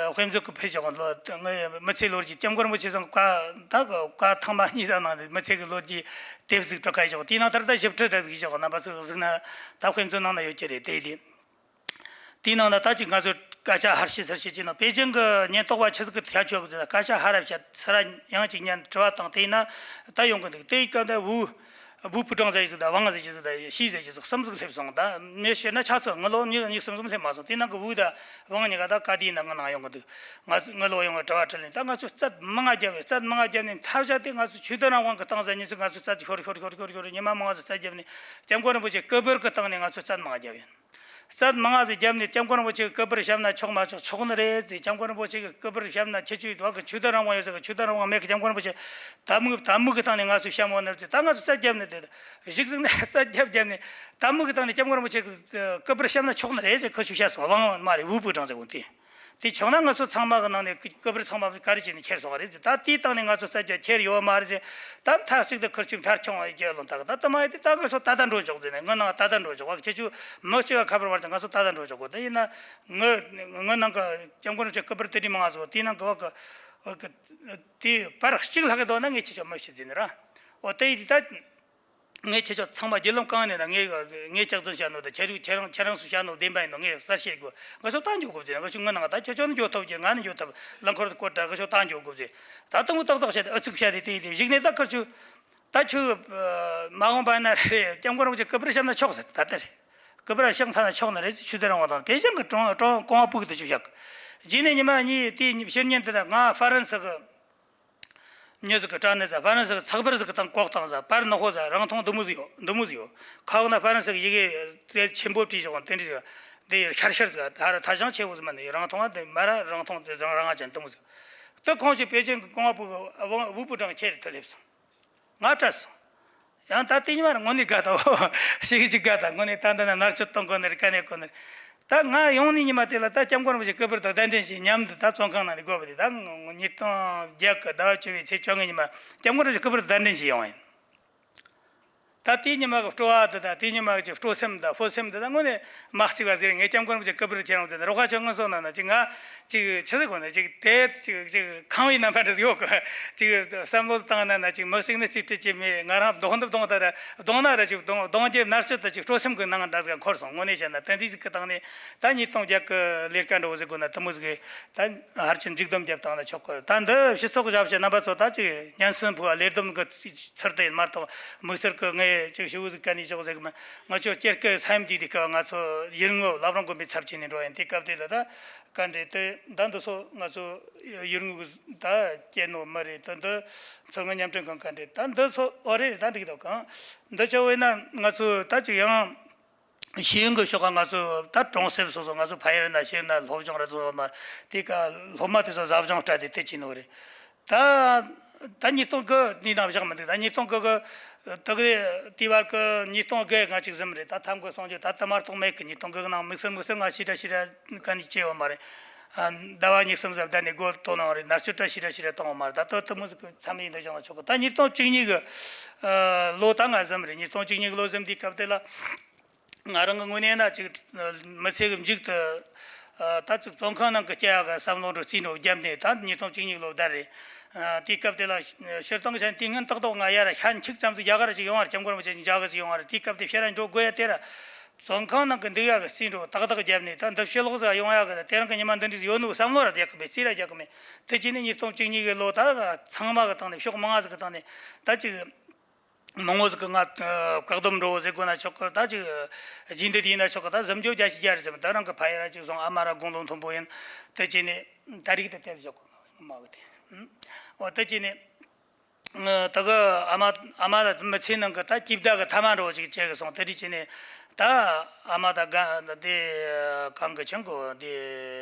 དཔེ་མཛོད་གི་ཕེབས་བཞག་ལོ། ངའི་མི་ཚེའི་ལོ་རྒྱུས། སྐྱབས་མགོན་རིན་པོ་ཆེ་ཚང་བཀའ་ད་བཀའ་ཐེངས་མ་གཉིས་ཙམ་གནང་སྟེ་མི་ཚེ་གི་ལོ་རྒྱུས་དེབ་ཟིག་སྤྲོད་ཁ་བཞག་དེའི་ནང་ལྟར་ད་ཞིབ་ཕྲ་འདྲ་ཟིག་བཞག་རྣམ་པ་ཚོ་གཟིགས་ན་ད་དཔེ་མཛོད་ནང་ན་ཡོད་ཀྱི་རེད། དེ་དེ། དེའི་ནང་ན་ད་ཅིག་ང་ཚོས་སྐད་ཆ་ཧར་བཤད་ཚུར་བཤད་ཀྱི་ནང་པེ་ཅིང་གི་ཉེན་རྟོག་པ་ཆི་ཟིག་གི་ཐད་ཆོད་གི་ཟེར་ན། སྐད་ཆ་ཧར་བཤད་ཚུར་ཡང་ཅིག་ཉན་དྲི་བ་དང་དེ་ཡིན་ན་ད་ཡོང་གི་འདུག་དེའི་སྐབས་ད་ཝུའུ་ཝུའུ་ཕུའུ་ཀྲང་ཟེར་གྱི་ཟིག་དང་ཝང་ཟེར་གྱི་ཟིག་དང་ཞི་ཟེར་གྱི་ཟིག་གསུམ་ཟིག་སླེབས་སོང་། ད་མི་བཤད་ན་ཆ་ཚང་ངུ་ལོ་མྱི་གཉིས་གསུམ་གསུམ་སླེབས་མ་སོང་། དེའི་ནང་གི་ཝུའུ་དང་ཝང་གཉིས་ཀ་ད་བཀའ་དེའི་ནང་ང་ནང་ཡོང་གི་འདུག་ང་ངུ་ལོ་ཡོང་གི་དྲི་བ་དྲིས་ལན། ད་ང་ཚོས་རྩལ་མང་ང་བརྒྱབ་ཡོད། རྩལ་མང་ང་བརྒྱབ་ནས་མཐའ་བཞག་དེ་ང་ཚོ་ཆོས་དད་རང་དབང་གི་སྟངས་ཟེར་ཉིན་ཚོད་ང་ཚོས་རྩལ་ཤོར་ཤོར་ཤོར་ཤོར་ཤོར་ཉི་མ་མང་ང་ཟིག་རྩལ་བརྒྱབ་ནས་སྐྱབས་མགོན་རིན་པོ་ཆེ་སྐུ་པར་གི་སྟེང་ནས་ང་ཚོས་རྩལ་མང་ང་བརྒྱབ་ཡོད། རྩར་མང་ང་ཟིག་བརྒྱབ་ནས་སྐྱབས་མགོན་རིན་པོ་ཆེ་གི་སྐུ་པར་བཤམས་ན་ཆོག་མ་ཆོག་ཆོག་ནི་རེད་ཟེར། སྐྱབས་མགོན་རིན་པོ་ཆེ་གི་སྐུ་པར་བཤམས་ན་ཁྱེད་ཆོས་བ་གི་ཆོས་དད་རང་དབང་ཡོད་ཟེར་གི། ཆོས་དད་རང་དབང་མེད་གི། སྐྱབས་མགོན་རིན་པོ་ཆེ་དད་མོས་དད་མོས་གི་སྟེང་ནས་ང་ཚོས་བཤམས་འོང་ནི་རེད་ཟེར། ད་ང་ཚོས་རྩར་བརྒྱབ་ནས་དེ་གཞུག་ཟིག་ནས་རྩར་བརྒྱབ་བརྒྱབ་ནས་དད་མོས་གི་སྟེང་ནས་སྐྱབས་མགོན་རིན་པོ་ཆེ་གི་སྐུ་པར་བཤམས་ན་ཆོག་ནི་རེད་ཟེར། ཁི་ཆོས་བཤད་སོང་། དབང་མ་རེད། དབུ་བུ་དྲང་ཟེར་གོ་དེ། དེ་ཆོག་ན་ང་ཚོ་ཚང་མ་གི་ནང་ནས་སྐུ་པར་ཚང་མ་ག་རེ་བྱས་ནས་ཁྱེར་སོང་བ་རེད། ད་དེའི་སྟེང་ནས་ང་ཚོ་རྩ་རྒྱ་ཁྱེར་ཡོད་མ་རེད་ཟེར། ད་མཐའ་གཅིག་ཏུ་ཁུར་ཆུ་མཐར་འཁྱོངས་བ་རྒྱལ་ལོ་ད་གི། ད་དུ་མ་ཡི་དེ་ད་ང་ཚོ་ད་ལྟ་འགྲོ་ཆོག་ཟེར་ནས། ངའི་ནང་ད་ལྟ་འགྲོ་ཆོག་བ། ཁྱེད་ཆོ་མི་གཅིག་ག་ཁ་པར་མ་རེད། ང་ཚོ་ད་ལྟ་འགྲོ་ཆོག་གོ། དེ་ཡིན་ན་ངའི་ངའི་ནང་གི་སྐྱབས་མགོན་རིན་པོ་ཆེ་སྐུ་པར་དེ་འདྲའི་མང་ང་ཟིག་གོ། དེའི་ནང་གི་བ་གི་བ་གི་དེ་པར་གཅིག་ལྷག་གི་འདུག་ན་ངས་ཁྱེད་ཆོ་མི་ཤེས་ཟེར་ནས་ར། འོ་དེ་ཡི་དེ་ད། ངས་ཁྱེད་ཚོ་ཚང་མ་བརྒྱུད་ལམ་གང་ནས་ན་ངས་ངས་སྐྱག་རྫུན་བཤད་ནོ་དང་། ཁྱེད་རིགས་ཁྱེད་རང་ཁྱེད་རང་ཚོ་བཤད་ནོ་བདེན་པ་ཡིན་ནོ་ངས་གསལ་བཤད་དགོས། ང་ཚོ་ད་འགྱོ་དགོས་ཟེར། ང་ཚོ་ངའི་ནང་ད་ཁྱེད་ཚོ་ནི་འགྱོ་ཐུབ་ཀྱི། ང་ནི་འགྱོ་ཐུབ། རླངས་འཁོར་དུ་བསྐོར་དྲ། ང་ཚོ་ད་འགྱོ་དགོས་ཟེར། ད་དུང་ཏག་ཏག་བཤད་དེ་ཨུ་ཚུགས་བཤད་དེ། དེ་དེ་གཞུག་ནས་ད་ཁུར་ཆུ་ད་ཁྱོད་མ་འོངས་པ་ན་རེད། སྐྱབས་མགོན་རིན་པོ་ཆེ་སྐུ་པར་བཤམས་ན་ཆོག་ཟེར། ད་ལྟ་རེད། སྐུ་པར་བཤམས་ཚར་ན་ཆོག་ནི་རེད་ཟེར། ཆོས་དད་རང་དབང་དང་། པེ་ཅིང་གི་ཀྲུང་ཀྲུང་ཀྲུང་ཧྭ་སྤུ་གུ་དེ་ཆུ་བཞག་གི། རྗེས་ནས་ཉི་མ་གཉིས་དེ་ཕྱི་ཉིན་དེ་ད་ང་ཧྥ་རན་སི་གི་མྱི་ཟིག་གིས་དྲ་ནས་ཟ། ཧྥ་རན་སི་གི་ཚགས་པར་ཟིག་གི་སྟེང་ལྐོག་བཏང་ཟ། པར་ནག་པོ་ཟ། རིང་ཐུང་འདི་མོ་ཟིག་ཡོད། འདི་མོ་ཟིག་ཡོད། ཁ་འོག་ན་ཧྥ་རན་སི་གི་ཡི་གེ་དེ་ཆེན་པོ་བྲིས་བཞག་པ་དེ་འདྲ་ཟིག། དེ་ཤར་ཤར་ཟིག། ད་ར་ཐ་ཞང་ཆེ་བོ་ཟིག་མ་ནི། རིང་ཐུང་བ་དེ་མ་ར་རིང་ཐུང་དེ་ཟང་རང་ཅན་འདི་མོ་ཟིག། དེ་ཁོང་ཆོས་པེ་ཅིང་གི་ཀྲུང་ཧྭ་སྤུ་གུ་དབང་དབུ་བུ་དྲང་ཁྱེར་ཐུབ་སླེབས་སོང་། ང་སྐྲག་སོང་། ཡང་ད་དེ་ཉི་མ་ར་དངོས་གནས་དགའ་ད་བོ། ཞིག་ཅིག་དགའ་ད། དངོས་གནས་ད་འདི་ན་མནར་གཅོད་གཏོང་གོ་ནི་རེད། ག་ནས་གོ་ནི་རེད། ད་ང་ཡོང་ནི་ཉི་མ་དེ་ལ་ད་སྐྱབས་མགོན་རིན་པོ་ཆེ་སྐུ་པར་དང་གདན་འདྲེན་བྱས། མཉམ་དུ་ད་བཙོན་ཁང་ནང་ནས་དགོས་པ་དེ། ད་ཉིས་སྟོང་བརྒྱད་གི་ཟླ་བ་བཅུ་བའི་ཚེས་བཅོ་ལྔ་ཉི་མ་སྐྱབས་མགོན་རིན་པོ་ཆེ་སྐུ་པར་དང་གདན་འདྲེན་བྱས་ཡོང་ཡིན། ད་དེའི་ཉི་མ་གི་སྤྲོ་བ་དེ་དང་དེའི་ཉི་མ་གི་སྤྲོ་སེམས་དང་སྤོབས་སེམས་དེ་ད་དངོས་གནས་མ་གཅིག་པ་ཟེར། ངས་སྐྱབས་མགོན་རིན་པོ་ཆེ་སྐུ་པར་ཁྱེར་ཡོང་ཟེར་ནས། རོགས་པ་ཆོ་སྔོན་སོང་ན་ན་ཅིག་ང་ཅིག་ཆི་ཟིག་གོ་ནས་ཅིག་དེ་ཅིག་ཅིག་ཁེངས་པའི་རྣམ་པ་འདྲ་ཟིག་ཡོད་གི། ཅིག་བསམ་བློ་བཏང་ན་ན་ཅིག་མི་གཅིག་ནི་རྩིས་སྤྲད་ཀྱི་མེད། ང་རང་གདོང་འདི་གདོང་ད་ར་གདོང་ན་ར་ཅིག་གདོང་གདོང་རྒྱབ་མནར་གཅོད་དང་ཅིག་སྤྲོ་སེམས་གི་ནང་འདྲ་ཟིག་འཁོར་སོང་། དངོས་གནས་བཤད་ན་དེ་འདྲ་ཟིག་གི་སྟེང་ནས་ད་ཉིས་སྟོང་བརྒྱད་གི་ལས་ཀ་འགྲོ་བོ་ཟིག་དགོས་ན་དེ་མོ་ཟིག་གི་ད་ཧར་ཅིག་མཇུག་སྡོམ་རྒྱབ་བཏང་ན་ཆོག་གི། ད་འདི་སྤྱི་ཚོགས་ཞབས་ཞུ་རྣམ་པ་ཚོ་ད་ཅིག་སྙན་སེང་ཕུལ་བ་ལས་སྡོམ་གི་ཚུལ་དུ་ཡིན་མ་གཏོགས། དམིགས་བསལ་གི་ངས་ཅིག་ཞུ་བོ་ཟིག་ག་ནས་ཞོག་ཟེར་གི་མ། ང་ཚོ་སྐྱེ་རྒ་ས་ཡོམ་དུས་དེ་སྐབས་ང་ཚོ་ཡུལ་དངོས་བླ་བྲང་དགོན་པའི་ཚབ་བྱས་ནས་འགྲོ་ཡིན། དེ་སྐབས་དེ་ལ་ད་ག་འདྲས་དེ་ད་འདི་ཚོ་ང་ཚོ་ཡུལ་དངོས་གི་ད་སྐྱེས་ནོ་མི་རེད། ད་འདི་མཚོ་སྔོན་མཉམ་འབྲེལ་ཁང་ག་འདྲས་ད་འདི་ཚོ་ཨོ་རེད། ད་འགྲིག་འདུག་གང་འདི་ཆ་བས་ན་ང་ཚོ་ད་ཅིག་ཡང་ཤེས་ཡོན་གྱི་ཕྱོགས་ཀ་ང་ཚོ་ད་གྲོང་གསེབ་སོ་སོ་ང་ཚོ་ཕ་ཡུལ་ན་ཤེས་ན་སློབ་སྦྱོང་ར་ཚོ་མ་དེ་ཀ་སློབ་མ་དེ་ཚོ་ཟབ་སྦྱོང་སྤྲད་དེ་དེ་བྱས་ནོ་རེད། ད་ད་ཉིས་སྟོང་དགུ་ནས་ནང་བཞག་མི་འདུག་ད་ཉིས་སྟོང་དགུ་གི་དག་དེ་བར་གི་ཉིས་སྟོང་དགུ་ང་ཅིག་ཟིན་རེད། ད་ཐམ་གི་སོང་རྒྱུ་ད་དུ་མ་གཏོགས་མེད་གི། ཉིས་སྟོང་དགུ་གི་ནང་དམིགས་བསལ་དམིགས་བསལ་ང་ཞེ་དྲག་ཞེ་དྲག་ག་ནས་སྐྱེས་ཡོད་མ་རེད། ཟླ་བ་གཉིས་གསུམ་ཙམ་བསྡད་ནས་སྒོ་གཏོང་ནང་རེད། མནར་གཅོད་ཞེ་དྲག་ཞེ་དྲག་གཏོང་བ་མ་རེད། ད་ལྟ་དུ་མོ་ཟིག་གི་མཚམས་ཡིན་འདུག་བཞག་ན་ཆོག་གི། ད་ཉིས་སྟོང་བཅུ་གཉིས་གི་ལོ་ད་ང་ཟིན་རེད། ཉིས་སྟོང་བཅུ་གཉིས་གི་ལོ་ཟིན་དུས་སྐབས་དེ་ལ། ང་རང་གི་ངོས་ནས་ན་ཅིག་མི་ཚེ་གི་མཇུག་ཏུ་ད་ཅིག་བཙོན་ཁང་ནང་གི་སྐྱེ་ཡག་གི་བསམ་བློ་འགྲོ་རྩིས་འགྲོ་བརྒྱབ་ནས། ད་ཉིས་སྟོང་བཅུ་གཉིས་ལོ་ཟླ་རེད། དེའི་སྐབས་དེ་ལ་སྤྱིར་བཏང་གི་ཆ་ནས་དུས་ངན་ཏག་ཏག་ང་ཡར་ཤར་འཁྱུག་ཙམ་དུ་རྒྱ་གར་ཅིག་ཡོང་བར་སྐྱབས་མགོན་རིན་པོ་ཆེ་མཇལ་གི་ཅིག་ཡོང་བར། དེའི་སྐབས་དེ་ཕྱིར་ར་འགྲོ་དགོས་ཡ་དེ་ར་བཙོན་ཁང་ནང་གི་འདུག་ཡག་གི་རྩིས་འགྲོ་ཏག་ཏག་བརྒྱབ་ནས། ད་འདི་ཕྱི་ལོགས་སུ་ཡོང་ཡག་གི་དེ་རིང་གི་ཉི་མ་འདི་འདྲ་ཡོད་ནོ་བསམ་བློ་ར་རྒྱག་གི་མེད། རྩིས་ར་རྒྱག་གི་མེད། དེ་བྱས་ནས་ཉིས་སྟོང་བཅུ་གཉིས་གི་ལོ་ད་ཚང་མ་གི་སྟེང་ནས་ཕྱོགས་མང་ང་ཟིག་གི་སྟེང་ནས་ད་ཅིག་མང་བོ་ཟིག་གི་ང་བཀག་སྡོམ་འགྲོ་བོ་ཟེར་དགོས་ན་ཆོག་གི། ད་ཅིག་རྗེས་འདེད་ཡིན་ན་ཆོག་གི། ད་གཟབ་མགྱོགས་རྒྱ་ཆེ་རྒྱ་རེད་ཟེར། ད་རང་གི་ཕ་ཡུལ་ར་ཅིག་སོང་། ཨ་མ་ར་དགུང་ལོ་མཐོན་པོ་ཡིན། དེ་བྱས་ནས་ད་རིག་དེ་བལྟས་ཆོག་གི་མ་གི་དེ། འོ་དེ་བྱས་ནས་ད་གི་ཨ་མ་ཨ་མ་ལ་མི་ཚེ་ནང་གི་ད་སྐྱིད་བདག་གི་ཐ་མ་འགྲོ་བོ་ཅིག་བྱེད་གི་སོང་། དེ་འདྲ་བྱས་ནས། ད་ཨ་མ་ད་ག་དེ་གང་གི་ཆང་གོ་དེ་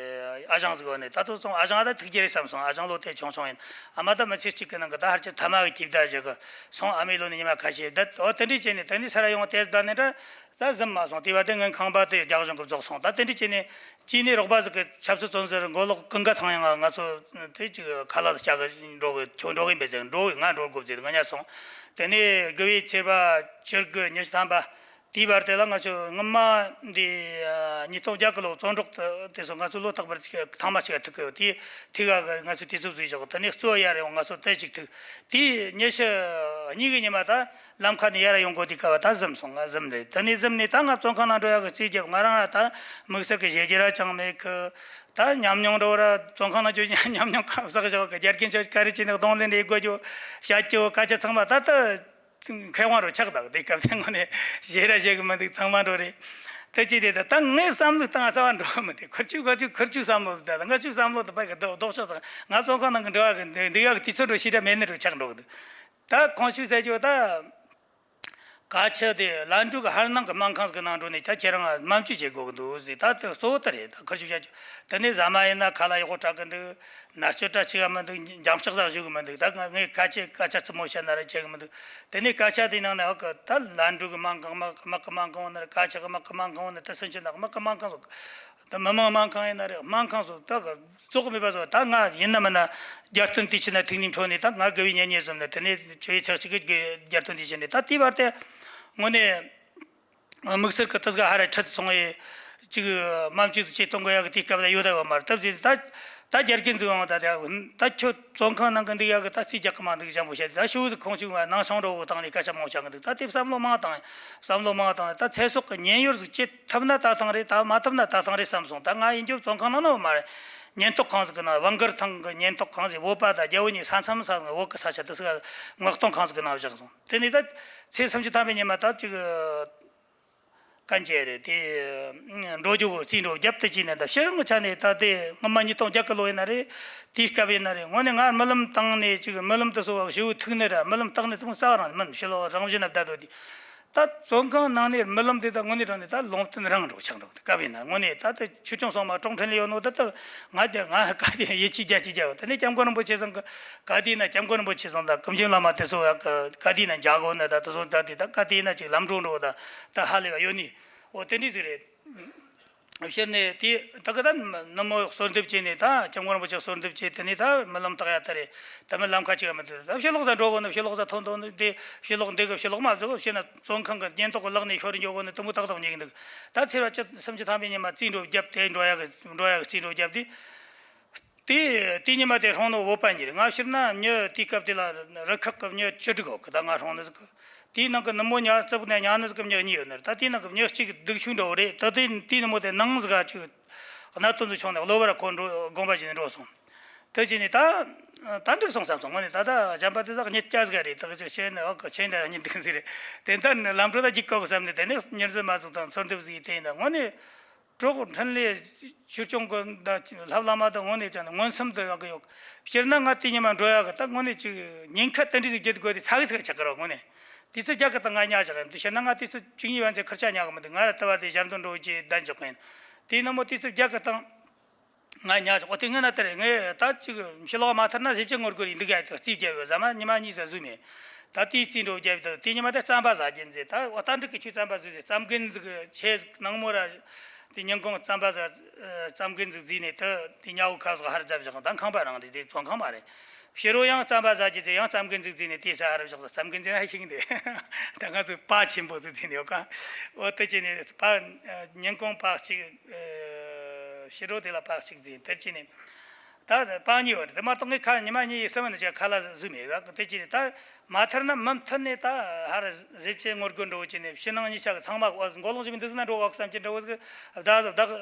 ཨ་ཞང་ཟིག་ཡོད་ནས། ད་དུང་སོང་ཨ་ཞང་ད་ཐུག་རྒྱུ་རེད་བསམ་སོང་། ཨ་ཞང་ལོ་དེ་ཆུང་ཆུང་ཡིན། ཨ་མ་ད་མི་ཚེ་གཅིག་གི་ནང་གི་ད་ཧར་ཅིག་ཐ་མ་གི་སྐྱིད་བདག་ཞིག་གི་སོང་། ཨ་མའི་ལོ་ནས་ཉི་མ་ཁ་ཤས་ད་འོ་དེ་འདྲས་བྱས་ནས་དེ་ནས་ས་ར་ཡོང་དེ་ད་ནས་ད་ད་ཟིན་མ་སོང་། དེ་བར་དེ་ངའི་ཁང་པ་དེ་རྒྱག་གཞུང་གི་རྫོགས་སོང་། ད་དེ་འདྲས་བྱས་ནས་ཅི་ནས་རོགས་པ་ཟིག་གི་ཆབ་སྲིད་བཙོན་ཟུར་མགོ་ལོག་ཀུན་དགའ་ཚང་ཡང་ང་ཚོ་དེ་ཅིག་ཁ་ལག་ཟིག་བྱ་གི་འགྲོ་གི། ཁྱོད་འགྲོ་གི་ཡིན་པས་ཟེར། འགྲོ་གི། ང་འགྲོ་དགོས་ཟེར། ང་ཉལ་སོང་། དེ་ནས་དགུ་བའི་ཚེས་པ་བཅུ་དགུ་ཉི་ཤུ་ཐམ་པ། དེའི་བར་དེ་ལ་ང་ཚོ་སྔོན་མ་འདི་ཉིས་སྟོང་བརྒྱད་གི་ལོ་བཙོན་གྲོགས་དེ་ཚོ་ང་ཚོ་ལོ་རྟག་པར་ཐེངས་མ་གཅིག་ཐུག་གི་ཡོད། དེ་དེ་ག་གི་ང་ཚོ་དུས་ཚོད་བཟོས་བཞག་དེ་ནས་གཙོ་བོ་ཡར་ཡོང་ང་ཚོ་དེ་གཅིག་ཐུག་དེ་ཉི་ཤུ་གཉིས་གི་ཉི་མ་ད་ལམ་ཁ་ནས་ཡར་ཡོང་དགོས། དེ་ག་བ་ད་གཟིམས་སོང་། ང་གཟིམས་རེད། དེ་ནས་གཟིམས་ནས་ད་ང་བཙོན་ཁང་ནང་འགྲོ་ཡག་གི་རྩིས་རྒྱབ། ང་རང་ལ་ད་དམིགས་བསལ་གི་བྱེད་རྒྱུ་ར་ཅང་མེད་གི། ད་ཉམས་མྱོང་འགྲོ་ར་བཙོན་ཁང་ནང་འགྱོ་ཉམས་མྱོང་ཁ་བསགས་བཞག་གི། རྒྱ་རྒན་ཚོ་ག་རེ་བྱས་ནས་གདོང་ལེན་རེད་དགོས་རྒྱུ་བཤད་རྒྱུ་སྐད་ཆ་ཚང་མ་ད་ད། མཁས་དབང་རུ་ཆགས་འདུག་དེ་སྐབས་དེ་ངོ་ནས་ཞེ་ར་བྱེད་གི་མི་འདུག་ཚང་མ་འགྲོ་རེད། དེ་ཅི་དེ་ད་ད་ངའི་བསམ་བློ་བཏང་རྩ་བ་འགྲོ་མི་འདུག་ཁུར་ཆུ་ཁུར་ཆུ་ཁུར་ཆུ་བསམ་བློ་ཟིག་ད་ད་ང་ཆུ་བསམ་བློ་དུ་པ་གི་ལྡོག་ལྡོག་ཕྱོགས་ཚང་ང་བཙོན་ཁང་ནང་གི་འགྲོ་བ་གི་འདི་འདི་ཡག་གི་དུས་ཚོད་འགྲོ་ཞེ་དྲག་མེད་ནི་རུ་ཆགས་འགྲོ་གི་འདུག་ད་ཁོང་ཆུ་ཟེར་རྒྱུ་ད་ ཀ་ཆུ་དེ་ལན་གྲུ་གི་ཧར་ནང་གི་སྨན་ཁང་ཟིག་གི་ནང་འགྲོ་ནས་ད་ཁྱེད་རང་སྨན་བཅོས་བྱེད་དགོས་ཀྱི་འདུག་ཟེར། ད་དེ་གཙོ་བོ་དེ་རེད། ད་ཁུར་ཞིག་བྱ་རྒྱུ་དེ་ནས་ཟ་མ་ཡིན་ན་ཁ་ལག་ཡག་པོ་དྲག་གི་འདུག། མནར་གཅོད་འདྲ་ཆེ་ག་མི་འདུག། འགྱམ་ལྕག་ཟ་བཞུགས་གི་མི་འདུག། ད་ང་ངས་སྐད་ཆ་སྐད་ཆ་རྩུབ་མོ་བཤད་ན་ར་བྱེད་གི་མི་འདུག། དེ་ནས་སྐད་ཆ་དེའི་ནང་ནས་ཨ་ཀ་ད་ལན་གྲུ་གི་སྨན་ཁང་དམག་དམག་གི་སྨན་ཁང་ཡོད་ན་ར། ཀ་ཆུ་གི་དམག་གི་སྨན་ཁང་ཡོད་ན། ད་སུན་ཆུ་ནག་དམག་གི་སྨན་ཁང་སོགས། ད་མི་དམངས་སྨན་ཁང་ཡིན་ན་རེད། སྨན་ཁང་སོགས་ད་ག་རྫོགས་མེད་པ་བཟོ། ད་ང་ཡིན་ན་མིན་ན་རྒྱལ་སྟོན་དུས་ཆེན་ན་ཐུགས་ཉིད་འཕྲོ་ནས་ད་ང་དགའ་བའི་གཉེན་ཉེ་ཟིན་ནས། དེ་ནས་ཆོས་ཡི་ཚག་ཅིག་གི་རྒྱལ་སྟོན་དུས་ཆེན་རེད། ད་དེའི་བར་དེ་དངོས་གནས་དམིགས་བསལ་གྱི་དུས་ཀ་ཧ་ར་ཁྲིད་སོང་བའི་ཅིག་སྨན་བཅོས་ཅིག་གཏོང་དགོས་ཡག་གི་དུས་སྐབས་ལ་ཡོད་ད་ཡོད་མ་རེད། སྟབས་ཀྱིས་ད་ད་རྒྱ་རྒན་ཟིག་འོང་། ད་ད་ད་ཁྱོད་བཙོན་ཁང་ནང་གི་འདུག་ཡག་གི་ད་རྩིས་རྒྱག་གི་མ་འདུག་ཅང་པོ་བཤད། ད་ཤོག་ཟིག་ཁོང་ཅིག་ང་ནང་ཆུང་འགྲོ་གི་སྟེང་ནས་སྐད་ཆ་མང་བོ་བཤད་གི་འདུག། ད་དེ་བསམ་བློ་མང་བཏང་། བསམ་བློ་མང་བཏང་། ད་ཚེ་སྲོག་གི་ཉེན་གཡོལ་ཟིག་བྱེད་ཐུབ་ན་ད་ཐང་རེད། ད་མ་ཐུབ་ན་ད་ཐང་རེད་བསམ་སོང་། ད་ང་ཡིན་རྒྱུ་བཙོན་ཁང་ནང་ན་ཡོད་མ་རེད། ཉེན་རྟོག་ཁང་ཟིག་གི་ནང་། ཝང་ཀིར་ཐང་གི་ཉེན་རྟོག་ཁང་ཟིག། བོད་པ་དང་རྒྱ་བོད་གཉིས་ས་མཚམས་ས་བོད་གི་ས་ཆ་དེ་ཟིག་མངགས་གཏོང་ཁང་ཟིག་གི་ནང་བཞག་སོང་། དེ་ནས་ད་ཚེས་སུམ་ཅུ་ཐམ་པའི་ཉི་མ་ད་ཅིག་གན་རྒྱ་རེད། དེ་འགྲོ་རྒྱུ་གི་རྩིས་འགྲོ་རྒྱབ་དེ་བྱས་ནས། ད་ཕྱི་རང་གི་ཆ་ནས་ད་དེ་སྔོན་མ་ཉིས་སྟོང་བརྒྱད་གི་ལོ་ཡིན་ན་རེད། དེའི་སྐབས་ཡིན་ན་རེད། དངོས་གནས་ང་རྨི་ལམ་བཏང་ནས་ཅིག་རྨི་ལམ་དེ་ཚོ་བ་ཞེ་པོ་ཐུག་ནི་ར། རྨི་ལམ་བཏང་ནས་དེ་མོ་རྩ་བ་རང་མིན། ཕྱི་ལོགས་རང་བཞིན་ན་བསྡད་དོ་དེ། ད་བཙོན་ཁང་ནང་ནས་རྨི་ལམ་དེ་ད་དངོས་གནས་དྲང་གནས་ད་ལུང་བསྟན་རང་འགྲོ་ཆགས་འགྲོ། དེ་སྐབས་ཡིན་ན་དངོས་གནས་ད་ལྟ་ཆོས་སྐྱོང་སྲུང་མ་ཀྲོང་ཁྲིན་ལི་ཡོད་ནོ་ད་ལྟ་ང་རྒྱ་ང་ག་དེ་ཡིད་ཆེས་རྒྱ་ཆེ་རྒྱ་ཡོད། དེ་ནས་སྐྱབས་མགོན་རིན་པོ་ཆེ་ཚང་གི་ག་དེ་ཡིན་ན། སྐྱབས་མགོན་རིན་པོ་ཆེ་ཚང་དང་ཀུན་མཁྱེན་བླ་མ་དེ་ཚོ་ཡག་གི་ག་དེ་ཡིན་ན་མཇལ་དགོས་ནི། ད་དེ་ཚོ་ད་དེ་ད་ག་དེ་ཡིན་ན་ཅིག་ལམ་འགྲོ་འགྲོ་ད་ད་ཧ་ལས་པ་ཡོད་ནི། འོ་དེ་འདྲ་ཟིག་རེད། ཕྱིར་ནས་དེ་ད་གི་ད་ནུབ་མོ་གསོལ་འདེབས་བྱས་ནས། ད་སྐྱབས་མགོན་རིན་པོ་ཆེ་གསོལ་འདེབས་བྱས། དེ་ནས་ད་རྨི་ལམ་བཏགས་ཡ་ད་རེད། ད་མི་ལམ་ཁ་ཅིག་ག་མི་འདུག། ད་ཕྱི་ལོགས་ས་འགྲོ་དགོས་ནི། ཕྱི་ལོགས་ས་ཐོན་དོན་ནི་དེ་ཕྱི་ལོགས་འདི་གི་ཕྱི་ལོགས་མ་བཟོ་གི་ཕྱིར་ན་བཙོན་ཁང་གི་ཉེན་རྟོག་གི་ལག་ནས་ཤོར་འགྱོ་དགོས་ནི། དུམ་བུ་ཏག་ཏག་ཉིག་འདུག། ད་ཚེས་པ་བཅུ་སུམ་ཅུ་ཐམ་པའི་ཉི་མ་རྩིས་འགྲོ་བརྒྱབ། དེ་འགྲོ་ཡ་གི་འགྲོ་ཡ་གི་རྩིས་འགྲོ་བརྒྱབ་དེ། དེ་དེ་ཉི་མ་དེ་ཧྲོང་ནོ་བོད་པ་གཉིས་རེད། ང་ཕྱིར་ན་མྱི་དེའི་སྐབས་དེ་ལ་རུ་ཁག་གི་མྱི་བཅུ་དྲུག་ཡོད་གི། ད་ང་ཧྲོང་ནི་ཟིག་གི། དེའི་ནང་གི་ནུབ་མོ་ཉ་རྩིབ་ནས་ཉ་ནི་ཟིག་གི་མྱི་གཉིས་ཡོད་ནི་རེད། ད་དེའི་ནང་གི་མྱི་གཅིག་སྡུག་ཤོས་འདྲ་བོ་རེད། ད་དེ་དེའི་ནུབ་མོ་དེ་ནང་ཟིག་ག་ཅིག་གནད་དོན་ཟིག་བྱུང་ནས་གློ་བུར་ཁོ་འགྲོ་དགོངས་པ་བཞེས་ནས་འགྲོ་སོང་། དེ་བྱས་ནས་ད་ད་འགྲིག་སོང་བསམ་སོང་། དངོས་གནས་ད་ད་གཞན་པ་དེ་དག་ཉིད་སྐྱ་ཟིག་རེད། ད་གི་ཅིག་ཆེ་ནས་ཨོ་གི་ཆེ་འདྲ་ཉིད་འདུག་ཟིག་རེད། དེ་ལྟར་ནི་ལམ་འགྲོ་ད་རྒྱུག་དགོས་བསམ་ནས། དེ་ནས་མྱུར་མཛད་མ་ཟིག་དང་གསོལ་འདེབས་ཟིག་ཡིན། དེ་ཡིན་ད་དངོས་གནས། གྲོགས་འཕྲིན་ལས་ཆོས་སྐྱོང་གི་ད་ལྷ་བླ་མ་དང་དངོས་གནས་ཀྱང་མངོན་སུམ་དུ་ཡག་གི་ཡོད། སྤྱིར་ན་ང་དེ་ཉི་མ་འགྲོ་ཡག་གི་ད་དངོས་གནས་ཅིག་ཉེན་ཁ་དེ་འདྲ་ཞིག་བརྒྱུད་དགོས་དེ་ཚ་གི་ཚ་གི་ཆགས་ཀི་རོ། དངོས་གནས་དུས་ཚོད་རྒྱག་གི་ད་ང་ཉག་ཆགས་ཡིན། དེ་སྤྱིར་ན་ང་དུས་ཚོད་བཅུ་གཉིས་པ་ཚེ་ཁུར་ཆ་ཉག་གི་མི་འདུག། ང་ར་ལྟ་བ་དེ་ཞལ་འདོན་འགྲོ་རྒྱུ་གདན་འཇོག་གི་ཡིན། དེ་ནི་མོ་དུས་ཚོད་རྒྱག་གི་ད་ང་ཉག་ཆགས། འོ་དེ་ངས་ན་དེ་རེད། ངས་ད་ཅིག་ཕྱི་ལོགས་མ་ཐར་ན་ཟེར་གྱི་ངོ་རྒོལ་ཡིན་འདུག་ཡ། དེ་རྩིས་བརྒྱབ་ཡོད། ཟ་མ་ཉི་མ་གཉིས་ཟ་ཟོས་མེད། ད་དེའི་རྩིས་འགྲོ་བརྒྱབ་ཡོད། དེ་ཉི་མ་དེ་རྩམ་པ་ཟ་རྒྱུ་མཛད། ད་འོ་ད་འགྲིག་གི། ཁྱོད་རྩམ་པ་ཟོས་ཟེར། རྩམ་རྒན་ཟིག་ཆེ་ཟིག་ནང་མོ་ར། དེ་ཉིན་གུང་རྩམ་པ་ཟ། རྩམ་རྒན་ཟིག་བརྫིས་ནས་དེ་དེ་ཉལ་བའི་ཁ་ཟིག་ཧར་རྒྱབ་བཞག། ད་ཁང་པ་རང་རེད། དེ་བཙོན་ཁང་མ་རེད། ཕྱི་རོ་ཡང་རྩམ་པ་ཟ་རྒྱུ་ཟེར། ཡང་རྩམ་རྒན་ཟིག་བརྫིས་ནས་དེ་ས་ཧར་བཞག། རྩམ་རྒན་ཟིག་ན་ཤིང་དེ་ད་ང་ཚོའི་པ་ཆེན་པོ་ཟིག་བརྫིས་ནས་ཡོད་ག། འོ་དེ་བྱས་ནས་པ་ཉིན་གུང་པ་གཅིག། ཕྱི་རོ་དེ་ལ་པ་གཅིག་བརྫིས། དེ་བྱས་ནས་ད་པ་གཉིས་ཡོད་རེད། དེ་མ་གཏོགས་ངས་ཁ་ཉི་མ་གཉིས་ཡིས་སུ་མིན་ནི་ཁ་ལག་ཟོས་མེད་ག། དེ་བྱས་ནས་ད་མ་ཐར་ན་མུ་མཐུད་ནས་ད་ཧར་ཟེར་བྱས་ངོ་རྒོལ་འགྲོ་བྱས་ནས། ཕྱི་ནང་གཉིས་ཆ་གི་ཚང་མ་འགོ་ལོག་ཅིག་མི་འདུག་ཟེར་ན་འགྲོ་བ་བསམ་གྱི་འདྲ་བོ་ཟིག། བདག་བདག་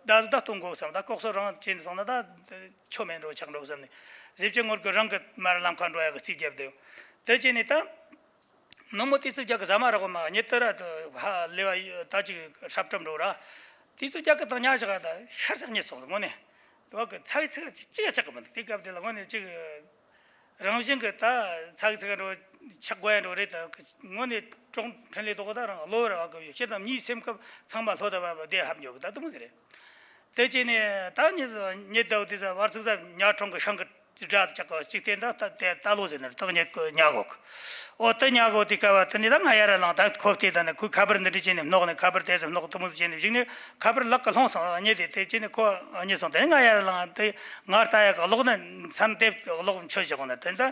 བདག་བདག་གཏོང་དགོས་བསམ། ད་ལྐོག་གསོད་རང་བྱས་ནས་སོང་ན་ད་ཆོ་མེད་འགྲོ་ཆགས་འགྲོ་བསམ་ནས། ཟེར་བྱས་ངོ་རྒོལ་རང་གི་མར་ལམ་ཁ་འགྲོ་ཡ་གི་རྩིས་བརྒྱབ་བསྡད་ཡོད། དེ་བྱས་ནས་ད། ནུབ་མོ་དུས་ཚོད་རྒྱག་གི་ཟ་མ་རག་གི་མ། ཉི་ལྟར་ར་ཧ་ལས་པ་ད་ཅིག་ཧྲབ་ཧྲབ་འགྲོ་ར། དུས་ཚོད་རྒྱག་གི་དང་ཉག་ཆག་ད་ཤར་ཚག་ཉེ་སོང་། དངོས་གནས་དུ་བ་གི་ཚ་གི་ཚིག་ཅི་ག་ཆག་གི་མི་འདུག། དེ་སྐབས་དེ་ལ་དངོས་གནས་ཅིག་རང་བཞིན་གི་ད་ཚ་གི་ཚིག་འགྲོ་ཆག་དགོས་ཡ་འགྲོ་རེད། ད་དངོས་གནས་ཀྲོང་འཕྲིན་ལས་ཐོག་ད་རང་བློ་ར་བ་གི་སྤྱིར་དང་མིའི་སེམས་ཁམས་ཚང་མ་ལྷོད་ད་བ་བ་བདེ་ཧབ་འཇོག་གི་ད་དུ་མོ་ཟེར་རེད། དེ་བྱས་ནས་ད་ཉི་ཉི་ཟླ་བ་དེ་ཟ་བར་ཚིག་ཟ་ཉ་གྲོང་གི་ཤང་གི་སྒྲ་དེ་ཆག་གོ་གཅིག་བསྟན། ད་ད་དེ་ད་ལོ་ཟེར་ནས་ད་ཉ་ཉ་གོ་གི། འོ་ད་ཉ་གོ་དེ་སྐབས་དེ་ནས་ད་ང་ཡར་ར་ལངས། ད་ཁོ་བལྟས། ད་ནི་ཁོས་ཁ་པར་འདི་འདྲ་བྱས་ནས་སྣོག་ནས། ཁ་པར་དེ་ཚོ་སྣོག་དུ་མོ་ཟིག་བྱས་ནས་བཞག་ནས། ཁ་པར་ལག་གི་ལྷུང་སོང་། ཉེ་དེ་དེ་བྱས་ནས་ཁོ་ཉེ་སོང་། དེ་ནས་ང་ཡར་ལངས། དེ་ང་ལྟ་ཡག་གི་གློག་ནི་མཚན་དེབ་གློག་མཆོད་བཞག་ནས། དེ་ད་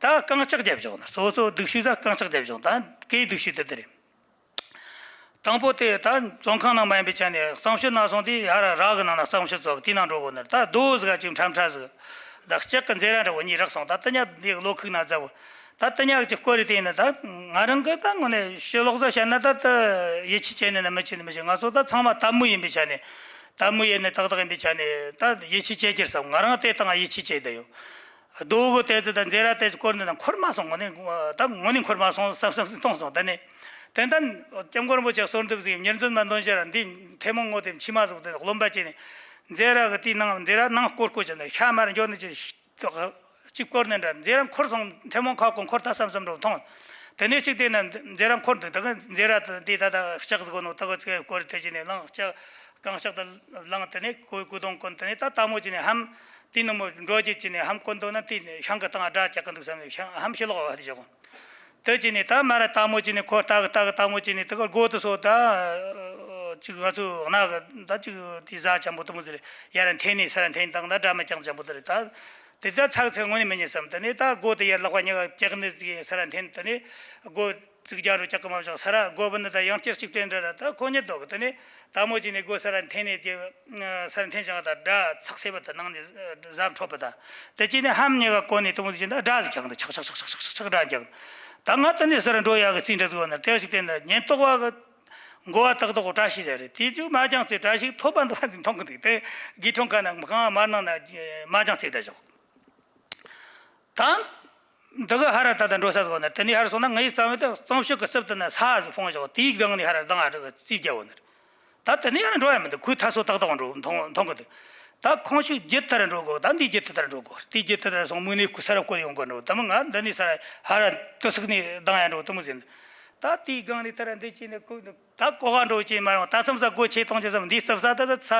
ད་རྐང་ལྕགས་རྒྱབ་བཞག་ནས། གཙོ་བོ་གཙོ་བོ་སྡུག་ཤོས་ཟ་རྐང་ལྕགས་རྒྱབ་བཞག། ད་གའི་སྡུག་ཤོས་དེ་དེ་རེད། དང་པོ་དེ་ད་བཙོན་ཁང་ནང་མ་ཡིན་པའི་ཆ་ནས་གསང་སྤྱོད་ནང་སོང་དུས་ཧར་ར་གི་ནང་ན་གསང་སྤྱོད་ཚོགས་དེའི་ནང་འགྲོ་དགོས་ནི་རེད། ད་རྡོ་ཟིག་ག་ཅིག་ཁྲ་ཁྲ་ཟིག་ད་ལྕགས་གི་མཛེ་ར་འདྲ་བོ་གཉིས་རག་སོང་། ད་དེ་ཉག་འདི་གློ་ཁུག་ན་ཛ་བོ། ད་དེ་ཉག་གི་སྐོར་རེ་བལྟས་ན། ད་ང་རང་གི་ད་དངོས་གནས་ཕྱི་ལོགས་ས་བཤད་ན་ད་ད་ཡིད་ཆེས་བྱས་ནས་ན་མི་བྱེད་ནི་མི་བྱེད། ང་ཚོ་ད་ཚང་མ་དལ་མོ་ཡིན་པའི་ཆ་ནས། དལ་མོ་ཡིན་ནི་ཏག་ཏག་ཡིན་པའི་ཆ་ནས་ད་ཡིད་ཆེས་བྱེད་རྒྱུར་བསམ། ང་རང་དེ་དང་ཡིད་ཆེས་བྱེད་བསྡད་ཡོད། རྡོ་བོ་དེ་ཚོ་དང་མཛེ་ར་དེ་ཚོ་སྐོར་ནས་ན་འཁོར་མ་སོང་། ངོ་ནས་ད་ངོ་ནས་འཁོར་མ་སོང་བསམ་བསམ་སྟོང་སོང་། དེ་ནས་དེ་ལྟར་སྐྱབས་མགོན་རིན་པོ་ཆེ་གསོལ་འདེབས་ཟིག་ཉེར་འཛིན་མ་འདོན་ཞེ་ར་འདི་ཐལ་མོ་སྔོ་དེ་མཆི་མ་ཟུག་དེ་རློན་པ་བྱས་ནས། མཛེ་ར་གི་དེའི་ནང་མཛེ་ར་ནང་སྐོར་སྐོར་བྱས་ནས་ཤ་མར་འགྱོ་ནས་ཅི་གཅིག་སྐོར་ནས་འདྲ། མཛེ་ར་འཁོར་སོང་། ཐལ་མོ་ཁ་སྐོར་འཁོར་ད་བསམ་བསམ་འགྲོ་མཐོང་། དེ་ དེ་ནས་གཅིག་དེ་ན་མཛེ་ར་འཁོར་འདུག་ད་ག་མཛེ་ར་དེ་ད་ད་ལྕགས་ཟིག་གོ་ནོ་ད་ག་ཚེ་སྐོར་དེ་བྱས་ནས་ལངས་ལྕགས་གང་ལྕགས་དུ་ལངས། དེ་ནས་གོས་གོས་དོང་གོན། དེ་ནས་ད་ལྟད་མོ་བྱས་ནས་ཧམ་དེ་ནུབ་མོ་འགྲོ་རྒྱུ་བྱས་ནས་ཧམ་གོན་འདུག་ན་དེ་ཤང་གི་སྟེང་སྒྲ་རྒྱག་གི་འདུག་བསམ་ནས་ཤང་ཧམ་ཕྱི་ལོགས་བ་དེ་བཞག་གོ། དེ་བྱས་ནས་ད་མ་ར་ལྟད་མོ་བྱས་ནས་ཁོ་ལྟ་གི་ལྟ་གི་ལྟད་མོ་བྱས་ནས་དེ་ག་སྒོ་དེ་སོ་ད་ཅིག་ང་ཚོ་གནའ་གི་ད་ཅིག་དེ་ཟ་ཅན་པོ་དེ་མོ་ཟེར་ཡར་འཐེན་ནས་ས་ར་འཐེན་བཏང་ད་སྒྲ་མི་རྒྱག་ཅན་པོ་དེ་རེད་ད། དེ་ད་ཚགས་ཚུད་དངོས་གནས་མི་ཉན་བསམ། དེ་ནས་ད་སྒོ་དེ་ཡར་ལག་པ་གཉིས་ཀ་བཀྱག་ནས་ཅིག་ས་ར་འཐེན། དེ་ནས་སྒོ་ཙིག་རྒྱ་རུ་བཀྱག་གི་མ་བཞག་ས་ར་སྒོ་བུད་ནི་ད་ཡང་བསྐྱར་གཅིག་བསྟན་འདྲ་ར་ད་ཁོ་ཉིད་ལྡོག་གི། དེ་ནས་ལྟད་མོ་བྱས་ནས་སྒོ་ས་ར་འཐེན་ནས་ཀྱི་ས་ར་འཐེན་བྱུང་ད་སྒྲ་ཚགས་སེ་བ་ད་ནང་ནས་གཟབ་འཕྲོ་བུད་ད། དེ་བྱས་ནས་ཧམ་གཉིས་ཀ་གོན་ནས་དེ་མོ་ཟིག་བྱས་ད་སྒྲ་ཟིག་རྒྱག་འདུག་ཆག་ཆག་ཆག་ཆག་ཆག་ཆག་སྒྲ་རྒྱག་ད་ང་དེ་ནས་ས་ར་འགྲོ་ཡག་གི་རྩིས་འདྲ་ཟིག་ཡོད་ན་དེ་ཞིག་བསྟན་ད་ཉེན་རྟོག་པ་གི་མགོ་བ་ཏག་ཏག་གོ་བཀྲ་ཤིས་ཟེར་རེད། དེ་ཅུ་མ་ཅང་ཚེ་བཀྲ་ཤིས་ཐོབ་པ་འདུག་བ་ཟིག་མཐོང་གི་འདུག་དེ་དགེ་ཁྲོང་ཁ་ན་གང་མར་ནང་ན་མ་ཅང་ཚེ་ད་བཞག་ད་འདི་གི་ཧ་ར་ད་ད་འགྲོ་ས་ཟིག་ན་དེ་ནས་ཧར་སོང་ན་ངའི་རྩ་བའི་ད་གཙང་ཤུགས་ཀྱི་རྩིབ་ཏུ་ན་ས་ཕོངས་བཞག་དེའི་སྒང་ནས་ཧ་ར་ལྡང་ཨ་རི་གི་རྩིས་རྒྱག་འོ་ནི་རེད། ད་དེ་ནས་ཡང་འགྲོ་ཡ་མི་འདུག་ཁོའི་ཐ་སོ་ཏག་ཏག་འགྲོ་མཐོང་མཐོང་གི་འདུག་ད་ཁོང་ཆུ་རྒྱུད་ལྟར་འགྲོ་དགོས། ད་འདི་རྒྱུད་ལྟར་འགྲོ་དགོས། དེ་རྒྱུད་ལྟར་སོང་མུ་ནས་ཁུ་ས་ར་བསྐོར་ཡོང་གི་འགྲོ། དེ་མི་ང་འདི་ནས་ས་ར་ཧ་ར་དུ་སུག་ནས་ལྡང་ཡ་འགྲོ་དེ་མོ་ཟེར་ནི། ད་དེའི་སྒང་ནས་ཐ་ར་འདི་བྱས་ནས་ཁོ་ད་ཀོ་ག་འགྲོ་བྱས་མ་རུང་། ད་མཚམས་ས་སྒོ་ཕྱེ་གཏོང་རྒྱུ་བསམ། འདིའི་རྩིབ་ས་ད་ད་ཚ་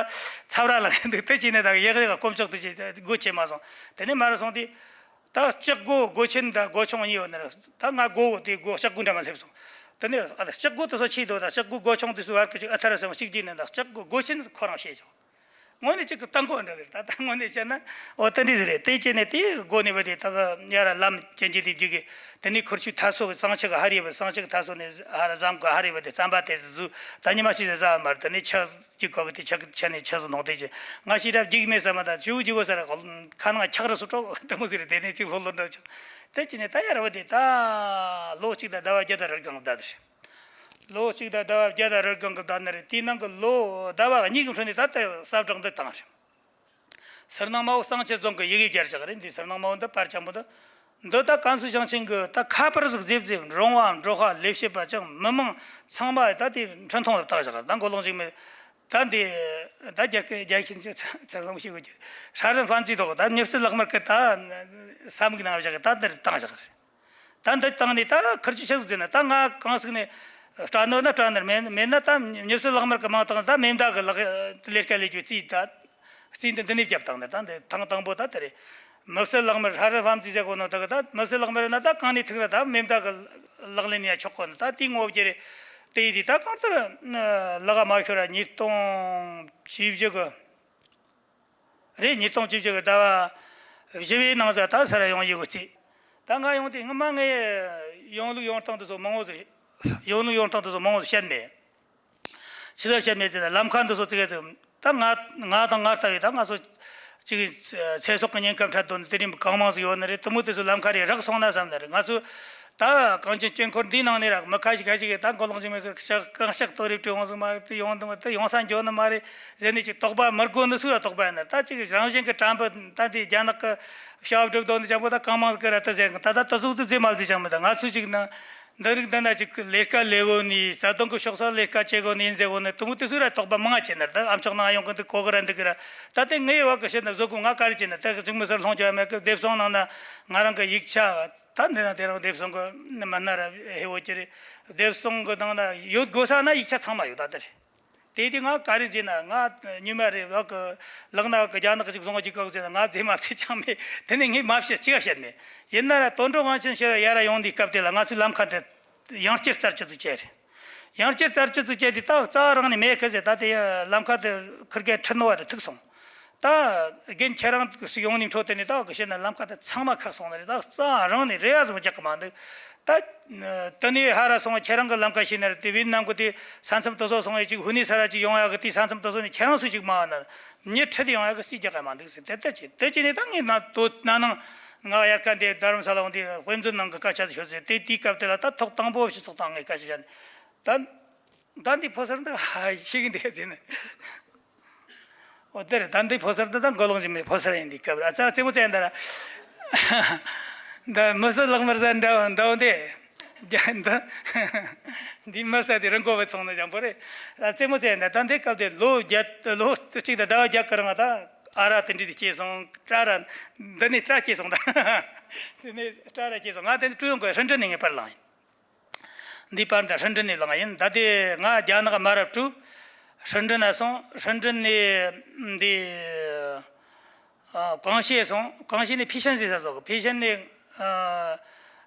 ཚབ་ར་ལ་འདུག་དེ་བྱས་ནས་ད་ཡག་ཡག་གོམ་ལྕག་དུ་བྱས་སྒོ་ཕྱེ་མ་སོང་། དེ་ནས་མ་རུ་སོང་དུས། ད་ལྕགས་སྒོ་སྒོ་ཆེན་དང་སྒོ་ཆུང་གཉིས་ཡོད་ནི་རེད། ད་ང་སྒོ་དེ་སྒོ་ལྕགས་སྒོ་འདྲ་མ་སླེབས་སོང་། དེ་ནས་ཨ་ད་ལྕགས་སྒོ་དེ་ཚོ་ཆེ་འདུག་ད་ལྕགས་སྒོ་སྒོ་ཆུང་དེ་ཚོ་བར་གི་ཅིག་ཨ་ཐར་སོང་གཅིག་བརྗེས་ནས་ད་ལྕགས་སྒོ་སྒོ་ཆེན་ཁོ་རང་བཤད་ཆོག་དངོས་གནས་ཅིག་གི་སྟངས་སྐོར་འདྲ་རེད། ད་ད་དངོས་གནས་བཤད་ན་འོ་དེ་འདྲ་ཟིག་རེད། དེ་བྱས་ནས་དེ་སྒོ་ནས་བུད་དེ་ད་གི་ཡར་ལམ་གྱེན་གྱེན་དེ་བརྒྱུད་གི། དེ་ནས་ཁུར་ཆུ་ཐ་སོ་གི་གཙང་ཆུ་གི་ཧ་རི་བུད། གཙང་ཆུ་གི་ཐ་སོ་ནས་ཧ་ར་ཟམ་གི་ཧ་རི་བུད་དེ་རྩམ་པ་དེ་ཟིག་ཟོས། ད་ཉི་མ་ཞིག་ཟིག་ཟ་མ་རེད། དེ་ནས་ཆུ་གཅིག་གོ་གི་དེ་ཆུ་ཆུ་ནས་ཆུ་ཟིག་ནོག་དེ་ཅི་ང་ཤི་རབ་རྒྱུག་མེད་ས་མ་ད་ཆུ་རྒྱུག་གོ་ས་ར་ཁོ་ཁ་ནང་འཁྱག་ར་སུ་དྲོ་དེ་མོ་ཟིག་རེད། དེ་ནས་ཅིག་ལྷོད་ལྷོད་འདྲ་ཆགས། དེ་ཅི་ནས་ད་ཡར་བ་དེ་ད་ལོ་གཅིག་དང་ཟླ་བ་བརྒྱད་དང་རེ་གང་གི་ཟླ་དེ་རེད། ལོ་གཅིག་དང་ཟླ་བ་བརྒྱད་དང་རེ་གང་གི་ཟླ་ནི་རེད། དེའི་ནང་གི་ལོ་ཟླ་བ་གཉིས་ཀྱི་འཕྲོ་ནས་ད་ལྟ་ས་བསྒྲགས་འདི་བཏང་རེད། སུར་ནང་མའོ་གཙང་ཆུ་རྫོང་གི་ཡི་གེ་བརྒྱ་རེ་བཞག་རེད། འདི་སུར་ནང་མའོ་འདི་པར་ཆེན་པོ་འདི། འདི་ད་ཀན་སུའུ་ཞིང་ཆེན་གྱི་ད་ཁ་པར་ཟིག་བརྗེ་བརྗེ་རོང་བ་འབྲོག་པ་ལས་བྱེད་པ་ཅང་མི་མང་ཚང་མ་ད་དེ་འཕྲིན་ཐུང་ལ་བཏགས་བཞག་ད་མགོ་ལོག་ཅིག་མེད། ད་འདི་ད་རྒྱ་སྐད་རྒྱ་ཆེན་གྱི་ཚ་ཚ་ལོང་ཞིག་གི་ཧྲ་རན་ཧྥན་ཙི་ཐོག་ད་མྱི་སེར་ལག་དམར་གི་ད་ས་མིག་ནང་བཞག་གི་ད་འདིར་བཏང་བཞག་རེད། ད་འདི་བཏང་ནས་ད་ཁུར་ཆུ་ཆགས་ཟིན་ན་ད་ང་གང་ཟིག་ནས་སྤྲད་ནོ་ན་སྤྲད་ནར་མེད་མེད་ན་ད་མྱི་སེར་ལག་དམར་གི་མང་དང་ད་མེ་མདའ་གི་ལག་ལས་ཀ་ལས་རྒྱུ་རྩིས་ད། རྩིས་འདི་འདི་ནས་བརྒྱབ་བཏང་ནས་ད་འདི་ཐེངས་དང་པོ་ད་དེ་རེད། མི་སེར་ལག་དམར་ཧྲ་རི་ཧྥམ་ཙི་ཟེར་གོ་ནོ་ད་གི་ད་མི་སེར་ལག་དམར་ན་ད་གང་ནས་ཐུག་ར་ད་མེ་མདའ་གི་ལག་ལེན་ཡ་ཆོག་གོ་ནི་ད་དེའི་ངོ་བོ་བརྒྱད་རེད། དེ་ཡིན་དུས་ད་གང་ལྟར་ལག་མ་ཤོར་ར་ཉིས་སྟོང་བཅུ་བཞི་གི་རེད། ཉིས་སྟོང་བཅུ་བཞི་གི་ཟླ་བ་བཞི་བའི་ནང་ཟ་ད་ས་ར་ཡོང་ཡོད་གི་རྩིས། ད་ང་ཡོང་དུས་སྔོན་མ་ངས་ཡོང་ལུགས་ཡོང་སྟངས་དེ་ཚོ་མང་བོ་ཟིག་ཡོང་ལུགས་ཡོང་སྟངས་དེ་ཚོ་མང་བོ་ཟིག་བཤད་མེད། ཆི་ཟིག་བཤད་མེད་ཟེར་ན་ལམ་ཁ་འདི་ཚོ་ཙི་གེ་ཙི་ད་ང་ང་དང་ང་ལྟ་བུའི་ད་ང་ཚོ་ཅིག་ཚེ་སྲོག་གི་ཉེན་ཁ་འཕྲད་དོན་དེ་རིགས་གང་མང་ཟིག་ཡོད་ནི་རེད། དེ་མོ་དེ་ཚོ་ལམ་ཁ་རེ་རག་སོང་ན་བསམ་ནི་རེད། ང་ཚོ་ད་གངས་ཅན་དཀྱིལ་འཁོར་འདིའི་ནང་ནས་རག་མི་ཁ་ཤས་ཁ་ཤས་ཀྱིས་ད་མགོ་ལོག་ཅིག་མེད་གི་ཤག་གང་ཤག་ཏོ་རེ་བྲིས་འོང་ཟིག་མ་རེད། དེ་ཡོང་དུ་མ་དེ་ཡོང་ས་འགྱོ་ནི་མ་རེད་ཟེར་ནས་ཅིག་དོགས་པ་མི་དགོས་ནི་སུ་ལ་དོགས་པ་ཡིན་ན། ད་ཅིག་རང་བཞིན་གྱི་དྲན་པ་ད་དེ་རྒྱ་ནག་གི་ཤ་བ་སྒྲུབ་དོ་ནི་ཅང་པོ་ད་གང་མང་ཟིག་གི་ར་ད་ཟེར་གི་ད་ད་ད་ཟུག་དུ་བརྩེ་མ་བརྩེ་ཅང་མི་ད་ང་ཚོ་ཅིག་ན། འདི་རིགས་འདི་ན་ཅིག་ལས་ཀ་ལས་གོ་ནི་བརྩེ་དུང་གི་ཕྱོགས་སུ་ལས་ཀ་བྱེད་གོ་ནི་ཡིན་ཟེར་གོ་ནི་དུ་མོ་དེ་ཚོ་ར་དོགས་པ་མང་ང་བྱེད་ནི་ར། ད་ཨམ་ཅོག་ནང་ཡོང་གི་འདུག་གོ་གི་ར་འདུག་གི་ར། ད་དེ་ངའི་བ་གི་བཤད་ན་བཟོ་གོ་ང་ག་རེ་བྱེད་ན་ད་གི་ཅིག་མི་སེར་སློང་རྒྱུ་ཡ་མེད་གི། སྡེབ་སོང་ནང་ན་ང་རང་གི་ཡིག་ཆ་ད་འདི་ན་དེ་རང་སྡེབ་སོང་གི་མི་སྣ་ར་ཧེ་བོ་ཅི་རེད། སྡེབ་སོང་གི་ནང་ན་ཡོད་དགོས་ས་ན་ཡིག་ཆ་ཚང་མ་ཡོད་ད་དེ་རེད། དེ་དུས་ང་ག་རེ་བྱས་ན་ང་ཉི་མ་རེ་བ་གི་ལག་ན་བ་གི་རྒྱ་ནག་ཅིག་བཟུང་བ་ཅིག་བཀག་བྱས་ན་ང་རྫས་མ་བྱེད་ཅང་མེད། དེ་ནས་ངས་མ་བཤད་ཅི་ག་བཤད་མེད། ཡིན་ན་ར་དོན་གྲུབ་དབང་ཆེན་ཞེས་ཡར་ར་ཡོང་དུས་སྐབས་དེ་ལ་ང་ཚོའི་ལམ་ཁ་དེ་ཡང་བསྐྱར་བཙལ་ཅི་ཙིག་བྱས་རེད། ཡང་བསྐྱར་བཙལ་ཅི་ཙིག་བྱས་དུས་ད་རྩ་བ་རང་ནས་མེད་ཁ་ཟེར། ད་དེ་ལམ་ཁ་དེ་ཁིར་གེ་ཁྲིད་ནོ་བ་རེ་ཐུག་སོང་། ད་རྒན་ཁྱེད་རང་ཞིག་ཡོང་ནས་འཕྲོ་དེ་ནས་ད་གི་བཤད་ན་ལམ་ཁ་དེ་ཚང་མ་ཁག་སོང་ནི་རེད། ད་རྩ་བ་རང་ནས་རེ་བ་ཟིག་རྒྱག་གི་མ་འདུག་ད་དེ་ནས་ཧ་ར་སོང་བ་ཁྱེད་རང་གི་ལམ་ཁ་ཤེས་ན་རེད། དེ་བེད་ནམ་གི་དེ་ས་མཚམས་དེ་ཚོ་སོང་བས་ཅིག་ཧུ་ནི་ས་ར་ཅིག་ཡོང་ཡག་གི་དེ་ས་མཚམས་དེ་ཚོ་ནས་ཁྱེད་རང་སུ་ཅིག་མ་བ་ན་མྱི་ཁྲིད་དེ་ཡོང་ཡག་གི་རྩིས་རྒྱག་གི་མ་འདུག་ཟེར། དེ་ལྟར་བྱས་དེ་བྱས་ནས་ད་ངས་ན་དོ་ན་ནང་ང་དབྱར་ཁ་འདི་རྡ་རམ་ས་ལ་འོང་དུས་དཔེ་མཛོད་ནང་གི་སྐད་ཆ་དེ་ཤོད་ཟེར། དེ་དེའི་སྐབས་དེ་ལ་ད་ཐོག་དང་པོ་སྤྱི་ཚོགས་དང་ངས་སྐད་ཆ་བཤད་ནས་ད་ད་འདི་ཕོ་གསར་འདི་ཧ་ཤེས་གི་འདུག་ཟེར་ནས། འོ་དེ་རེད། ད་འདི་ཕོ་གསར་འདི་ད་མགོ་ལོག་ཅིག་མེད་ཕོ་གསར་ཡིན། འདི་སྐབས་ར་ཨ་ཙག་རྩེད་མོ་རྩེ་ཡ་འདི་ར། འདི་མི་སེར་ལག་དམར་ཟ་འདྲ་བ་འདྲ་བོ་འདི། རྒྱ་འདི་འདི་མི་སེར་དེ་རང་གོ་བ་ཚང་ན་ཅང་པོ་རེད། ར་རྩེད་མོ་རྩེ་ཡ་འདི་ད་འདི་སྐབས་དེ་ལོ་བརྒྱད་ལོ་གཅིག་དང་ཟླ་བ་བརྒྱད་གི་རིང་ད་ཨ་ར་དེ་འདྲ་དེ་སྐྱེས་སོང་། སྤྲ་ར་འདི་ནས་སྤྲ་སྐྱེས་སོང་། ད་དེ་ནས་སྤྲ་ར་སྐྱེས་སོང་། ང་དེ་ནས་ཀྲུའུ་ཡོང་གི་ཧྲིན་ཀྲིན་ནས་ངས་པར་བླངས་ཡིན། འདི་པར་འདི་ཧྲིན་ཀྲིན་ནས་བླངས་ཡིན། ད་དེ་ང་རྒྱ་ནག་མ་རབས་དྲུག་ཧྲིན་ཀྲིན་ན་སོང་། ཧྲིན་ཀྲིན་ནས་འདི་ཨ་ཀང་ཤེ་སོང་། ཀང་ཤེ་ནས་ཕི་ཤན་ཟེར་ས་སོགས། ཕི་ཤན་ནས་ཨ་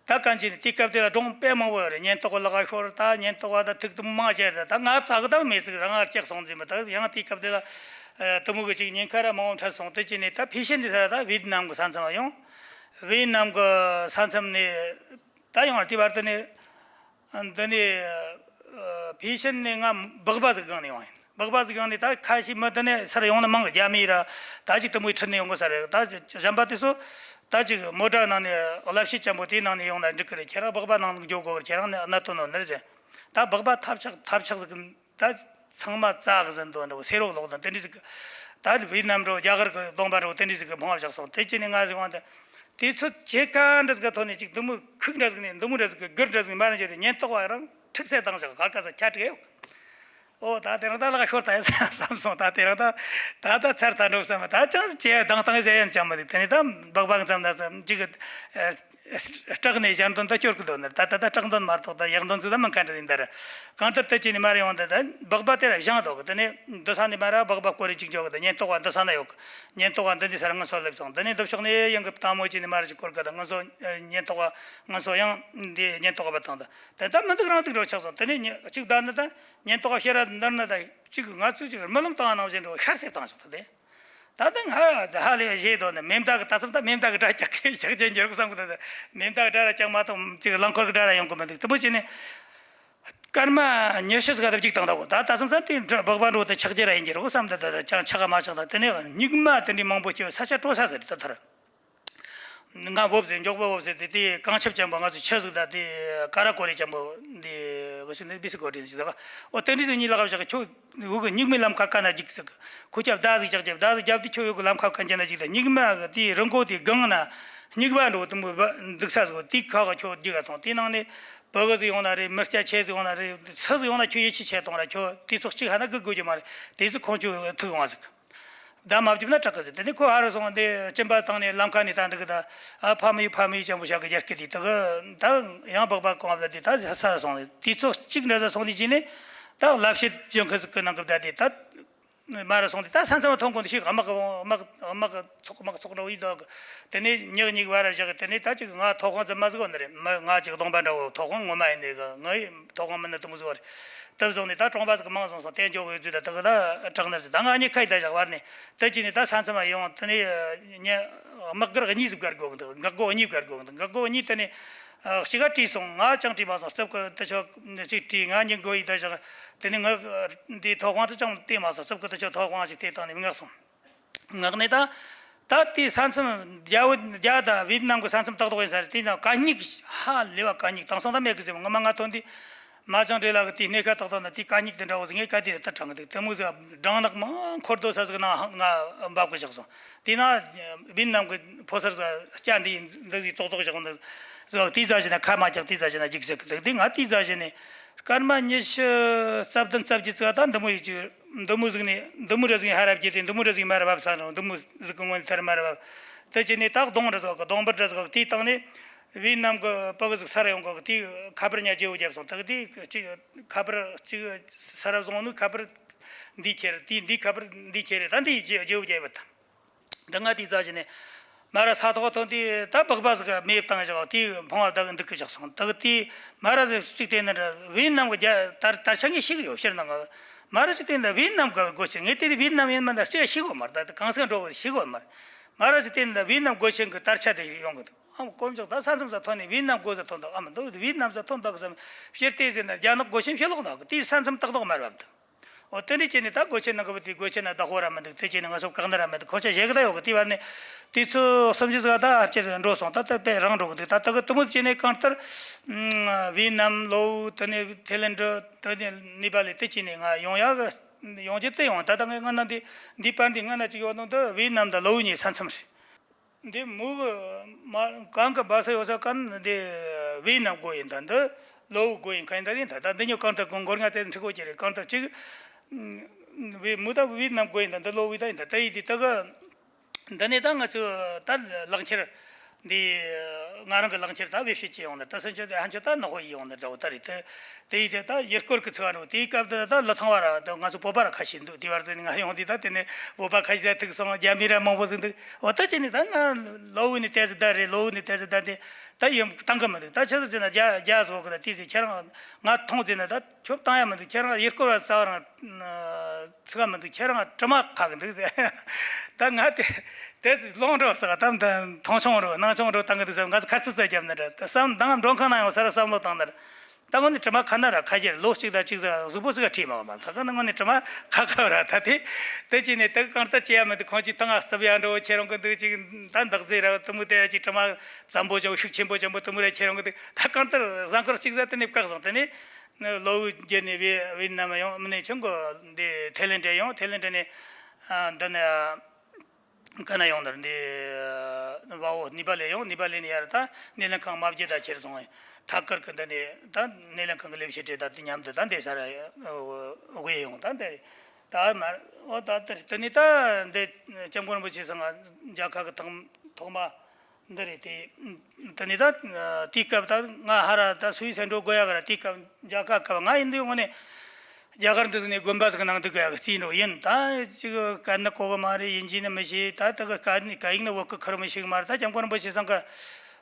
ད་གང་ཅི་ནས་དེའི་སྐབས་དེ་ལ་སྒྲུང་དཔེ་མང་པོ་ཡོད་རེད། ཉེན་རྟོག་གི་ལག་ཤོར། ད་ཉེན་རྟོག་པ་ད་ཐུག་དུ་མང་ཆེ་རེད། ད་ང་ཙག་གི་ད་མེད་ཟིག་རང་ང་སྐྱག་སོང་ཟིན་མི་ད་ཡང་དེའི་སྐབས་དེ་ལ་ཨ་དུ་མུ་གི་ཅིག་ཉེན་ཁ་ར་མང་པོ་འཕྲད་སོང་། དེ་ཅི་ནས་ད་ཕི་ཤན་དེ་ས་ར་ད་ཝེ་ཏི་ནམ་གི་ས་མཚམས་ཡོང་། ཝེ་ཏི་ནམ་གི་ས་མཚམས་ནས་ད་ཡང་དེ་བར་དུ་ནས། འདི་ནས་ཕི་ཤན་ནས་ང་སྦག་སྦག་ཟིག་སྒང་ནས་ཡོང་ཡིན། སྦག་སྦག་ཟིག་སྒང་ནས་ད་ཁ་ཤས་མི་འདི་ནས་སར་ཡོང་ནི་མང་གི། རྒྱ་མི་ར་ད་ཅིག་དུ་མོའི་ཁྲིད་ནས་ཡོང་གི་ས་རེད། ད་གཞན་པ་དེ་ཚོ་ད་ཅིག་མོ་ཊ་ནང་ནས་ལབ་ཤེས་ཅན་པོ་དེའི་ནང་ནས་ཡོང་ན་འགྲིག་གི་རེད། ཁྱེད་རང་སྦག་སྦག་ནང་འགྱོ་དགོས་གི། ཁྱེད་རང་ནས་གནད་དོན་ནོ་ནི་རེད་ཟེར། ད་སྦག་སྦག་ཐབས་ཆག་ཐབས་ཆག་ཟིག་ད་ཚང་མ་རྩ་གི་ཟིན་དོན་འདྲ་བོ། སེ་རོག་ལོག་དང་དེ་འདྲ་ཟིག་གི། ད་ཝེ་ཏི་ནམ་འགྲོ་རྒྱ་གར་གི་གདོང་པ་འགྲོ་དེ་འདྲ་ཟིག་གི་ཕུང་བ་བཞག་སོང་། དེ་ཅི་ནས་ང་ཟིག་འོང་དེ། དེ་ཚོ་ཇེ་ག་འདྲ་ཟིག་གི་ཐོག་ནས་ཅིག་འདི་མོ་ཁུག་འདྲ་ཟིག་ནས་འདི་མོ་འདྲ་ཟིག་གི་སྒུར་འདྲ་ཟིག་མ་རང་བྱས་ཏེ་ཉེན་རྟོག་པ་རང་འཁྲུག་སེ་བཏང་བཞག་གར་ག་ས་ཆ་དྲུག་ཡོད། ཨོ་ད་དེ་རིང་ད་ལག་ཤོར་ད་ཡ་བསམ་སོང་། ད་དེ་རིང་ད་ད་ད་ཚར་ད་འགྲོ་བསམ། ད་ཅང་ཅེ་དང་དང་ཟེ་ཡན་ཅང་མ་འདུག་དེ་ནས་ད་སྦག་སྦག་མཚམས་ད་ཙམ་ཅིག་སྐྲག་ནས་ཞལ་འདོན་ད་སྐྱོར་གི་འདུག་ནར། ད་ད་ད་སྐྲག་འདོན་མ་གཏོགས་ད་ཡག་འདོན་ཚོད་ད་མི་ག་འདྲ་ཡིན་ད་ར། གང་ལྟར་དེ་ཅི་ནས་མར་ཡོང་ད་ད་སྦག་སྦག་དེ་ར་བཞེངས་འདུག་དེ་ནས་འདི་ས་ནས་མར་སྦག་སྦག་སྐོར་རེ་ཅིག་འཇོག་གི། ད་ཉེན་རྟོག་པ་འདི་ས་ན་ཡོད་གི། ཉེན་རྟོག་པ་འདི་འདི་སར་ང་ཚོ་སླེབས་སོང་། འདི་ནས་འདི་ཕྱོགས་ནས་ཡང་གི་དང་མོ་ཅི་ནས་མར་ཅིག་སྐོར་གི། ད་ང་ཚོ་ཉེན་རྟོག་པ་ང་ཚོ་ཡང་འདི་ཉེན་རྟོག་པ་བཏང་ད། དེ་ད་མི་འདུག་རང་འདུག་འགྲོ་ཆགས་སོང་། དེ་ནས་ཉེ་གཅིག་བདའ་ནི་ད་ཉེན་རྟོག་པ་ཕྱིར་ར་འདར་ནི་ད་གཅིག་ང་ཚོས་ཅིག་རྨི་ལམ་བཏང་ནང་བཞིན་འགྲོ་ཤར་སེ་བཏང་ཆོག་ད་དེ། ད་ལྟ་ང་ཧ་ལས་པ་བཞེས་དོ་ནི་མེ་མདའ་གི་ད་ཙམ་ད་མེ་མདའ་གི་སྒྲ་རྒྱག་གི་ཆགས་ཅན་འགྱུར་བསམ་གི། ད་ད་མེ་མདའ་གི་སྒྲ་ར་ཅང་མ་གཏོགས་ཅིག་རླངས་འཁོར་གི་སྒྲ་ར་ཡོང་གི་མི་འདུག་དུ་བུ་བྱས་ནས་སྐར་མ་ཉི་ཤུ་ཟིག་ག་ད་གཅིག་བཏང་ད་གོ། ད་ད་ཙམ་ས་དེ་སྦག་སྦག་འགྲོ་དེ་ཆགས་རྒྱུ་ར་ཡིན་གྱི་རེད་གོ་བསམ། ད་ད་ར་ཅང་ཆགས་ག་མ་ཆགས། ད་དེ་ནས་སྙིགས་མ་དེ་འདྲའི་མང་པོ་སྐྱེ་བའི་ས་ཆ་སྤྲོ་ས་ཟེར་ད་ཐར། ང་བོབ་ཟེར། མགྱོགས་པོ་བོབ་ཟེར་དེ་དེ་གངས་ཆབ་ཅན་པོ་ང་ཚོ་ཆུ་ཟིག་ད་དེ་ཀ་ར་ཀོ་རེ་ཅན་པོ་འདི་ག་ཤི་ནི་བི་སི་ཀོ་ཏི་ནི་ཟིག་ད་ག། ཨོ་དེ་འདྲ་ཟིག་གཉིས་ལ་ག་བཞག་ཁྱོད་འུ་གི་སྙིགས་མའི་ལམ་ཁ་ཀ་ན་འཇིག་ཟིག་ཁོ་ཁྱབ་ད་ཟིག་ཅག་ཅག་ད་ཟིག་རྒྱབ་དེ་ཁྱོད་འུ་གི་ལམ་ཁ་ཀ་འཇན་ན་འཇིག་ད་སྙིགས་མ་གི་དེ་རི་མགོ་དེ་སྒང་ན་སྙིགས་པ་འགྲོ་དུ་མོ་འདུག་ས་ཟིག་དེ་ཁ་ག་ཁྱོད་འཇིག་ག་ཐོང་། དེ་ནང་ནས་བུ་གི་ཟིག་ཡོང་ན་རེད། མི་སྐྱ་ཆེ་ཟིག་ཡོང་ན་རེད། སུ་ཟིག་ཡོང་ན་ཁྱོད་ཡིད་ཆེས་ཆེ་གཏོང་ར། ཁྱོད་དེ་ཚོ་གཅིག་ཧ་ན་གི་དགོས་རྒྱུ་མ་རེད། དེ་ཚོ་ཁོང་ཆོ་ཐུག་ཡོང་བ་ཟིག་བདག་མ་བཅུག་ན་སྐྲག་གི་ཟེར། དེ་ནས་ཁོ་ཧ་ར་སོང་། འདི་གཅིན་པ་བཏང་ནས་ལམ་ཁ་ནས་ད་འདུག་གི། ད་ཨ་ཕ་མི་ཡུལ་ཕ་མི་ཡུལ་ཅན་པོ་བཞག་གི་རྒྱལ་སྐད་དེ་དག་གི་ད་ཡང་སྦག་སྦག་གོང་བ་དེ་ད་ས་ར་སོང་། དེ་ཚོ་གཅིག་འདྲ་ས་སོང་ནས་ཅི་ནས་ད་ལབ་བཤད་ཅན་ཁི་ཟིག་གི་ནང་གི་བསྡད་དེ་ད་མ་ར་སོང་། དེ་ད་ས་མཚམས་ཐོན་གོང་དུ་ཞིག་དམག་གི་དམག་དམག་གི་ཚོགས་དམག་ཚོགས་འདྲ་བོ་ཡིན་འདུག་གི། དེ་ནས་ཉག་ཉིག་བ་ར་བཞག་གི། དེ་ནས་ད་ཅིག་ང་ཐོག་ཁང་ཙམ་མ་ཟིག་གོ་ནི་རེད། མི་ང་ཅིག་གདོང་པ་འདྲ་བོ་ཐོག་ཁང་ངོ་མ་ཡིན་ནི་གི། ངའི་ཐོག་ཁང་མིན་ན་དུ་མོ་ཟིག་བ་རེད། དེ་བཟུང་ནས་ད་གྲོང་པ་ཟིག་མང་སོང་སོང་། དེ་འཇོག་གི་རྫུས་ད་དག་ད་དྲག་ནི་རེད། ད་ང་གཉིས་ཁ་ཡི་ད་བཞག་བར་ནས་དེ་ཅི་ནས་ད་ས་མཚམས་ཡོང་། དེ་ནས་ཉ་དམག་སྒར་གཉིས་ཟིག་བར་དགོས་གི་འདུག་འགག་སྒོ་གཉིས་བར་དགོས་གི་འདུག་འགག་སྒོ་གཉིས་དེ་ནས་གཅིག་ག་བྲིས་སོང་། ང་ཅང་བྲིས་མ་སོང་། རྩིབ་གི་དེ་ཆོ་གཅིག་བྲིས། ང་གཉིས་མགོ་ཡི་ད་བཞག་དེ་ནས་ང་འདི་ཐོག་ཁང་དུ་ཅང་བལྟས་མ་སོང་། རྩིབ་གི་དེ་ཆོ་ཐོག་ཁང་ཞིག་དེ་བཏང་ནས་མངགས་སོང་། ངག་ནས་ད་ད་དེའི་ས་མཚམས་རྒྱ་བོད་རྒྱ་དང་ཝེ་ཏི་ནམ་གི་ས་མཚམས་ཏག་ཏག་ཡིན་ས་རེད། དེ་ན་གད་སྙིགས་ཧ་ལས་པ་གད་སྙིགས་དེང་སང་ད་མེད་གི་ཟེར། ངོ་མ་ང་ཐོན་དུས་མ་ཅང་བྲེལ་ལ་གི་དེའི་སྣེ་ཁ་ཏག་ཏག་ན་དེའི་གད་སྙིགས་དེ་འདྲ་བོ་ཟིག་ངས་ག་དེ་ད་དྲངས་གི་འདུག་དེ་མོ་ཟིག་སྦྲང་ནག་མང་འཁོར་སྡོད་ས་ཟིག་ནང་ང་འབབ་གི་བཞག་སོང་། དེ་ན་ཝེ་ཏི་ནམ་གི་ཕོ་གསར་ཟིག་སྐྱ་འདི་འདི་ཟིག་ཙོག་ཙོག་བཞག་འདུག་ཟིག་དེའི་རྩ་ཞིག་ན་ཁ་མ་རྒྱག་དེའི་རྩ་ཞིག་ན་རྒྱུག་ཟེར་གི་འདུག་དེ་ང་དེའི་རྩ་ཞིག་ནས་སྐར་མ་ཉི་ཤུ་རྩ་བདུན་རྩ་བརྒྱད་ཙམ་ད་འདི་མོ་ཡི་ཅིག་འདི་མོ་ཟིག་ནས་འདི་མོ་རེ་ཟིག་ཧ་ར་བརྒྱབ་སྟེ། འདི་མོ་རེ་ཟིག་མར་བབས་ཚར་རུང་འདི་མོ་ཟིག་གི་སྔོན་ཐར་མར་བབས། དེ་བྱས་ནས་ད་གདོང་རེ་ཟིག་གདོང་འབུར་རེ་ཟིག་དེའི་སྟེང་ནས་ཝེ་ཏི་ནམ་གི་ཕྲུ་གུ་ཟིག་ས་ར་ཡོང་གི། དེའི་ཁ་པར་ཉ་བརྗེ་བོ་བརྒྱབ་སོང་། དེ་གི་དེ་གཅིག་ཁ་པར་གཅིག་ས་ར་བཟུང་ནས་ཁ་པར་འདི་ཁྱེར། དེའི་འདི་ཁ་པར་འདི་ཁྱེར། ད་འདི་བརྗེ་བརྗེ་བོ་བརྒྱབ་ཡོད་ད། འདི་ང་དེའི་རྩ་ཞིག་ནས་མ་ར་ས་ཐོག་ཐོན་དུས་ད་སྦག་སྦག་ཟིག་མེ་བཏང་བཞག་དེའི་ཕུང་བ་བདག་འདུག་གི་བཞག་སོང་། དག་དེའི་མ་ར་ཟིག་གཅིག་དེ་ནི་ཝེ་ཏི་ནམ་གི་རྒྱ་དར་དར་ཆ་ངས་ཤེས་གི་ཡོད། ཕྱིར་ནང་གི་མ་ར་ཟིག་དེ་ནི་ཝེ་ཏི་ནམ་གི་སྒོ་ཆེན། ངས་དེ་ཝེ་ཏི་ནམ་ཡིན་མིན་ད་གཅིག་ཤེས་གི་མ་རེད། ད་གང་ཟག་འགྲོ་གི་ཤེས་གི་མ་རེད། མ་ར་ཟིག་དེ་ནི་ཝེ་ཏི་ནམ་སྒོ་ཆེན་གི་དར་ཆ་དེ་ཡོང་གི་འདུག་ཨམ་དཀོན་མཆོག་ད་ས་མཚམས་ས་ཐོན་ནས་ཝེ་ཏི་ནམ་སྒོ་ས་ཐོན་འདུག་ཨམ་འདུག་ཝེ་ཏི་ནམ་ས་ཐོན་འདུག་བསམ། ཕྱིར་བལྟས་ཟེར་ན་རྒྱ་ནག་སྒོ་ཆེན་ཕྱི་ལོགས་ན་གི་དེའི་ས་མཚམས་ཏག་ཏག་མར་བབས་འདུག་འོ་དེ་འདྲ་བྱས་ནས་ད་སྒོ་ཆེན་ནང་གི་བུ་དེ་སྒོ་ཆེན་ན་བདག་པོ་ར་མི་འདུག་དེ་བྱས་ནས་ང་ཚོ་བཀག་ནི་ར་མི་འདུག་ཁོ་ཆ་བཞེས་གི་ད་ཡོད་གི། དེ་བར་ནས་དུས་ཚོད་གསུམ་བཞི་ཟིག་ད་ཨ་ཅེར་འགྲོ་སོང་། ད་ད་དཔེ་རང་འགྲོ་གི་འདུག་ད་ད་གི་དུ་མོ་བྱས་ནས་གང་ལྟར་ཝེ་ཏི་ནམ་ལོ་དེ་ནས་ཐེ་ལན་ཌི་དེ་ནས་ནེ་པ་ལི་དེ་བྱས་ནས་ང་ཡོང་ཡག་གི་ཡོང་རྒྱུ་དེ་ཡོང་། ད་ད་ངས་སྔ་ན་འདི་འདི་པར་འདི་སྔ་ན་ཅིག་ཡོད་ནོ་འདི་ཝེ་ཏི་ནམ་དང་ལོ་གཉིས་ས་མཚམས་རེད། འདི་མུ་གི་མ་གང་གི་སྦ་ས་ཡོད་ས་གང་འདི་ཝེ་ཏི་ནམ་སྒོ་ཡིན། ད་འདི་ལོའུ་སྒོ་ཡིན་གང་ཡིན་ད་ཡིན། ད་ད་འདི་ཉོ་གང་ལྟར་གོང་སྒོར་ང་དེ་འཁྲི་གོ་ཀྱི་རེད། གང་ལྟར་གཅིག་ཝེ་མུ་ད་ཝེ་ཏི་ནམ་སྒོ་ཡིན། ད་འདི་ལོའུ་ཝེ་ད་ཡིན། ད་ད་ཡིན་དེ་ད་གི་འདི་ནས་ད་ང་ཚོ་ད་ལག་འཁྱེར་ འདི་ང་རང་གི་ལག་འཁྱེར་ད་བེད་སྤྱོད་བྱས་ཡོང་ནི་ད་སེམས་ཅན་དེ་ཧན་ཆོ་ད་ནག་པོ་ཡིན་ཡོང་ནི་འདྲ་བོ་ད་རེད་དེ། དེ་ཡིན་དེ་ད་ཡུལ་སྐོར་གི་ཚུགས་ཨ་འགྲོ་དེའི་སྐབས་དེ་ད་ལི་ཐང་བ་ར་ད་ང་ཚོ་བོད་པ་ར་ཁ་ཤས་འདུག་དེ་བར་དུ་ནི་ང་ཡོང་དུས་ད་དེ་ནས་བོད་པ་ཁ་ཤས་ཐུག་སོང་རྒྱ་མི་ར་མང་པོ་ཟིག་འདུག་འོ་ད་ཅི་ནས་ད་ང་ལོ་བུ་ནས་ཏེ་ཟི་ད་རེད་ལོ་བུ་ནས་ཏེ་ཟི་ད་དེ་ད་ཡོང་བཏང་གི་མི་འདུག་ད་ཆི་ཟིག་ཟེར་ན་རྒྱ་རྒྱ་ཟིག་གི་ད་དེ་ཟིག་ཁྱེད་རང་ང་མཐོང་ཟེར་ན་ད། ཁྱོད་བཏང་ཡ་མི་འདུག་ཁྱེད་རང་ཡུལ་སྐོར་བ་རྩ་བ་རང་ཚུགས་ཀ་མི་འདུག་ཁྱེད་རང་དྲི་མ་ཁག་གི་འདུག་ཟེར། ད་ང་དེ་དེ་ལོང་འགྲོ་ཟེར་ད་མཐོང་ཆུང་རོ་སྣང་ཆུང་རོ་བཏང་གི་འདུག་ཟེར་ང་ཚོ་ཁ་རྩོད་རྩོད་རྒྱབ་ནི་རེད་ད་བསམ་འདང་མགྲོན་ཁང་ན་ཡང་ས་ར་བསམ་བློ་བཏང་ནི་རེད། ད་དངོས་གནས་དྲི་མ་ཁ་ན་ར་ཁ་རྒྱལ་ལོ་གཅིག་དང་གཅིག་ཟེར་གཟུགས་པོ་ཟིག་ག་ཁྲིད་མ་བ་མ་ད་ག་ནི་དངོས་གནས་དྲི་མ་ཁ་ཁ་ར་ད་དེ་དེ་ཅི་ནས་དེ་གང་ལྟར་བྱེད་ཡ་མི་འདུག་ཁོང་ཅིག་ཐང་ང་རྩུབ་ཡ་འགྲོ་ཁྱེད་རང་གི་འདུག་ཅིག་ད་འདག་ཟེར་ར་དུ་མོ་དེ་ཅིག་དྲི་མ་བཙན་པོ་ཅང་ཤུགས་ཆེན་པོ་ཅང་པོ་དུ་མོ་ར་ཁྱེད་རང་གི་འདུག་ད་གང་ལྟར་བཟང་སྐོར་གཅིག་ཟེར་དེ་ནས་བཀག་སོང་དེ་ནས། ནི་ལོ་བུ་བརྒྱད་ནས་བི་བི་ནམ་ཡོང་མི་ནས་ཆུང་གོ་འདི་ཐེ་ལེན་འདྲེ་ཡོང་ཐེ་ལེན་འདྲེ་ནས་འདི་ནས་ག་ན་ཡོང་ནར་འདི་བ་འོ་ནི་པ་ལེ་ཡོང་ནི་པ་ལེ་ནས་ཡར་ད་སྣེ་ལེན་ཁང་མ་བརྒྱད་ད་ཁྱེར་སོང་ཐ་ཀར་གི་འདི་ནས་ད་སྣེ་ལེན་ཁང་གི་ལས་བྱེད་འདྲེ་ད་དེ་མཉམ་དུ་ད་འདི་ས་ར་དབུས་ཡོང་ད་འདི་ད་མར་འོ་ད་དེ་ནས་ད་འདི་སྐྱབས་མགོན་རིན་པོ་ཆེ་ཚང་ང་མཇལ་ཁ་གི་ཐོག་མ། འདི་རེད་དེ། དེ་ནས་ད་དེའི་སྐབས་ད་ང་ཧ་ར་ད་སུད་སི་འགྲོ་དགོས་ཡ་ག་ར་དེའི་སྐབས་མཇལ་ཁ་སྐབས་ང་ཡིན་དུས་དངོས་གནས་རྒྱ་གར་འདི་ཟིག་ནས་དགོན་པ་ཟིག་ནང་འདུག་ག་གི་རྩིས་འགྲོ་ཡིན་ད་ཅིག་སྐད་ནི་གོ་གི་མ་རེད་ཡིན་གྱི་ནི་མི་ཤེས་ད་ད་གི་སྐད་ནི་སྐད་ཡིག་ནི་བོད་གི་ཁུར་མི་ཤེས་གི་མ་རེད་ད་སྐྱབས་མགོན་རིན་པོ་ཆེ་ཚང་གི་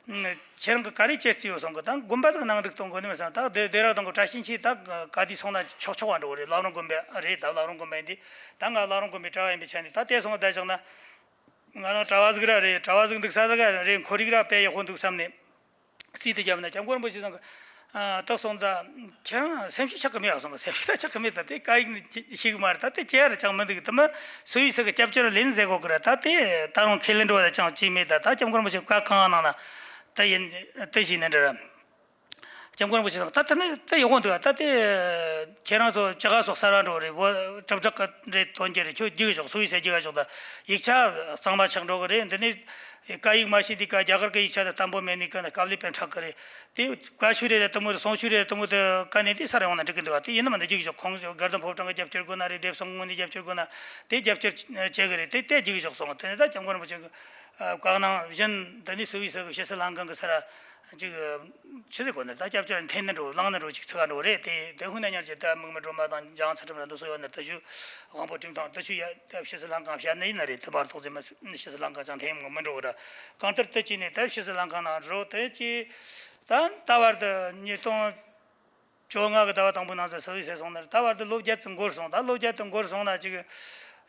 ཁྱེད་རང་གི་ག་རེ་ཅེར་རྩིས་ཡོད་སོང་གི་ད་དགོན་པ་ཟིག་ནང་འདུག་གཏོང་དགོས་ནི་མི་སོང་ད་དེ་དེ་ར་དང་གི་བཀྲ་ཤིས་འཁྱིལ་ད་ག་དུས་སོང་ན་ཆོག་ཆོག་བ་འགྲོ་གི་རེད་བླ་བྲང་དགོན་པ་རེད་ད་བླ་བྲང་དགོན་པ་ཡིན་དུས་ད་ང་བླ་བྲང་དགོན་པའི་གྲྭ་བ་ཡིན་པའི་ཆ་ནས་ད་དེ་སོང་བ་བསྡད་བཞག་ན། ང་རང་གྲྭ་བ་ཟིག་ར་རེད་གྲྭ་བ་ཟིག་འདུག་ས་ཟིག་ར་རེད་ཁོར་ཡུག་ར་དཔེ་ཡག་པོ་འདུག་བསམ་ནས་རྩིས་དེ་བརྒྱབ་ན་སྐྱབས་མགོན་རིན་པོ་ཆེ་ཚང་གི་ཨ་ཏག་སོང་ད་ཁྱེད་རང་སེམས་ཤུགས་ཆག་གི་མེད་བ་སོང་གི་སེམས་ཤུགས་ད་ཆག་གི་མེད་ད་དེ་སྐད་ཡིག་ནི་ཤེས་གི་མ་རེད་ད་དེ་ཅི་ཡ་ར་ཅང་མི་འདུག་དེ་མི་སུ་ཡིས་ཟིག་གི་སྐྱབས་བཅོལ་ལེན་ཟེར་གོ་གི་ར་ད་དེ་ད་རུང་ཁས་ལེན་འགྲོ་བ་ཅང་ཅི་མེད་ད་ད་སྐྱབས་མགོན་རིན་པོ་ཆེ་བཀའ་གང་གནང་ན་ད་ཡིན་དེ་བཞིན་ནི་འདྲ་ར། སྐྱབས་མགོན་རིན་པོ་ཆེ་ཚང་ད་ལྟ་ནི་ད་ཡག་པོ་འདུག་ད་ལྟ་ཁྱེད་རང་ཚོ་ཅི་ག་སོགས་གསར་བ་འགྲོ་རེད་བོ་གྲུབ་གྲགས་ཀྱི་རེད་དོན་གྱི་རེད་ཁྱོད་རྒྱུགས་ཞོག་སུ་ཡིས་ཟེར་རྒྱུགས་ཞོག་ད་ཡིག་ཆ་གཙང་མ་ཆགས་འགྲོ་གི་རེད་འདི་ནི་ཀ་ཡིག་མ་ཤེས་འདི་ཀ་རྒྱ་གར་གྱི་ཡིག་ཆ་དང་བརྟན་པོ་མེད་ནི་ཀ་ན་དཀའ་ལས་དཔེ་འཕྲག་གི་རེད་དེ་བཀའ་ཆོས་རེད་རེད་དུ་མོ་རེད་སོང་ཆོས་རེད་རེད་དུ་མོ་དུ་ཀ་ནས་འདི་སར་ཡོང་ན་འགྲིག་གི་འདུག་བ་དེ་ཡིན་ན་མ་འདི་རྒྱུགས་ཞོག་ཁོང་དགར་དང་ཕོ་བྲང་གི་རྒྱབ་སྐྱོར་དགོས་ན་རེད་འདེབས་སོང་དངོས་ནས་རྒྱབ་སྐྱོར་དགོས་ན་དེ་རྒྱབ་སྐྱོར་བྱེད་གི་རེད་དེ་དེ་རྒྱུགས་ཞོག་སོང་དེ་ནས་ད་སྐྱབས་མགོན་རིན་པོ་ཆེ་གི་བཀའ་གནང་བཞིན་འདི་ནི་སུ་བི་སི་གི་ཕྱི་སྲིད་ལྷན་ཁང་གི་སར་ཅིག་ཆི་ཟིག་གོ་ནི་ད་སྐྱབས་བཅོལ་འཐེན་ནི་འགྲོ་ལངས་ནི་འགྲོ་ཅིག་ཚུགས་ཀ་འགྲོ་རེད་དེ་དེ་ཧུ་ན་ཉར་གྱི་ད་མིག་མི་འགྲོ་མ་དང་འཇང་ཚ་ཁྲིམས་ར་འདི་སུ་ཡོད་ནི་ད་ཞུ་དབང་པོ་ཁྲིམས་ཐང་ད་ཞུ་ཡ་ད་ཕྱི་སྲིད་ལྷན་ཁང་བཤད་ནི་ཡིན་ན་རེད་དེ་བར་ཐོག་ཚེ་མ་ཕྱི་སྲིད་ལྷན་ཁང་ཅང་འཐེན་མི་འགྲོ་གི་ར་གང་ལྟར་དེ་ཅི་ནས་ད་ཕྱི་སྲིད་ལྷན་ཁང་ནང་འགྲོ་དེ་ཅི་ད་ད་བར་དུ་ཉིས་སྟོང་བཅོ་ལྔ་གི་ཟླ་བ་དང་པོའི་ནང་ཚུད་སུ་བི་སི་སོང་ནས་ད་བར་དུ་ལོ་བརྒྱད་ཙམ་འགོར་སོང་ད་ལོ་བརྒྱད་དུ་འགོར་སོང་ན་ཅིག་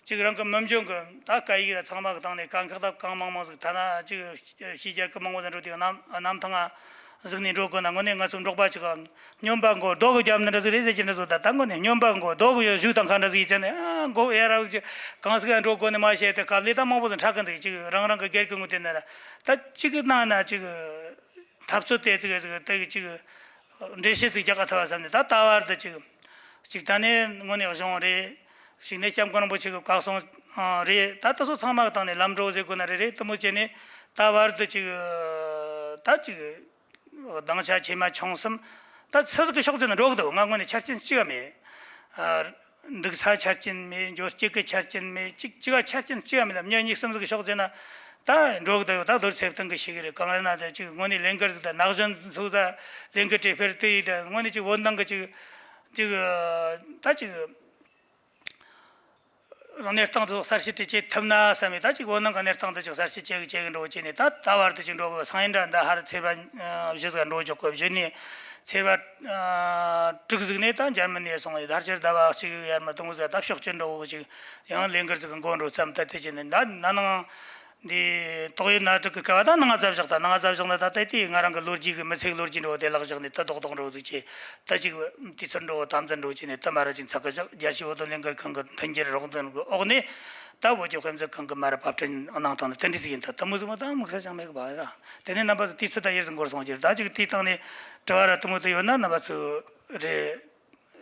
ཅིག་རང་གི་མི་འཇོན་གི་ད་སྐད་ཡིག་ར་ཚང་མ་གི་སྟེང་ནས་དཀའ་ཁག་ད་གང་མང་མང་ཟིག་ཐ་ན་ཅིག་ཕྱི་རྒྱལ་གི་མང་པོ་ཟིག་འགྲོ་དུས་གནམ་གནམ་ཐང་ང་ཟིག་ནས་འགྲོ་དགོས་ན་དངོས་གནས་ང་ཚོ་འབྲོག་པ་ཅིག་གི་སྨྱོན་པ་མགོ་རྡོ་གི་རྒྱབ་ནི་འདྲ་ཟིག་རེད་ཟེར་གྱི་འདྲ་ཟིག་ད་ད་དངོས་གནས་སྨྱོན་པ་མགོ་རྡོ་གི་གཞུ་དང་ཁ་འདྲ་ཟིག་ཡིན་ཙང་ནས་ཨ་མགོ་ཡ་ར་ཟིག་གང་ཟིག་འགྲོ་དགོས་ནི་མ་ཤེས་ཏེ་དཀའ་ལས་ད་མང་པོ་ཟིག་འཕྲད་གི་འདུག་ཅིག་རང་རང་གི་སྒེར་གི་ངོས་དེ་ན་ར་ད་ཅིག་གི་ནང་ན་ཅིག་འཐབ་རྩོད་དེ་ཙིག་ཙིག་དེ་ཅིག་འགྲེལ་བཤད་ཅིག་རྒྱག་ག་ཐུབ་པ་བསམ་ནས་ད་ད་བར་དུ་ཅིག་ཅིག་ད་ནས་དངོས་གནས་གཞུང་རེད། ཞིག་ནས་སྐྱབས་མགོན་རིན་པོ་ཆེ་གི་བཀའ་གསུང་རེད། ད་ལྟ་སོ་ཚང་མ་གི་སྟེང་ནས་ལམ་འགྲོ་ཟེར་དགོས་ན་རེད་རེད་དུ་མོ་བྱས་ནས་ད་བར་དུ་ཅིག་ད་ཅིག་སྡིངས་ཆ་ཆེ་མ་ཆུང་གསུམ་ད་ཚི་ཟིག་གི་ཕྱོགས་ཟེར་ན་འགྲོ་གི་འདུག་ང་དངོས་ནས་ཆ་རྐྱེན་གཅིག་ག་མེད། འདུག་ས་ཆ་རྐྱེན་མེད། འགྱོ་སྐྱེད་ཀྱི་ཆ་རྐྱེན་མེད། གཅིག་གཅིག་ག་ཆ་རྐྱེན་གཅིག་ག་མེད་ལ་མྱི་གཉིས་གསུམ་ཟིག་ཤོག་ཟེར་ན་ད་འགྲོ་གི་ད་ཡོད། ད་རྡོར་ཚེ་བརྟན་གི་ཤེས་གི་རེད། གང་ཡིན་ན་ད་ཅིག་དངོས་གནས་ལས་འགུལ་ཟིག་ད་ན་གཞོན་ཚོ་ད་ལས་འགུལ་སྤྲད་ཕེར་དེ་ཡིན་ད་དངོས་གནས་ཅིག་བོད་ནང་གི་ཅིག་ཅིག་ད་ཅིག་གནས་སྟངས་ཚོ་གསར་བཤད་བྱེད་ཐུབ་ན་བསམ་མེད། ད་ཅིག་བོད་ནང་གི་གནས་སྟངས་དེ་ཅིག་གསར་བཤད་བྱེད་གི་བྱེད་གི་འགྲོ་བྱས་ནས་ད་ད་བར་དུ་ཅིག་འགྲོ་གི་སང་ཡིན་འདྲ་ད་ཧར་ཚེས་པ་བཞི་ཟིག་འགྲོ་ཆོག་གི་བཞི་ནས་ཚེས་པ་ཨ་དྲུག་ཟིག་ནས་ད་འཇར་མ་ནི་སོང་ཡོད། ད་ཕྱིར་ཟླ་བ་གཅིག་ཡར་མར་དུང་ཟིག་ད་ཕྱོགས་སྐྱོད་འགྲོ་གི་ཅིག་ཡང་ལས་འགུལ་ཟིག་གི་འགོ་འགྲོ་བསམ། ད་དེ་ཅི་ནས་ད་ན་ནང་འདི་ཏོག་དབྱིབས་ནད་དུག་གི་སྐབས་ད་ནང་ང་ཙབ་བཞག་ད་ནང་ང་ཙབ་བཞག་ན་ད་ལྟ་དེ་ང་རང་གི་ལོ་རྒྱུས་གི་མི་ཚེ་གི་ལོ་རྒྱུས་འགྲོ་དེ་ལག་བཞག་ནས་ད་རྡོག་རྡོག་འགྲོ་ཟིག་ཅེ་ད་ཅིག་དུས་ཚོད་འགྲོ་དམ་འཛིན་འགྲོ་བྱས་ནས་ད་མ་ར་ཅིག་ཚགས་ཀི་བཞག་རྒྱལ་སྤྱིའི་བོད་དོན་ལས་འགུལ་ཁང་གི་མཐུན་འགྱུར་རོགས་འཛིན་གི་འོག་ནས་ད་བོད་ཀྱི་དཔེ་མཛོད་ཁང་གི་མ་ར་ཕབ་སྐྲུན་གནང་སྟངས་ནི་དེ་འདྲ་ཟིག་ཡིན། ད་དུ་མོ་ཟིག་མ་ད་དམིགས་བསལ་ཅང་མེད་གི་བ་ར། དེ་ནས་རྣམ་པ་ཚོ་དུས་ཚོད་ད་ཡར་ཟིག་འགོར་སོང་རྒྱུ་རེད། ད་ཅིག་དེའི་སྟེང་ནས་དྲི་བ་ར་དུ་མོ་དུ་ཡོད་ན་རྣམ་པ་ཚོ་རེད།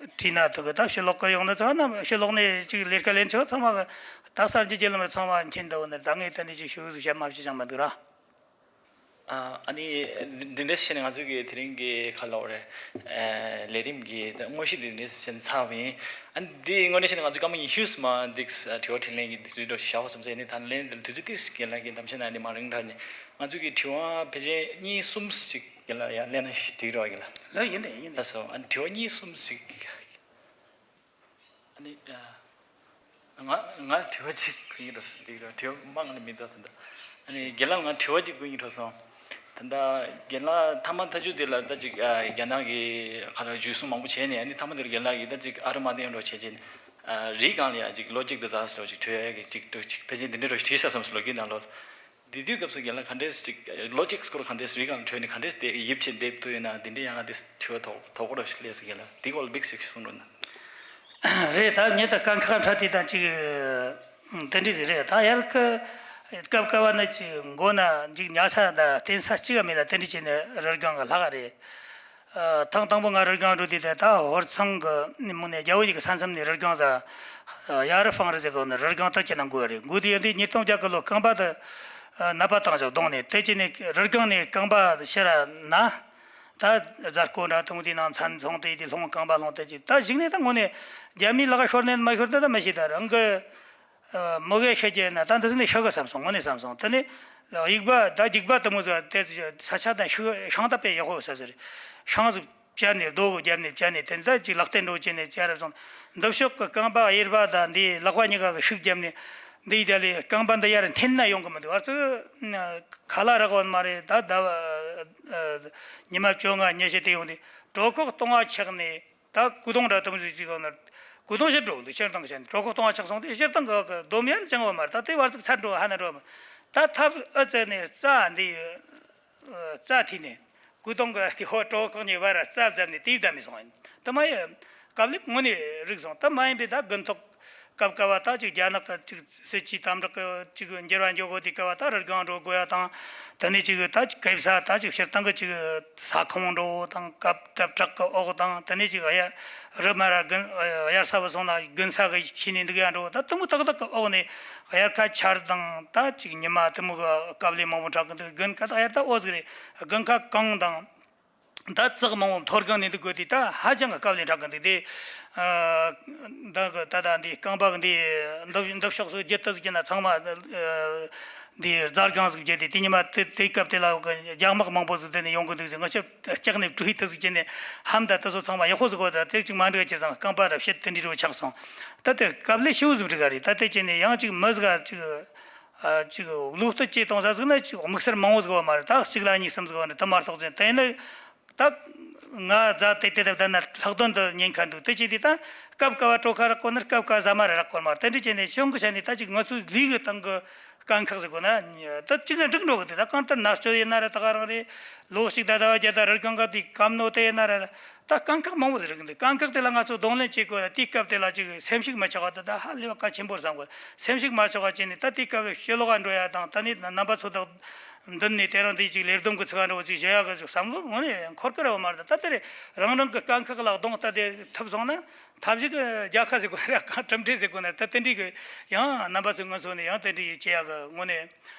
བྲིས་ན་ཐུག་གི་ད་ཕྱི་ལོགས་གི་ཡོང་ན་ཚང་མ་ཕྱི་ལོགས་ནས་ཅིག་ལས་ཀ་ལེན་ཆོག་ཚང་མ་གི་ད་གསར་འགྱུར་བརྒྱུད་ལམ་ར་ཚང་མ་མཁྱེན་འདུག་ནི་ད་ངས་ད་ནས་ཅིག་ཞུ་ཟིག་བཤད་མ་བྱེད་ཅང་མི་འདུག་ར། ཨ་ཨ་ནི་འདི་འདྲ་བྱས་ནས་ང་ཚོ་གི་དེ་རིང་གི་ཁ་ལོ་རེད། ཨ་ལས་རིམ་གི་དངོས་གཞི་འདི་འདྲ་བྱས་ནས་ཚར་བ་ཡིན། ཨ་འདི་དངོས་གནས་བྱས་ན་ང་ཚོ་སྐར་མ་ཉི་ཤུ་མ་འདུག་ཨ་དྲི་བ་དྲིས་ལན་གྱི་དུས་ཚོད་འདྲ་བྱ་བ་བསམ་ཚེ་ནི་ད་ལན་འདི་དུས་ཚོད་ཏིས་རྒན་ལགས་ཀྱིས་གཏམ་བཤད་གནང་ནས་མ་རིང་དྲགས་ནས་ང་ཚོ་གི་དྲི་བ་ཕལ་ཆེར་གཉིས་གསུམ་ཞིག་རྒན་ལགས་ཡར་ལེན་ན་འགྲིག་རོགས་རྒན་ལགས། ལགས་ཡིན་ནས་ཡིན་ལགས་ནས། སོ་ཨ་དྲི་བ་གཉིས་གསུམ་ཞིག་ཨ་ནི། ང་ང་དྲི་བ་གཅིག་བསྐུར་གྱི་འགྲོ་སོང་འགྲིག་རོགས། དྲི་བ་མང་ནི་མི་འདུག་ད་ལྟ། ཨ་ནི་རྒན་ལགས་ང་དྲི་བ་གཅིག་བསྐུར་གྱི་འགྲོ་སོང་། ད་ལྟ་རྒན་ལགས་ཐ་མ་ཐག་གཅོད་དེ་ལ་ད་ཅིག་རྒྱ་ནག་གི་ཁ་ལ་འཇུ་བཟུང་མང་པོ་བྱས་ནས། ཨ་ནི་ཐ་མ་དེར་རྒན་ལགས་ཀྱིས་ད་ཅིག་ཨ་རུ་མ་བསྟན་འགྲོ་བྱས་རྗེས་ནས་རིགས་གང་ལ་ཡང་ཅིག་ལོ་གཅིག་དང་ཟ་ཟེར་བ་ཅིག་བྲོས་ཡ་གི་ཅིག་འགྲོ་ཅིག་ཕལ་ཆེར་འདི་འདྲའི་འགྲོ་ཞིག་བྲིས་ས་བསམ་སོང་ལོ་རྒྱུས་ནང་ལོགས། དེ་དུས་སྐབས་སུ་རྒན་ལགས་ག་འདྲས་ཅིག་ལོ་གཅིག་སྐོར་ག་འདྲས་རིགས་གང་བྲོས་ནས་ག་འདྲས་དེ་ཡིབ་ཆེན་བསྡད་ཐུབ་ཡོད་ན། དེ་འདྲས་ཡང་ང་དེ་དྲི་བ་དོག་དོག་པོ་ར་ཞིག་སླེབས་སོང་། རྒན་ལགས་དེ་སྐོར་ལ་འབིགས་སེ་ཞིག་གསུང་རོགས་གནང་། རེད། ད་ངས་ད་དཀའ་ཁག་འཕྲད་དེ་དང་ཅིག་དེ་འདྲས་ཟིག་རེད། ད་ཡར་ཀ་སྐབས་ཀ་བ་ན་ཅིག་མགོ་ན་ཅིག་ཉལ་ས་ད་བརྟེན་ས་གཅིག་ག་མེད། ད་དེ་འདྲས་བྱས་ནས་རི་སྒང་གི་ལྷག་ག་རེད། ཐེངས་དང་པོ་ང་རི་སྒང་འགྲོ་དུས་དེ་ད་ཧོར་ཚང་གི་མིང་ནས་རྒྱ་བོད་གཉིས་ཀྱི་ས་མཚམས་ནས་རི་སྒང་ཟ། ཡ་རི་ཧྥང་རི་ཟེར་གོ་ནི་རི་སྒང་དུ་ཁྱེད་ནང་འགོ་རེད། འགོ་དེ་ཡོད་དུས་ཉིས་སྟོང་བརྒྱ་གི་ལོ་རྐང་པ་དུ་ནད་པ་བཏང་ཞག་གདོང་ནས་དེ་ཅི་ནས་རི་སྒང་ནས་རྐང་པ་ཕྱིར་ན། ད་རྫ་སྐོར་འདྲ་དུང་དེ་ནང་མཚན་ཚོང་དེ་དེ་ལྷུང་རྐང་པ་ལྷུང་དེ་ཅི་ད་གཞུག་ནས་ད་དངོས་ནས་རྒྱ་མིའི་ལག་ཤོར་ནས་མ་ཤོར་ནས་ད་མི་ཤེས། ད་རང་གི་མོ་གེ་ཤེས་ཀྱི་ན་ད་འདི་ནས་ཤི་གི་བསམ་སོང་། དངོས་གནས་བསམ་སོང་། དེ་ནས་ཡིག་པ་ད་རྒྱུག་པ་དུ་མོ་ཟ་དེ་ས་ཆ་དང་ཤི་ཤང་ད་པས་ཡག་པོ་ས་ཟེར་ཤང་ཟིག་བཅར་ནས་རྡོ་གི་རྒྱབ་ནས་བཅར་ནས་དེ་ད་ཅིག་ལག་རྟེན་འགྲོ་བྱས་ནས་བཅར་རབས་སོང་། འདི་ཕྱོགས་ཀྱི་རྐང་པ་གཡས་པ་དང་འདིའི་ལག་པ་གཉིས་ཀ་གི་ཤུགས་བརྒྱབ་ནས་འདིའི་དེ་ལས་རྐང་པ་འདི་ཡར་འཐེན་ན་ཡོང་གི་མི་འདུག་ཨ་ཙི་ཁ་ལག་རག་པ་མ་རེད། ད་ཟླ་བ་ཉི་མ་བཅོ་ལྔ་ཉི་ཤུ་དེ་ཡོང་དུས་གྲོད་ཁོག་སྟོང་བ་ཆགས་ནས། ད་སྐུ་གདུང་ར་དུམ་བུ་ཞིག་ཡོད་ན། སྐུ་གདུང་ཕྱིར་འགྲོ་འདུག་ཕྱིར་བཏང་བྱས་ནས་གྲོད་ཁོག་སྟོང་བ་ཆགས་སོང་དུས་ཕྱིར་བཏང་གི་སྡོམ་ཡང་བཅང་བ་མ་རེད། ད་དེ་བར་ཚིག་ཚར་འགྲོ་ཧ་ན་འགྲོ་བ་མ་རེད། ད་ཐབས་ཨ་ཙེ་ནས་རྩྭ་འདི་རྩྭ་ཐིག་ནས་སྐུ་གདུང་གི་དེ་ཧོ་གྲོད་ཁོག་གཉིས་བར་རྩྭ་བརྫབས་ནས་དེའི་བདམས་ནས་སོང་ཡིན། དེ་མ་ཡིན་སྐབས་ལེགས་དངོས་ནས་རིག་སོང་། དེ་མ་ཡིན་པའི་ད་དགུན་ཐོག་སྐབས་ཀ་བ་ད་ཅིག་རྒྱ་ནག་གི་ཅིག་སྲིད་ཇུས་དམ་དྲག་གི་ཅིག་འགྱུར་བ་འགྱུར་དགོས་དུས་སྐབས་ད་རི་སྒང་འགྲོ་དགོས་ཡ་དང་། དེ་ནས་ཅིག་ད་ཅིག་གེབ་ས་ད་ཅིག་ཕྱིར་བཏང་གི་ཅིག་ས་ཁོངས་འགྲོ་དང་སྐབས་སྐབས་བྲག་གི་འོག་དང་། དེ་ནས་ཅིག་དབྱར་རི་མ་ར་དགུན་དབྱར་ས་བ་སོང་ན་དགུན་ས་གི་ཁྱི་ནས་འདུག་ཡ་འགྲོ། ད་དུ་མོ་ཏག་ཏག་གི་འོག་ནས་དབྱར་ཁ་ཆར་དང་ད་ཅིག་ཉི་མ་དུ་མོ་གི་སྐབས་ལས་མང་པོ་དྲག་གི་འདུག་དགུན་ཁ་ད་དབྱར་ད་འོ་ཟིག་རེད། དགུན་ཁ་གངས་དང་། ད་ཙག་མང་བོ་མཐོ་སྒང་ནས་འདུག་དགོས་དུས་ད་ཧ་ཅང་གི་དཀའ་ལས་འཕྲད་གི་འདུག་དེ། ད་གི་ད་ད་འདི་རྐང་པ་གི་འདི་འདི་འདི་ཕྱོགས་སུ་རྒྱུ་ཏི་ཟིག་གྱི་ན་ཚང་མ་འདི་རྫ་སྒང་ཟིག་བརྒྱུད་དེ་དེ་ཉི་མ་དེ་དེའི་སྐབས་དེ་ལ་གི་རྒྱ་དམག་མང་པོ་ཟིག་དེ་ནས་ཡོང་གི་འདུག་ཟེར། ང་ཆུ་ལྕགས་ནས་བྲུས་ཏི་ཟིག་གྱི་ནས་ཧམ་ད་དེ་ཚོ་ཚང་མ་ཡག་པོ་ཟིག་གོ། ད་དེ་ཅིག་མ་འགྲིག་ཁྱེར་ཙང་རྐང་པ་ར་ཕྱེད་དེ་འདྲི་རུ་ཆགས་སོང་། ད་དེ་དཀའ་ལས་ཞེ་པོ་ཟིག་འགྲིག་ག་རེད། ད་དེ་བྱས་ནས་ཡང་ཅིག་མི་ཟིག་ག་ཅིག་ཨ་ཅིག་བློ་གཏད་བཅས་གཏོང་ས་ཟིག་ན་ཅིག་དམིགས་བསལ་མང་བོ་ཟིག་བ་མ་རེད། ད་གཅིག་ལ་གཉིས་གསུམ་ཟིག་བ་ནི་དེ་མ་གཏོགས་ཅན་དེ་ནི་ད་ང་རྫ་དེ་དེ་དེ་ན་ལྷག་དོན་དུ་ཉེན་ཁ་འདུག་དེ་བྱས་དུས་ད་སྐབས་ཀ་བ་གྲོ་ཁ་རག་གོ་ནི་སྐབས་ཀ་ཟ་མ་རེ་རག་གོ་མ་རེད། དེ་འདྲ་བྱས་ནས་གཞུང་གི་ཆ་ནས་ད་ཅིག་ང་ཚོའི་ལུས་གི་སྟེང་གི་དཀའ་ཁག་ཟིག་གོ་ན་ད་ཅིག་ན་འགྲིག་འགྲོ་གི་འདུག་ད་གང་ལྟར་མནར་གཅོད་ཡིན་ན་རེད། ད་ག་རང་རེད། ལོ་གཅིག་ད་ཟླ་བ་བརྒྱད་ད་རི་སྒང་ག་དེ་སྐམ་ནོ་དེ་ཡིན་ན་རེད། ད་དཀའ་ཁག་མང་བོ་ཟིག་རིག་འདུག་དཀའ་ཁག་དེ་ལ་ང་ཚོ་གདོང་ལེན་བྱེད་དགོས། དེའི་སྐབས་དེ་ལ་ཅིག་སེམས་ཤུགས་མི་ཆག་པ་དེ་ད་ཧ་ལས་པ་གལ་ཆེན་པོ་རེད་བསམ་གི། སེམས་ཤུགས་མ་ཆག་པ་བྱས་ནས་ད་དེའི་སྐབས་ཕྱི་ལོགས་ལ་འགྲོ་ཡ་དང་། ད་ནི་རྣམ་པ་ཚོ་དག་མདུན་ནས་དེ་རང་དེ་ཅིག་ལས་བསྡོམས་གི་ཚིག་འགྲོ་ཅིག་བྱེད་ཡ་གི་བསམ་བློ་དངོས་གནས་འཁོར་གི་རེད་བ་མ་རེད། ད་དེ་རེད་རང་རང་གི་དཀའ་ཁག་ལ་གདོང་ལྟ་དེ་ཐུབ་སོང་ན་ཐབས་ཤིག་རྒྱལ་ཁ་ཟེར་དགོས་ར་གང་གྲུབ་འབྲས་ཟེར་དགོས་ན་ད་དེ་འདྲའི་གི་ཡང་རྣམ་པ་ཚོ་ངོ་སོ་ནས་ཡང་དེ་འདྲའི་བྱེད་ཡ་གི་དངོས་གནས།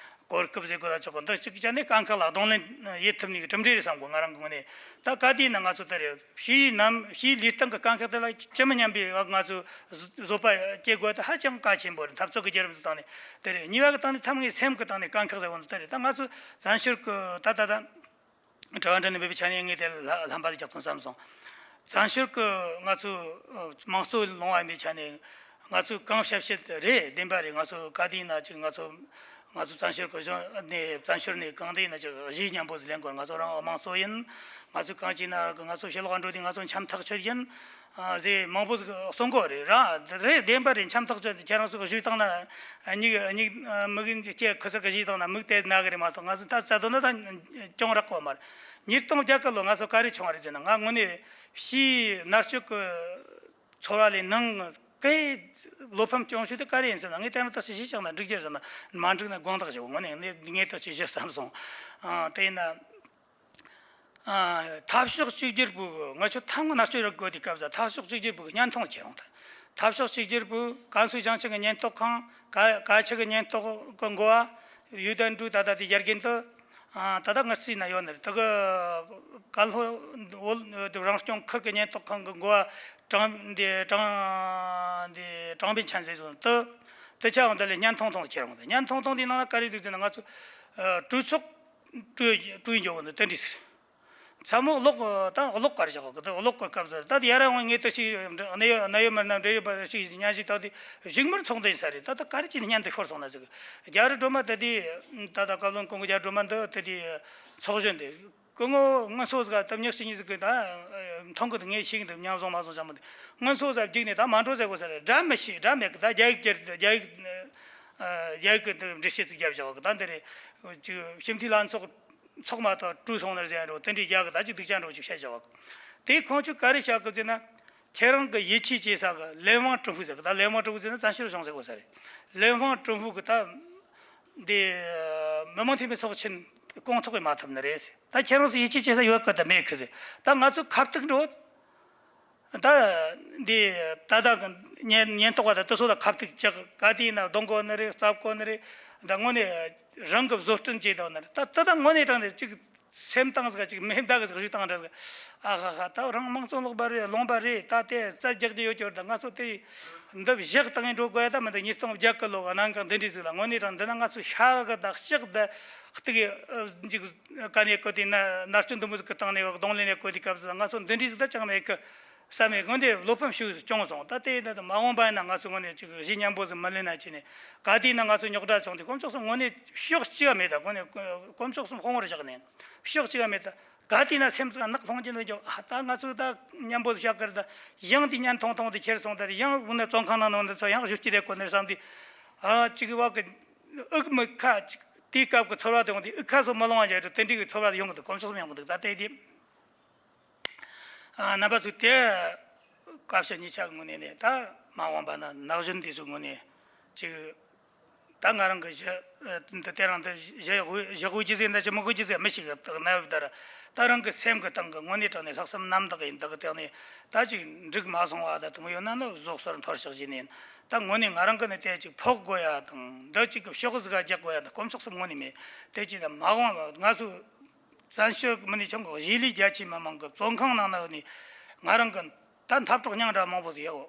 གོ་སྐབས་ཟེར་དགོས་ལ་ཆོག་གི་འདི་གཅིག་ཅན་ནི་དཀའ་ཁག་ལ་གདོང་ལེན་ཡེད་ཐུབ་ནི་གི་གྲུབ་འབྲས་རེད་བསམ་གོ། ང་རང་གི་ངོས་ནས་ད་ག་དུས་ན་ང་ཚོ་ད་རེ་ཕྱིའི་ནམ་ཕྱིའི་ལུས་སྟེང་གི་དཀའ་ཁག་དེ་ལ་ཅི་མི་སྙམ་པའི་ང་ཚོ་བཟོད་པ་སྐྱེ་དགོས་དེ་ཧ་ཅང་གལ་ཆེན་པོ་རེད། འཐབ་རྩོད་ཀྱི་བརྒྱུད་རིམ་ཚོ་སྟེང་ནས་དེ་རེད། གཉིས་པ་གི་སྟེང་ནས་ཐམ་ངའི་སེམས་ཀྱི་སྟེང་ནས་དཀའ་ཁག་ཟེར་བ་འདི་ད་རེད། ད་ང་ཚོ་བཙན་བྱོལ་གི་ད་ད་ད། གྲྭ་བ་འདྲ་ནས་འབད་པའི་ཆ་ནས་ངས་དེ་ལ་ལྷན་པ་རྒྱག་ཐུབ་བསམ་སོང་། བཙན་བྱོལ་གི་ང་ཚོ་དམངས་གཙོ་ལོང་བ་ཡིན་པའི་ཆ་ནས་ང་ཚོ་གང་བཤད་བཤད་རེད། བདེན་པ་རེད། ང་ཚོ་ག་དུས་ན་ཅིག་ང་ཚོ་ང་ཚོ་བཙན་བྱོལ་གི་གཞུང་ནས་བཙན་བྱོལ་ནས་གང་དུས་ན་ཅིག་གཞས་མཉམ་པོ་ཟིག་ལེན་དགོས། ང་ཚོ་རང་དམངས་གཙོ་ཡིན། ང་ཚོ་གང་ཅིག་ན་ར་གི་ང་ཚོ་ཕྱི་ལོགས་འགྲོ་དུས་ང་ཚོ་འཆམ་ཐག་ཆོད་ཡིན། ཨ་ཟེ་མང་པོ་ཟིག་གསུང་གོ་རེད་ར། རེད་བདེན་པ་རེད། འཆམ་ཐག་ཆོད། ཁྱེད་རང་ཚོ་གཞས་བཏང་ན་མིག་མིག་མིག་ཅེ་ཁུ་སར་གི་གཞས་བཏང་ན་མིག་དེ་ན་གི་རེད་མ་གཏོགས་ང་ཚོ་ད་རྩ་དོན་ན་ད་གྱོང་རག་གོ་མ་རེད། ཉིས་སྟོང་བརྒྱད་གི་ལོ་ང་ཚོ་ག་རེ་བྱུང་བ་རེད་ཟེར་ན་ང་དངོས་གནས་ཕྱིའི་མནར་གཅོད་ཀྱི་ཚོར་བ་ལས་ནང་གི་བློ་ཕམ་བྱུང་ཤོས་དེ་ག་རེ་ཡིན་ཟེར་ན་ངས་དེ་རིང་ཐག་ཆོད་ཞིག་བྱུང་ན་འགྲིག་རྒྱུ་རེད་བསམ་ན་མ་འགྲིག་ན་དགོངས་དག་ཞུ། དངོས་གནས་ངས་ཐག་ཆོད་ཞིག་བསམ་སོང་། ཨ་དེ་ཡིན་ན། ཨ་འཐབ་ཕྱོགས་གཅིག་གྱུར་པུའུ་ང་ཆོ་ཐང་མནར་གཅོད་རག་དགོས་དུས་སྐབས་སུ་འཐབ་ཕྱོགས་གཅིག་གྱུར་པུའུ་བརྙན་ཐུང་ཁྱེར་ཡོང་ད། འཐབ་ཕྱོགས་གཅིག་གྱུར་པུའུ་ཀན་སུའུ་ཞིང་ཆེན་གྱི་ཉེན་རྟོག་ཁང་ཀ་ཀ་ཆུ་གི་ཉེན་རྟོག་གི་འགོ་བ་ཡུས་ཏན་ཀྲུའུ་ད་ལྟ་དེ་ཡར་རྒན་དུ་ ཨ། ད་ལྟ་ངར་རྩིས་ན་ཡོད་ནི་རེད། ད་གི་ཀ་ལྷོ་བོད་རང་སྐྱོང་ཁུལ་གྱི་ཉེན་རྟོག་ཁང་གི་འགོ་བ་ཀྲང་འདི་ཀྲང་འདི་ཀྲང་པིན་ཆན་ཟེར་སོང་དུ། དེ་ཆ་འོང་དེ་ལས་བརྙན་ཐུང་ཐུང་ཁྱེར་འོང་དུ། བརྙན་ཐུང་ཐུང་འདི་ནང་ལ་ག་རེ་འདུག་ཟེར་ན། ང་ཚོ་ཨ་གྲོས་ཚོགས་གྲོས་གྲོས་འགྱོ་གི་འདུག། དེ་འདྲ་ཟེར། མཚན་མོ་གློག་ད་གློག་ག་རེ་བཞག་གི་འདུག། གློག་གི་སྐབས་སུ་ད་ཡར་འོང་ངས་དེ་ཅིག་གནད་ཡོད་གནད་ཡོད་མི་སྣ་འབྲེལ་ཡོད་པ་ཅིག་སྙན་ཞུ་བཏང་དུས་བཞུགས་མོལ་ཚོགས་འདུ་ཡིན་ས་རེད། ད་ད་ག་རེ་བྱས་ནས་བརྙན་དེ་ཤོར་སོང་ན་ཟེར་གི། རྒྱ་རི་སྒྲོལ་མ་དེ་དུས་ད་ད་བཀའ་བློན་སྐུ་ངོ་རྒྱ་རི་སྒྲོལ་མ་འདི་དེ་དུས་ཚོགས་གཞོན་དེ། སྐུ་ངོ་སྔོན་སོ་ཟིག་ག་ད་ཉག་གཅིག་གཉིས་ཟིག་གི་ད་མཐོང་གི་འདུག། ངས་ཤེས་ཀྱི་འདུག། མཉམ་སོང་མ་སོང་ཅང་མི་འདུག། སྔོན་སོ་ཟིག་བརྒྱུགས་ནས་ད་མ་འགྲོ་ཟེར་གོ་ས་རེད། སྒྲ་མི་ཤེས། སྒྲ་མེད་གི། ད་རྒྱ་ཡིག་ཀྱི་རྒྱ་ཡིག་ཨ་རྒྱ་ཡིག་གི་འདི་འགྲེལ་བཤད་ཅིག་རྒྱབ་བཞག་གི། ད་འདི་རེད། ཅིག་ཞི་བདེ་ལྷན་ཚོགས་ཚོགས་མ་ཐག་གྲོལ་སོང་ནར་ཟེར་ཡ་འགྲོ། དེ་འདྲའི་རྒྱ་གི་ད་ཅིག་སྡུག་ཅག་འགྲོ་ཅིག་བཤད་བཞག་གི། དེ་ཁོང་ཚོས་ག་རེ་བཤད་གི་ཟེར་ན། ཁྱེད་རང་གི་ཡིད་ཆེས་བྱེད་ས་གི་ལན་ཝང་ཀྲུང་ཧྥུ་ཟེར་གི། ད་ལན་ཝང་ཀྲུང་ཧྥུ་ཟེར་ན་བཙན་བྱོལ་གཞུང་ཟེར་གོ་ས་རེད། ལན་ཝང་ཀྲུང་ཧྥུ་གི་ད་འདི་མི་དམངས་འཐུས་མི་ཚོགས་ཆེན་སྐོང་ཚོགས་ཡེ་མ་ཐུབ་ནི་རེད་ཟེར། ད་ཁྱེད་རང་ཚོ་ཡིད་ཆེས་བྱེད་ས་ཡོད་གི་ད་མེད་གི་ཟེར། ད་ང་ཚོ་ཁ་ཐུག་འགྲོ། ད་འདི་ད་ལྟ་གི་ཉེན་ཉེན་རྟོག་པ་དང་དེ་ཚོ་ལ་ཁ་ཐུག་ཅག་ག་དུས་ན་རྡུང་གོ་ནི་རེད། བཙབ་གོ་ནི་རེད། ད་དངོས་གནས་རང་གི་བཟོ་སྐྲུན་བྱས་དོ་ནི་རེད། ད་ད་ད་དངོས་གནས་དྲང་ནས་ཅིག་སེམས་གཏིང་ཟིག་ཅིག་མེ་མདའ་གི་ཟིག་གཞུས་བཏང་འདྲ་ཟིག། ཨ་ཧ་ཧ། ད་རང་དམངས་གཙོ་ལོག་པ་རེད། ལུང་པ་རེད། ད་དེ་རྩ་རྒྱག་རྒྱུ་ཡོད་ཀྱོར། ད་ང་ཚོ་དེ་འདི་བཞག་བཏང་ཡིན་འགྲོ་དགོས་ཡ། ད་མི་འདི་ཉིས་སྟོང་བརྒྱད་གི་ལོ་གནད་འགག་འདི་འདྲ་ཟིག་ལ་དངོས་གནས་དྲང་འདི་ན་ང་ཚོ་ཤ་གི་ད་ལྕགས་ད་གཏུག་གི་ཅིག་ག་ནས་གོ་དེ་ན་མནར་གཅོད་འདི་མོ་ཟིག་གི་སྟེང་ནས་རྡུང་ལེན་ནས་གོ་དེ་སྐབས་སུ་ང་ཚོ་འདི་འདྲ་ཟིག་ད་ཅང་མེད་གི། བསམ་ཡས་དངོས་གནས་བློ་ཕམ་ཤུགས་སུ་བྱུང་སོང་། ད་ལྟའི་ད་མ་འོངས་པ་ཡིན་ན་ང་ཚོ་དངོས་གནས་ཅིག་གཞི་མཉམ་པོ་ཟིག་མི་ལེན་ན་བྱས་ནས། ག་དུས་ན་ང་ཚོ་རྙོག་དྲ་བྱུང་དུས་དཀོན་མཆོག་གསུམ་དངོས་གནས་ཕྱོགས་གཅིག་ག་མེད། ད་དངོས་གནས་དཀོན་མཆོག་གསུམ་དཔང་བོར་བཞག་ནས་ཕྱོགས་གཅིག་ག་མེད། ད་ག་དུས་ན་སེམས་ཟིག་ག་ནག་ལྷུང་གྱིན་འདུག་ཀྱང་། ཨ། ད་ང་ཚོ་ད་མཉམ་པོ་བཞག་གི་རེད། ད་ཡང་དེ་བརྙན་ཐུང་ཐུང་དེ་ཁྱེར་སོང་། ད་ཡང་འོ་ན་བཙོན་ཁང་ནང་ནང་འདི་ཚོ་ཡང་བཞུགས་ཀྱི་རེད་གོ་ནི་བསམ་དུས། ཨ། ཅིག་བ་གི་དབུགས་མི་ཁ་ཅིག་དེའི་སྐབས་ཀྱི་ཚོར་བ་དེ་འོང་དུས་དབུགས་ཁ་སོགས་མི་ལོང་བ་བྱས་འགྲོ། དེ་འདྲའི་གི་ཚོར་བ་དེ་ཡོང་གི་འདུག། དཀོན་མཆོག་གསུམ་ཡོང་གི་འདུག། ད་ལྟའི་དེ། ཨ། རྣམ་པ་ཚོས་དེ་སྐབས་ཤིག་ཉིད་ཆ་གི་ངོས་ནས་ནས་ད་མ་འོངས་པ་ན་ན་གཞོན་དེ་ཚོའི་ངོས་ནས་ཅིག། ད་ང་རང་གི་གཞི་འདི་དེ་རང་དུ་གཞི་དབུ་གཞི་དབུ་རྒྱུ་ཟེར་འདྲ་ཅིག་མི་དབུ་རྒྱུ་ཟེར་མི་ཤེས་གི། ད་ན་བུ་ད་ར་ད་རང་གི་སེམས་གི་སྟེང་གི་དངོས་གནས་དྲང་གནས་ལྷག་བསམ་རྣམ་དག་ཡིན། དག་གི་སྟེང་ནས་ད་ཅིག་འགྲིག་མ་སོང་བ་ད་དུ་མི་ཡོད་ན་ནི་བཟོ་གསར་འཐོར་ཞིག་བྱས་ནས་ཡིན། ད་དངོས་གནས་ང་རང་གི་ནི་དེ་ཅིག་ཕོག་དགོས་ཡ་དང་འདི་ཅིག་གི་ཕྱོགས་ཟིག་ག་རྒྱག་དགོས་ཡ་དང་དཀོན་མཆོག་གསུམ་དངོས་གནས་མེད། དེ་ཅིག་ད་མ་འོངས་པ་ང་ཚོ་བཙན་བྱོལ་མི་ནི་ཆུང་གི་གཞིས་ལུས་རྒྱ་ཆེ་མི་མང་གི་བཙོན་ཁང་ནང་ན་ནི་ང་རང་གི་ད་འཐབ་གྲོགས་རྙིང་འདྲ་མང་པོ་ཟིག་ཡོད།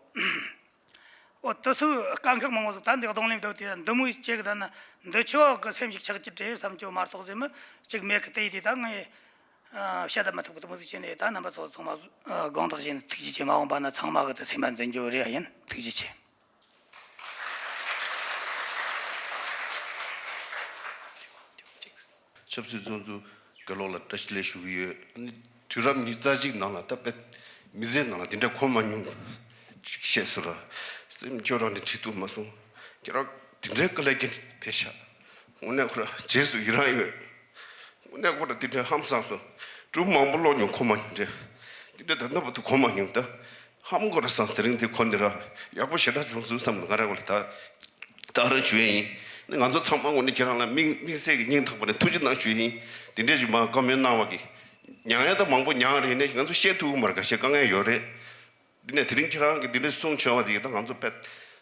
འོ། དེ་ཚོའི་དཀའ་ཁག་མང་པོ་ཟིག། ད་འདི་གདོང་ལེན་བཏང་དུས་འདི་མོའི་ཅིག་ད་ན་འདི་ཆོག་གི་སེམས་ཤིག་ཆགས་ཀྱི་རེད་བསམ་རྒྱུ་མ་གཏོགས་ཟེར་མི་ཅིག་མེད་གི། དེ་ཡིན་དུས་ད་ངས་ཨ་བཤད་ད་མི་ཐུབ་གི། དེ་མོ་ཟིག་བྱས་ནས་ད་རྣམ་པ་ཚོ་ཚང་མ་ཨ་དགོངས་དག་བཞེས་ནས་ཐུགས་རྗེ་ཆེ། མ་འོངས་པ་ན་ཚང་མ་གི་དེ་སེམས་པ་འཛིན་རྒྱུ་རེ་ཡིན། ཐུགས་རྗེ་ཆེ། ཆབ་སྲིད་བཙོན་འཛུལ་གྱི་ལོག་ལ་བཀྲ་ཤིས་བདེ་ལེགས་ཞུ་གི་ཡོད། ཨ་ནི་དུས་རབས་ཉི་ཤུ་རྩ་གཅིག་ནང་ལ་ད་དཔེ་མི་ཚེ་ནང་ལ་དེ་འདྲ་གོ་མ་མྱོང་། ཅིག་བཤད་སོང་ར། སེམས་ཁྱོད་རང་ནས་ཁྲིད་ཐུབ་མ་སོང་། ཁྱེད་རང་དེ་འདྲའི་དཀའ་ལས་ཀྱིས་ཕེབས་ཤག། དངོས་གནས་ཁོ་ར་རྗེས་སུ་ཡི་རང་ཡོད། དངོས་གནས་ཁོ་ར་དེ་འདྲའི་ཧང་སངས་སོང་། སྒྲུང་མང་པོ་ཀློག་མྱོང་། གོ་མ་མྱོང་འདྲ། དེ་འདྲ་ད་ལྟ་བར་དུ་གོ་མ་མྱོང་། ད་ཧམ་གོ་ར་སང་དེ་རིང་འདི་གོ་འདི་ར་ཡག་པོ་ཞེ་དྲག་བྱུང་སོང་བསམ་ང་རང་ངོས་ལ་ད་ད་རང་ཞུ་ཡས་ཡིན། ང་ཚོ་ཚང་མ་ངོས་ནས་ཁྱེད་རང་ལ་དམིགས་དམིགས་བསལ་གྱི་སྙིང་ཐག་པ་ནས་ཐུགས་རྗེ་གནང་ཞུ་ཡས་ཡིན། དེ་འདྲས་ཞིག་མ་བཀའ་མོལ་གནང་བ་གི་མྱངས་ཡ་ད་མང་པོ་མྱངས་རེད་ནས་ང་ཚོ་བཤད་ཐུབ་ཀྱི་མ་རེད། ཁ་ཤས་དཀའ་ངལ་ཡོད་རེད། འདི་ནས་དེ་རིང་ཁྱེད་རང་གིས་འདི་འདྲས་གསུང་བྱུང་བ་དེ་གིས་ད་ང་ཚོ་དཔེ་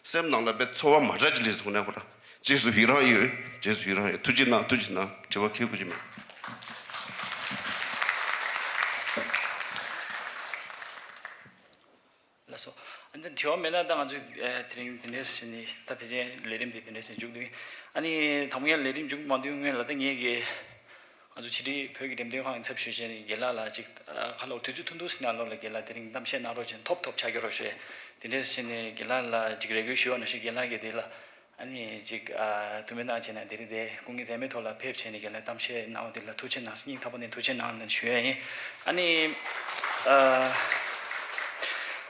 སེམས་ནང་ལ་དཔེ་ཚོར་བ་མ་འདྲ་ཅིག་སླེབས་སོང་ནས་ཁོ་རང་རྗེས་སུ་ཡི་རང་ཡོད། རྗེས་སུ་ཡི་རང་ཡོད། ཐུགས་རྗེ་གནང་། ཐུགས་རྗེ་གནང་། དྲི་བ་ཁྱེད་དགོས་ཀྱི་མེད། ལགས་སོ། ཨ་ནི་དྲི་བ་མེད་ན་ད་ང་ཚོས་ཨ་དེ་རིང་འདི་འདྲས་ཟེར་ནས་ད་ཕལ་ཆེར་ལས་རིམ་འདི་འདི་འདྲས་ཟེར་མཇུག་བསྡུ་ཡིན། ཨ་ནི་དང་པོ་ངས་ལས་རིམ་མཇུག་མ་བསྡུ་སྔོན་ལ་ད་ངས་ཀྱི་ང་ཚོ་ཕྱི་དྲིལ་བོད་ཀྱི་འགྲེམས་སྟོན་ཁང་གི་ཚབ་ཞུས་བྱས་ནས་རྒན་ལགས་ལ་ཅིག་ཨ་ཁ་ལོ་དུས་ཚོད་ཐུང་ཐུང་ཟིན་ན་ལོ་ལ་རྒན་ལགས་དེ་རིང་གཏམ་བཤད་གནང་རོགས་བྱས། ཐོབ་ཐོབ་ཆགས་ཀྱི་རོགས་ཞུས། དེ་འདྲས་ཟེར་ནས་རྒན་ལགས་ལ་ཅིག་རེ་སྐུལ་ཞུས་པ་ནང་བཞིན་རྒན་ལགས་ཀྱིས་དེ་ལ་ཨ་ནི་ཅིག་ཨ་ཐུགས་སྨོན་གནང་བྱས་ན་དེ་རིང་དེ་སྐུ་ངལ་འཛེམས་མེད་ཐོག་ལ་ཕེབས་བྱས་ནས་རྒན་ལགས་གཏམ་བཤད་གནང་བ་དེ་ལ་ཐུགས་རྗེ་གནང་། སྙིང་ཐག་པ་ནས་ཐུགས་རྗེ་གནང་ལ་ཞུ་ཡ་ཡིན། ཨ་ནི་ཨ་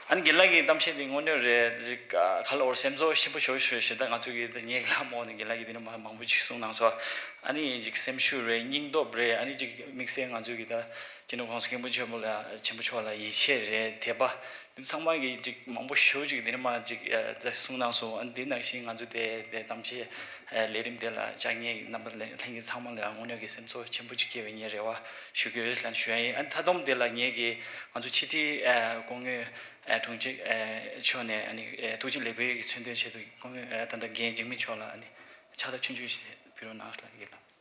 ཨ་ནི་རྒན་ལགས་ཀྱི་གཏམ་བཤད་དེ་དངོས་གནས་རེད། ཅིག་ཨ་ཁ་ལོ་བོར་སེམས་ཚོར་ཆེན་པོ་ཞེ་པོ་ཞེ་པོ་ཞིག་ད་ང་ཚོ་གི་ད་ངའི་ལག་མོ་ནས་རྒན་ལགས་ཀྱིས་དེ་ནས་མ་མང་པོ་ཅིག་གསུངས་གནང་སོང་། ཨ་ནི་ཅིག་སེམས་ཤུགས་རེད། སྙིང་སྟོབས་རེད། ཨ་ནི་ཅིག་དམིགས་བསལ་ང་ཚོ་གི་ད་སྤྱི་ནོར་༸གོང་ས་༸སྐྱབས་མགོན་ཆེན་པོ་ལ་ཆེན་པོ་མཆོག་ལ་ཡིད་ཆེས་རེད། དད་པ། འདི་ཚང་མ་གིས་ཅིག་མང་པོ་ཞེ་པོ་ཅིག་འདི་ནས་མར་ཅིག་ཨ་ད་གསུངས་གནང་སོང་། ཨ་འདི་ནང་བཞིན་ང་ཚོ་དེ་དེ་གཏམ་བཤད་ཨ་ལས་རིམ་དེ་ལ་བཅར་མཁན་རྣམ་པ་ལྷན་རྒྱས་ཚང་མ་ལ་དངོས་གནས་ཀྱི་སེམས་ཚོར་ཆེན་པོ་ཅིག་སྐྱེས་པའི་ངས་རེ་བ་ཞུ་གི་ཡོད་ལབ་ཞུ་ཡ་ཡིན། ཨ་མཐའ་སྡོམ་དེ་ལ་ངས་ཀྱི་ང་ཚོ་ཕྱི་དྲིལ་ཨ་སྐུ་ངོ་ཨ་དྲུང་ཆེ་ཨ་མཆོག་ནས་ཨ་ནི་ཨ་ཐུགས་རྗེ་ལེགས་འབུལ་གྱི་མཚོན་དོན་ཆེད་དུ་སྐུ་ངོ་ཨ་ད་ལྟ་རྒན་འཇིགས་མེད་མཆོག་ལ་ཨ་ནི་ཕྱག་རྟགས་ཆུང་ཆུང་ཞིག་ཕུལ་རོགས་གནང་ལབ་ཀྱི་ལགས།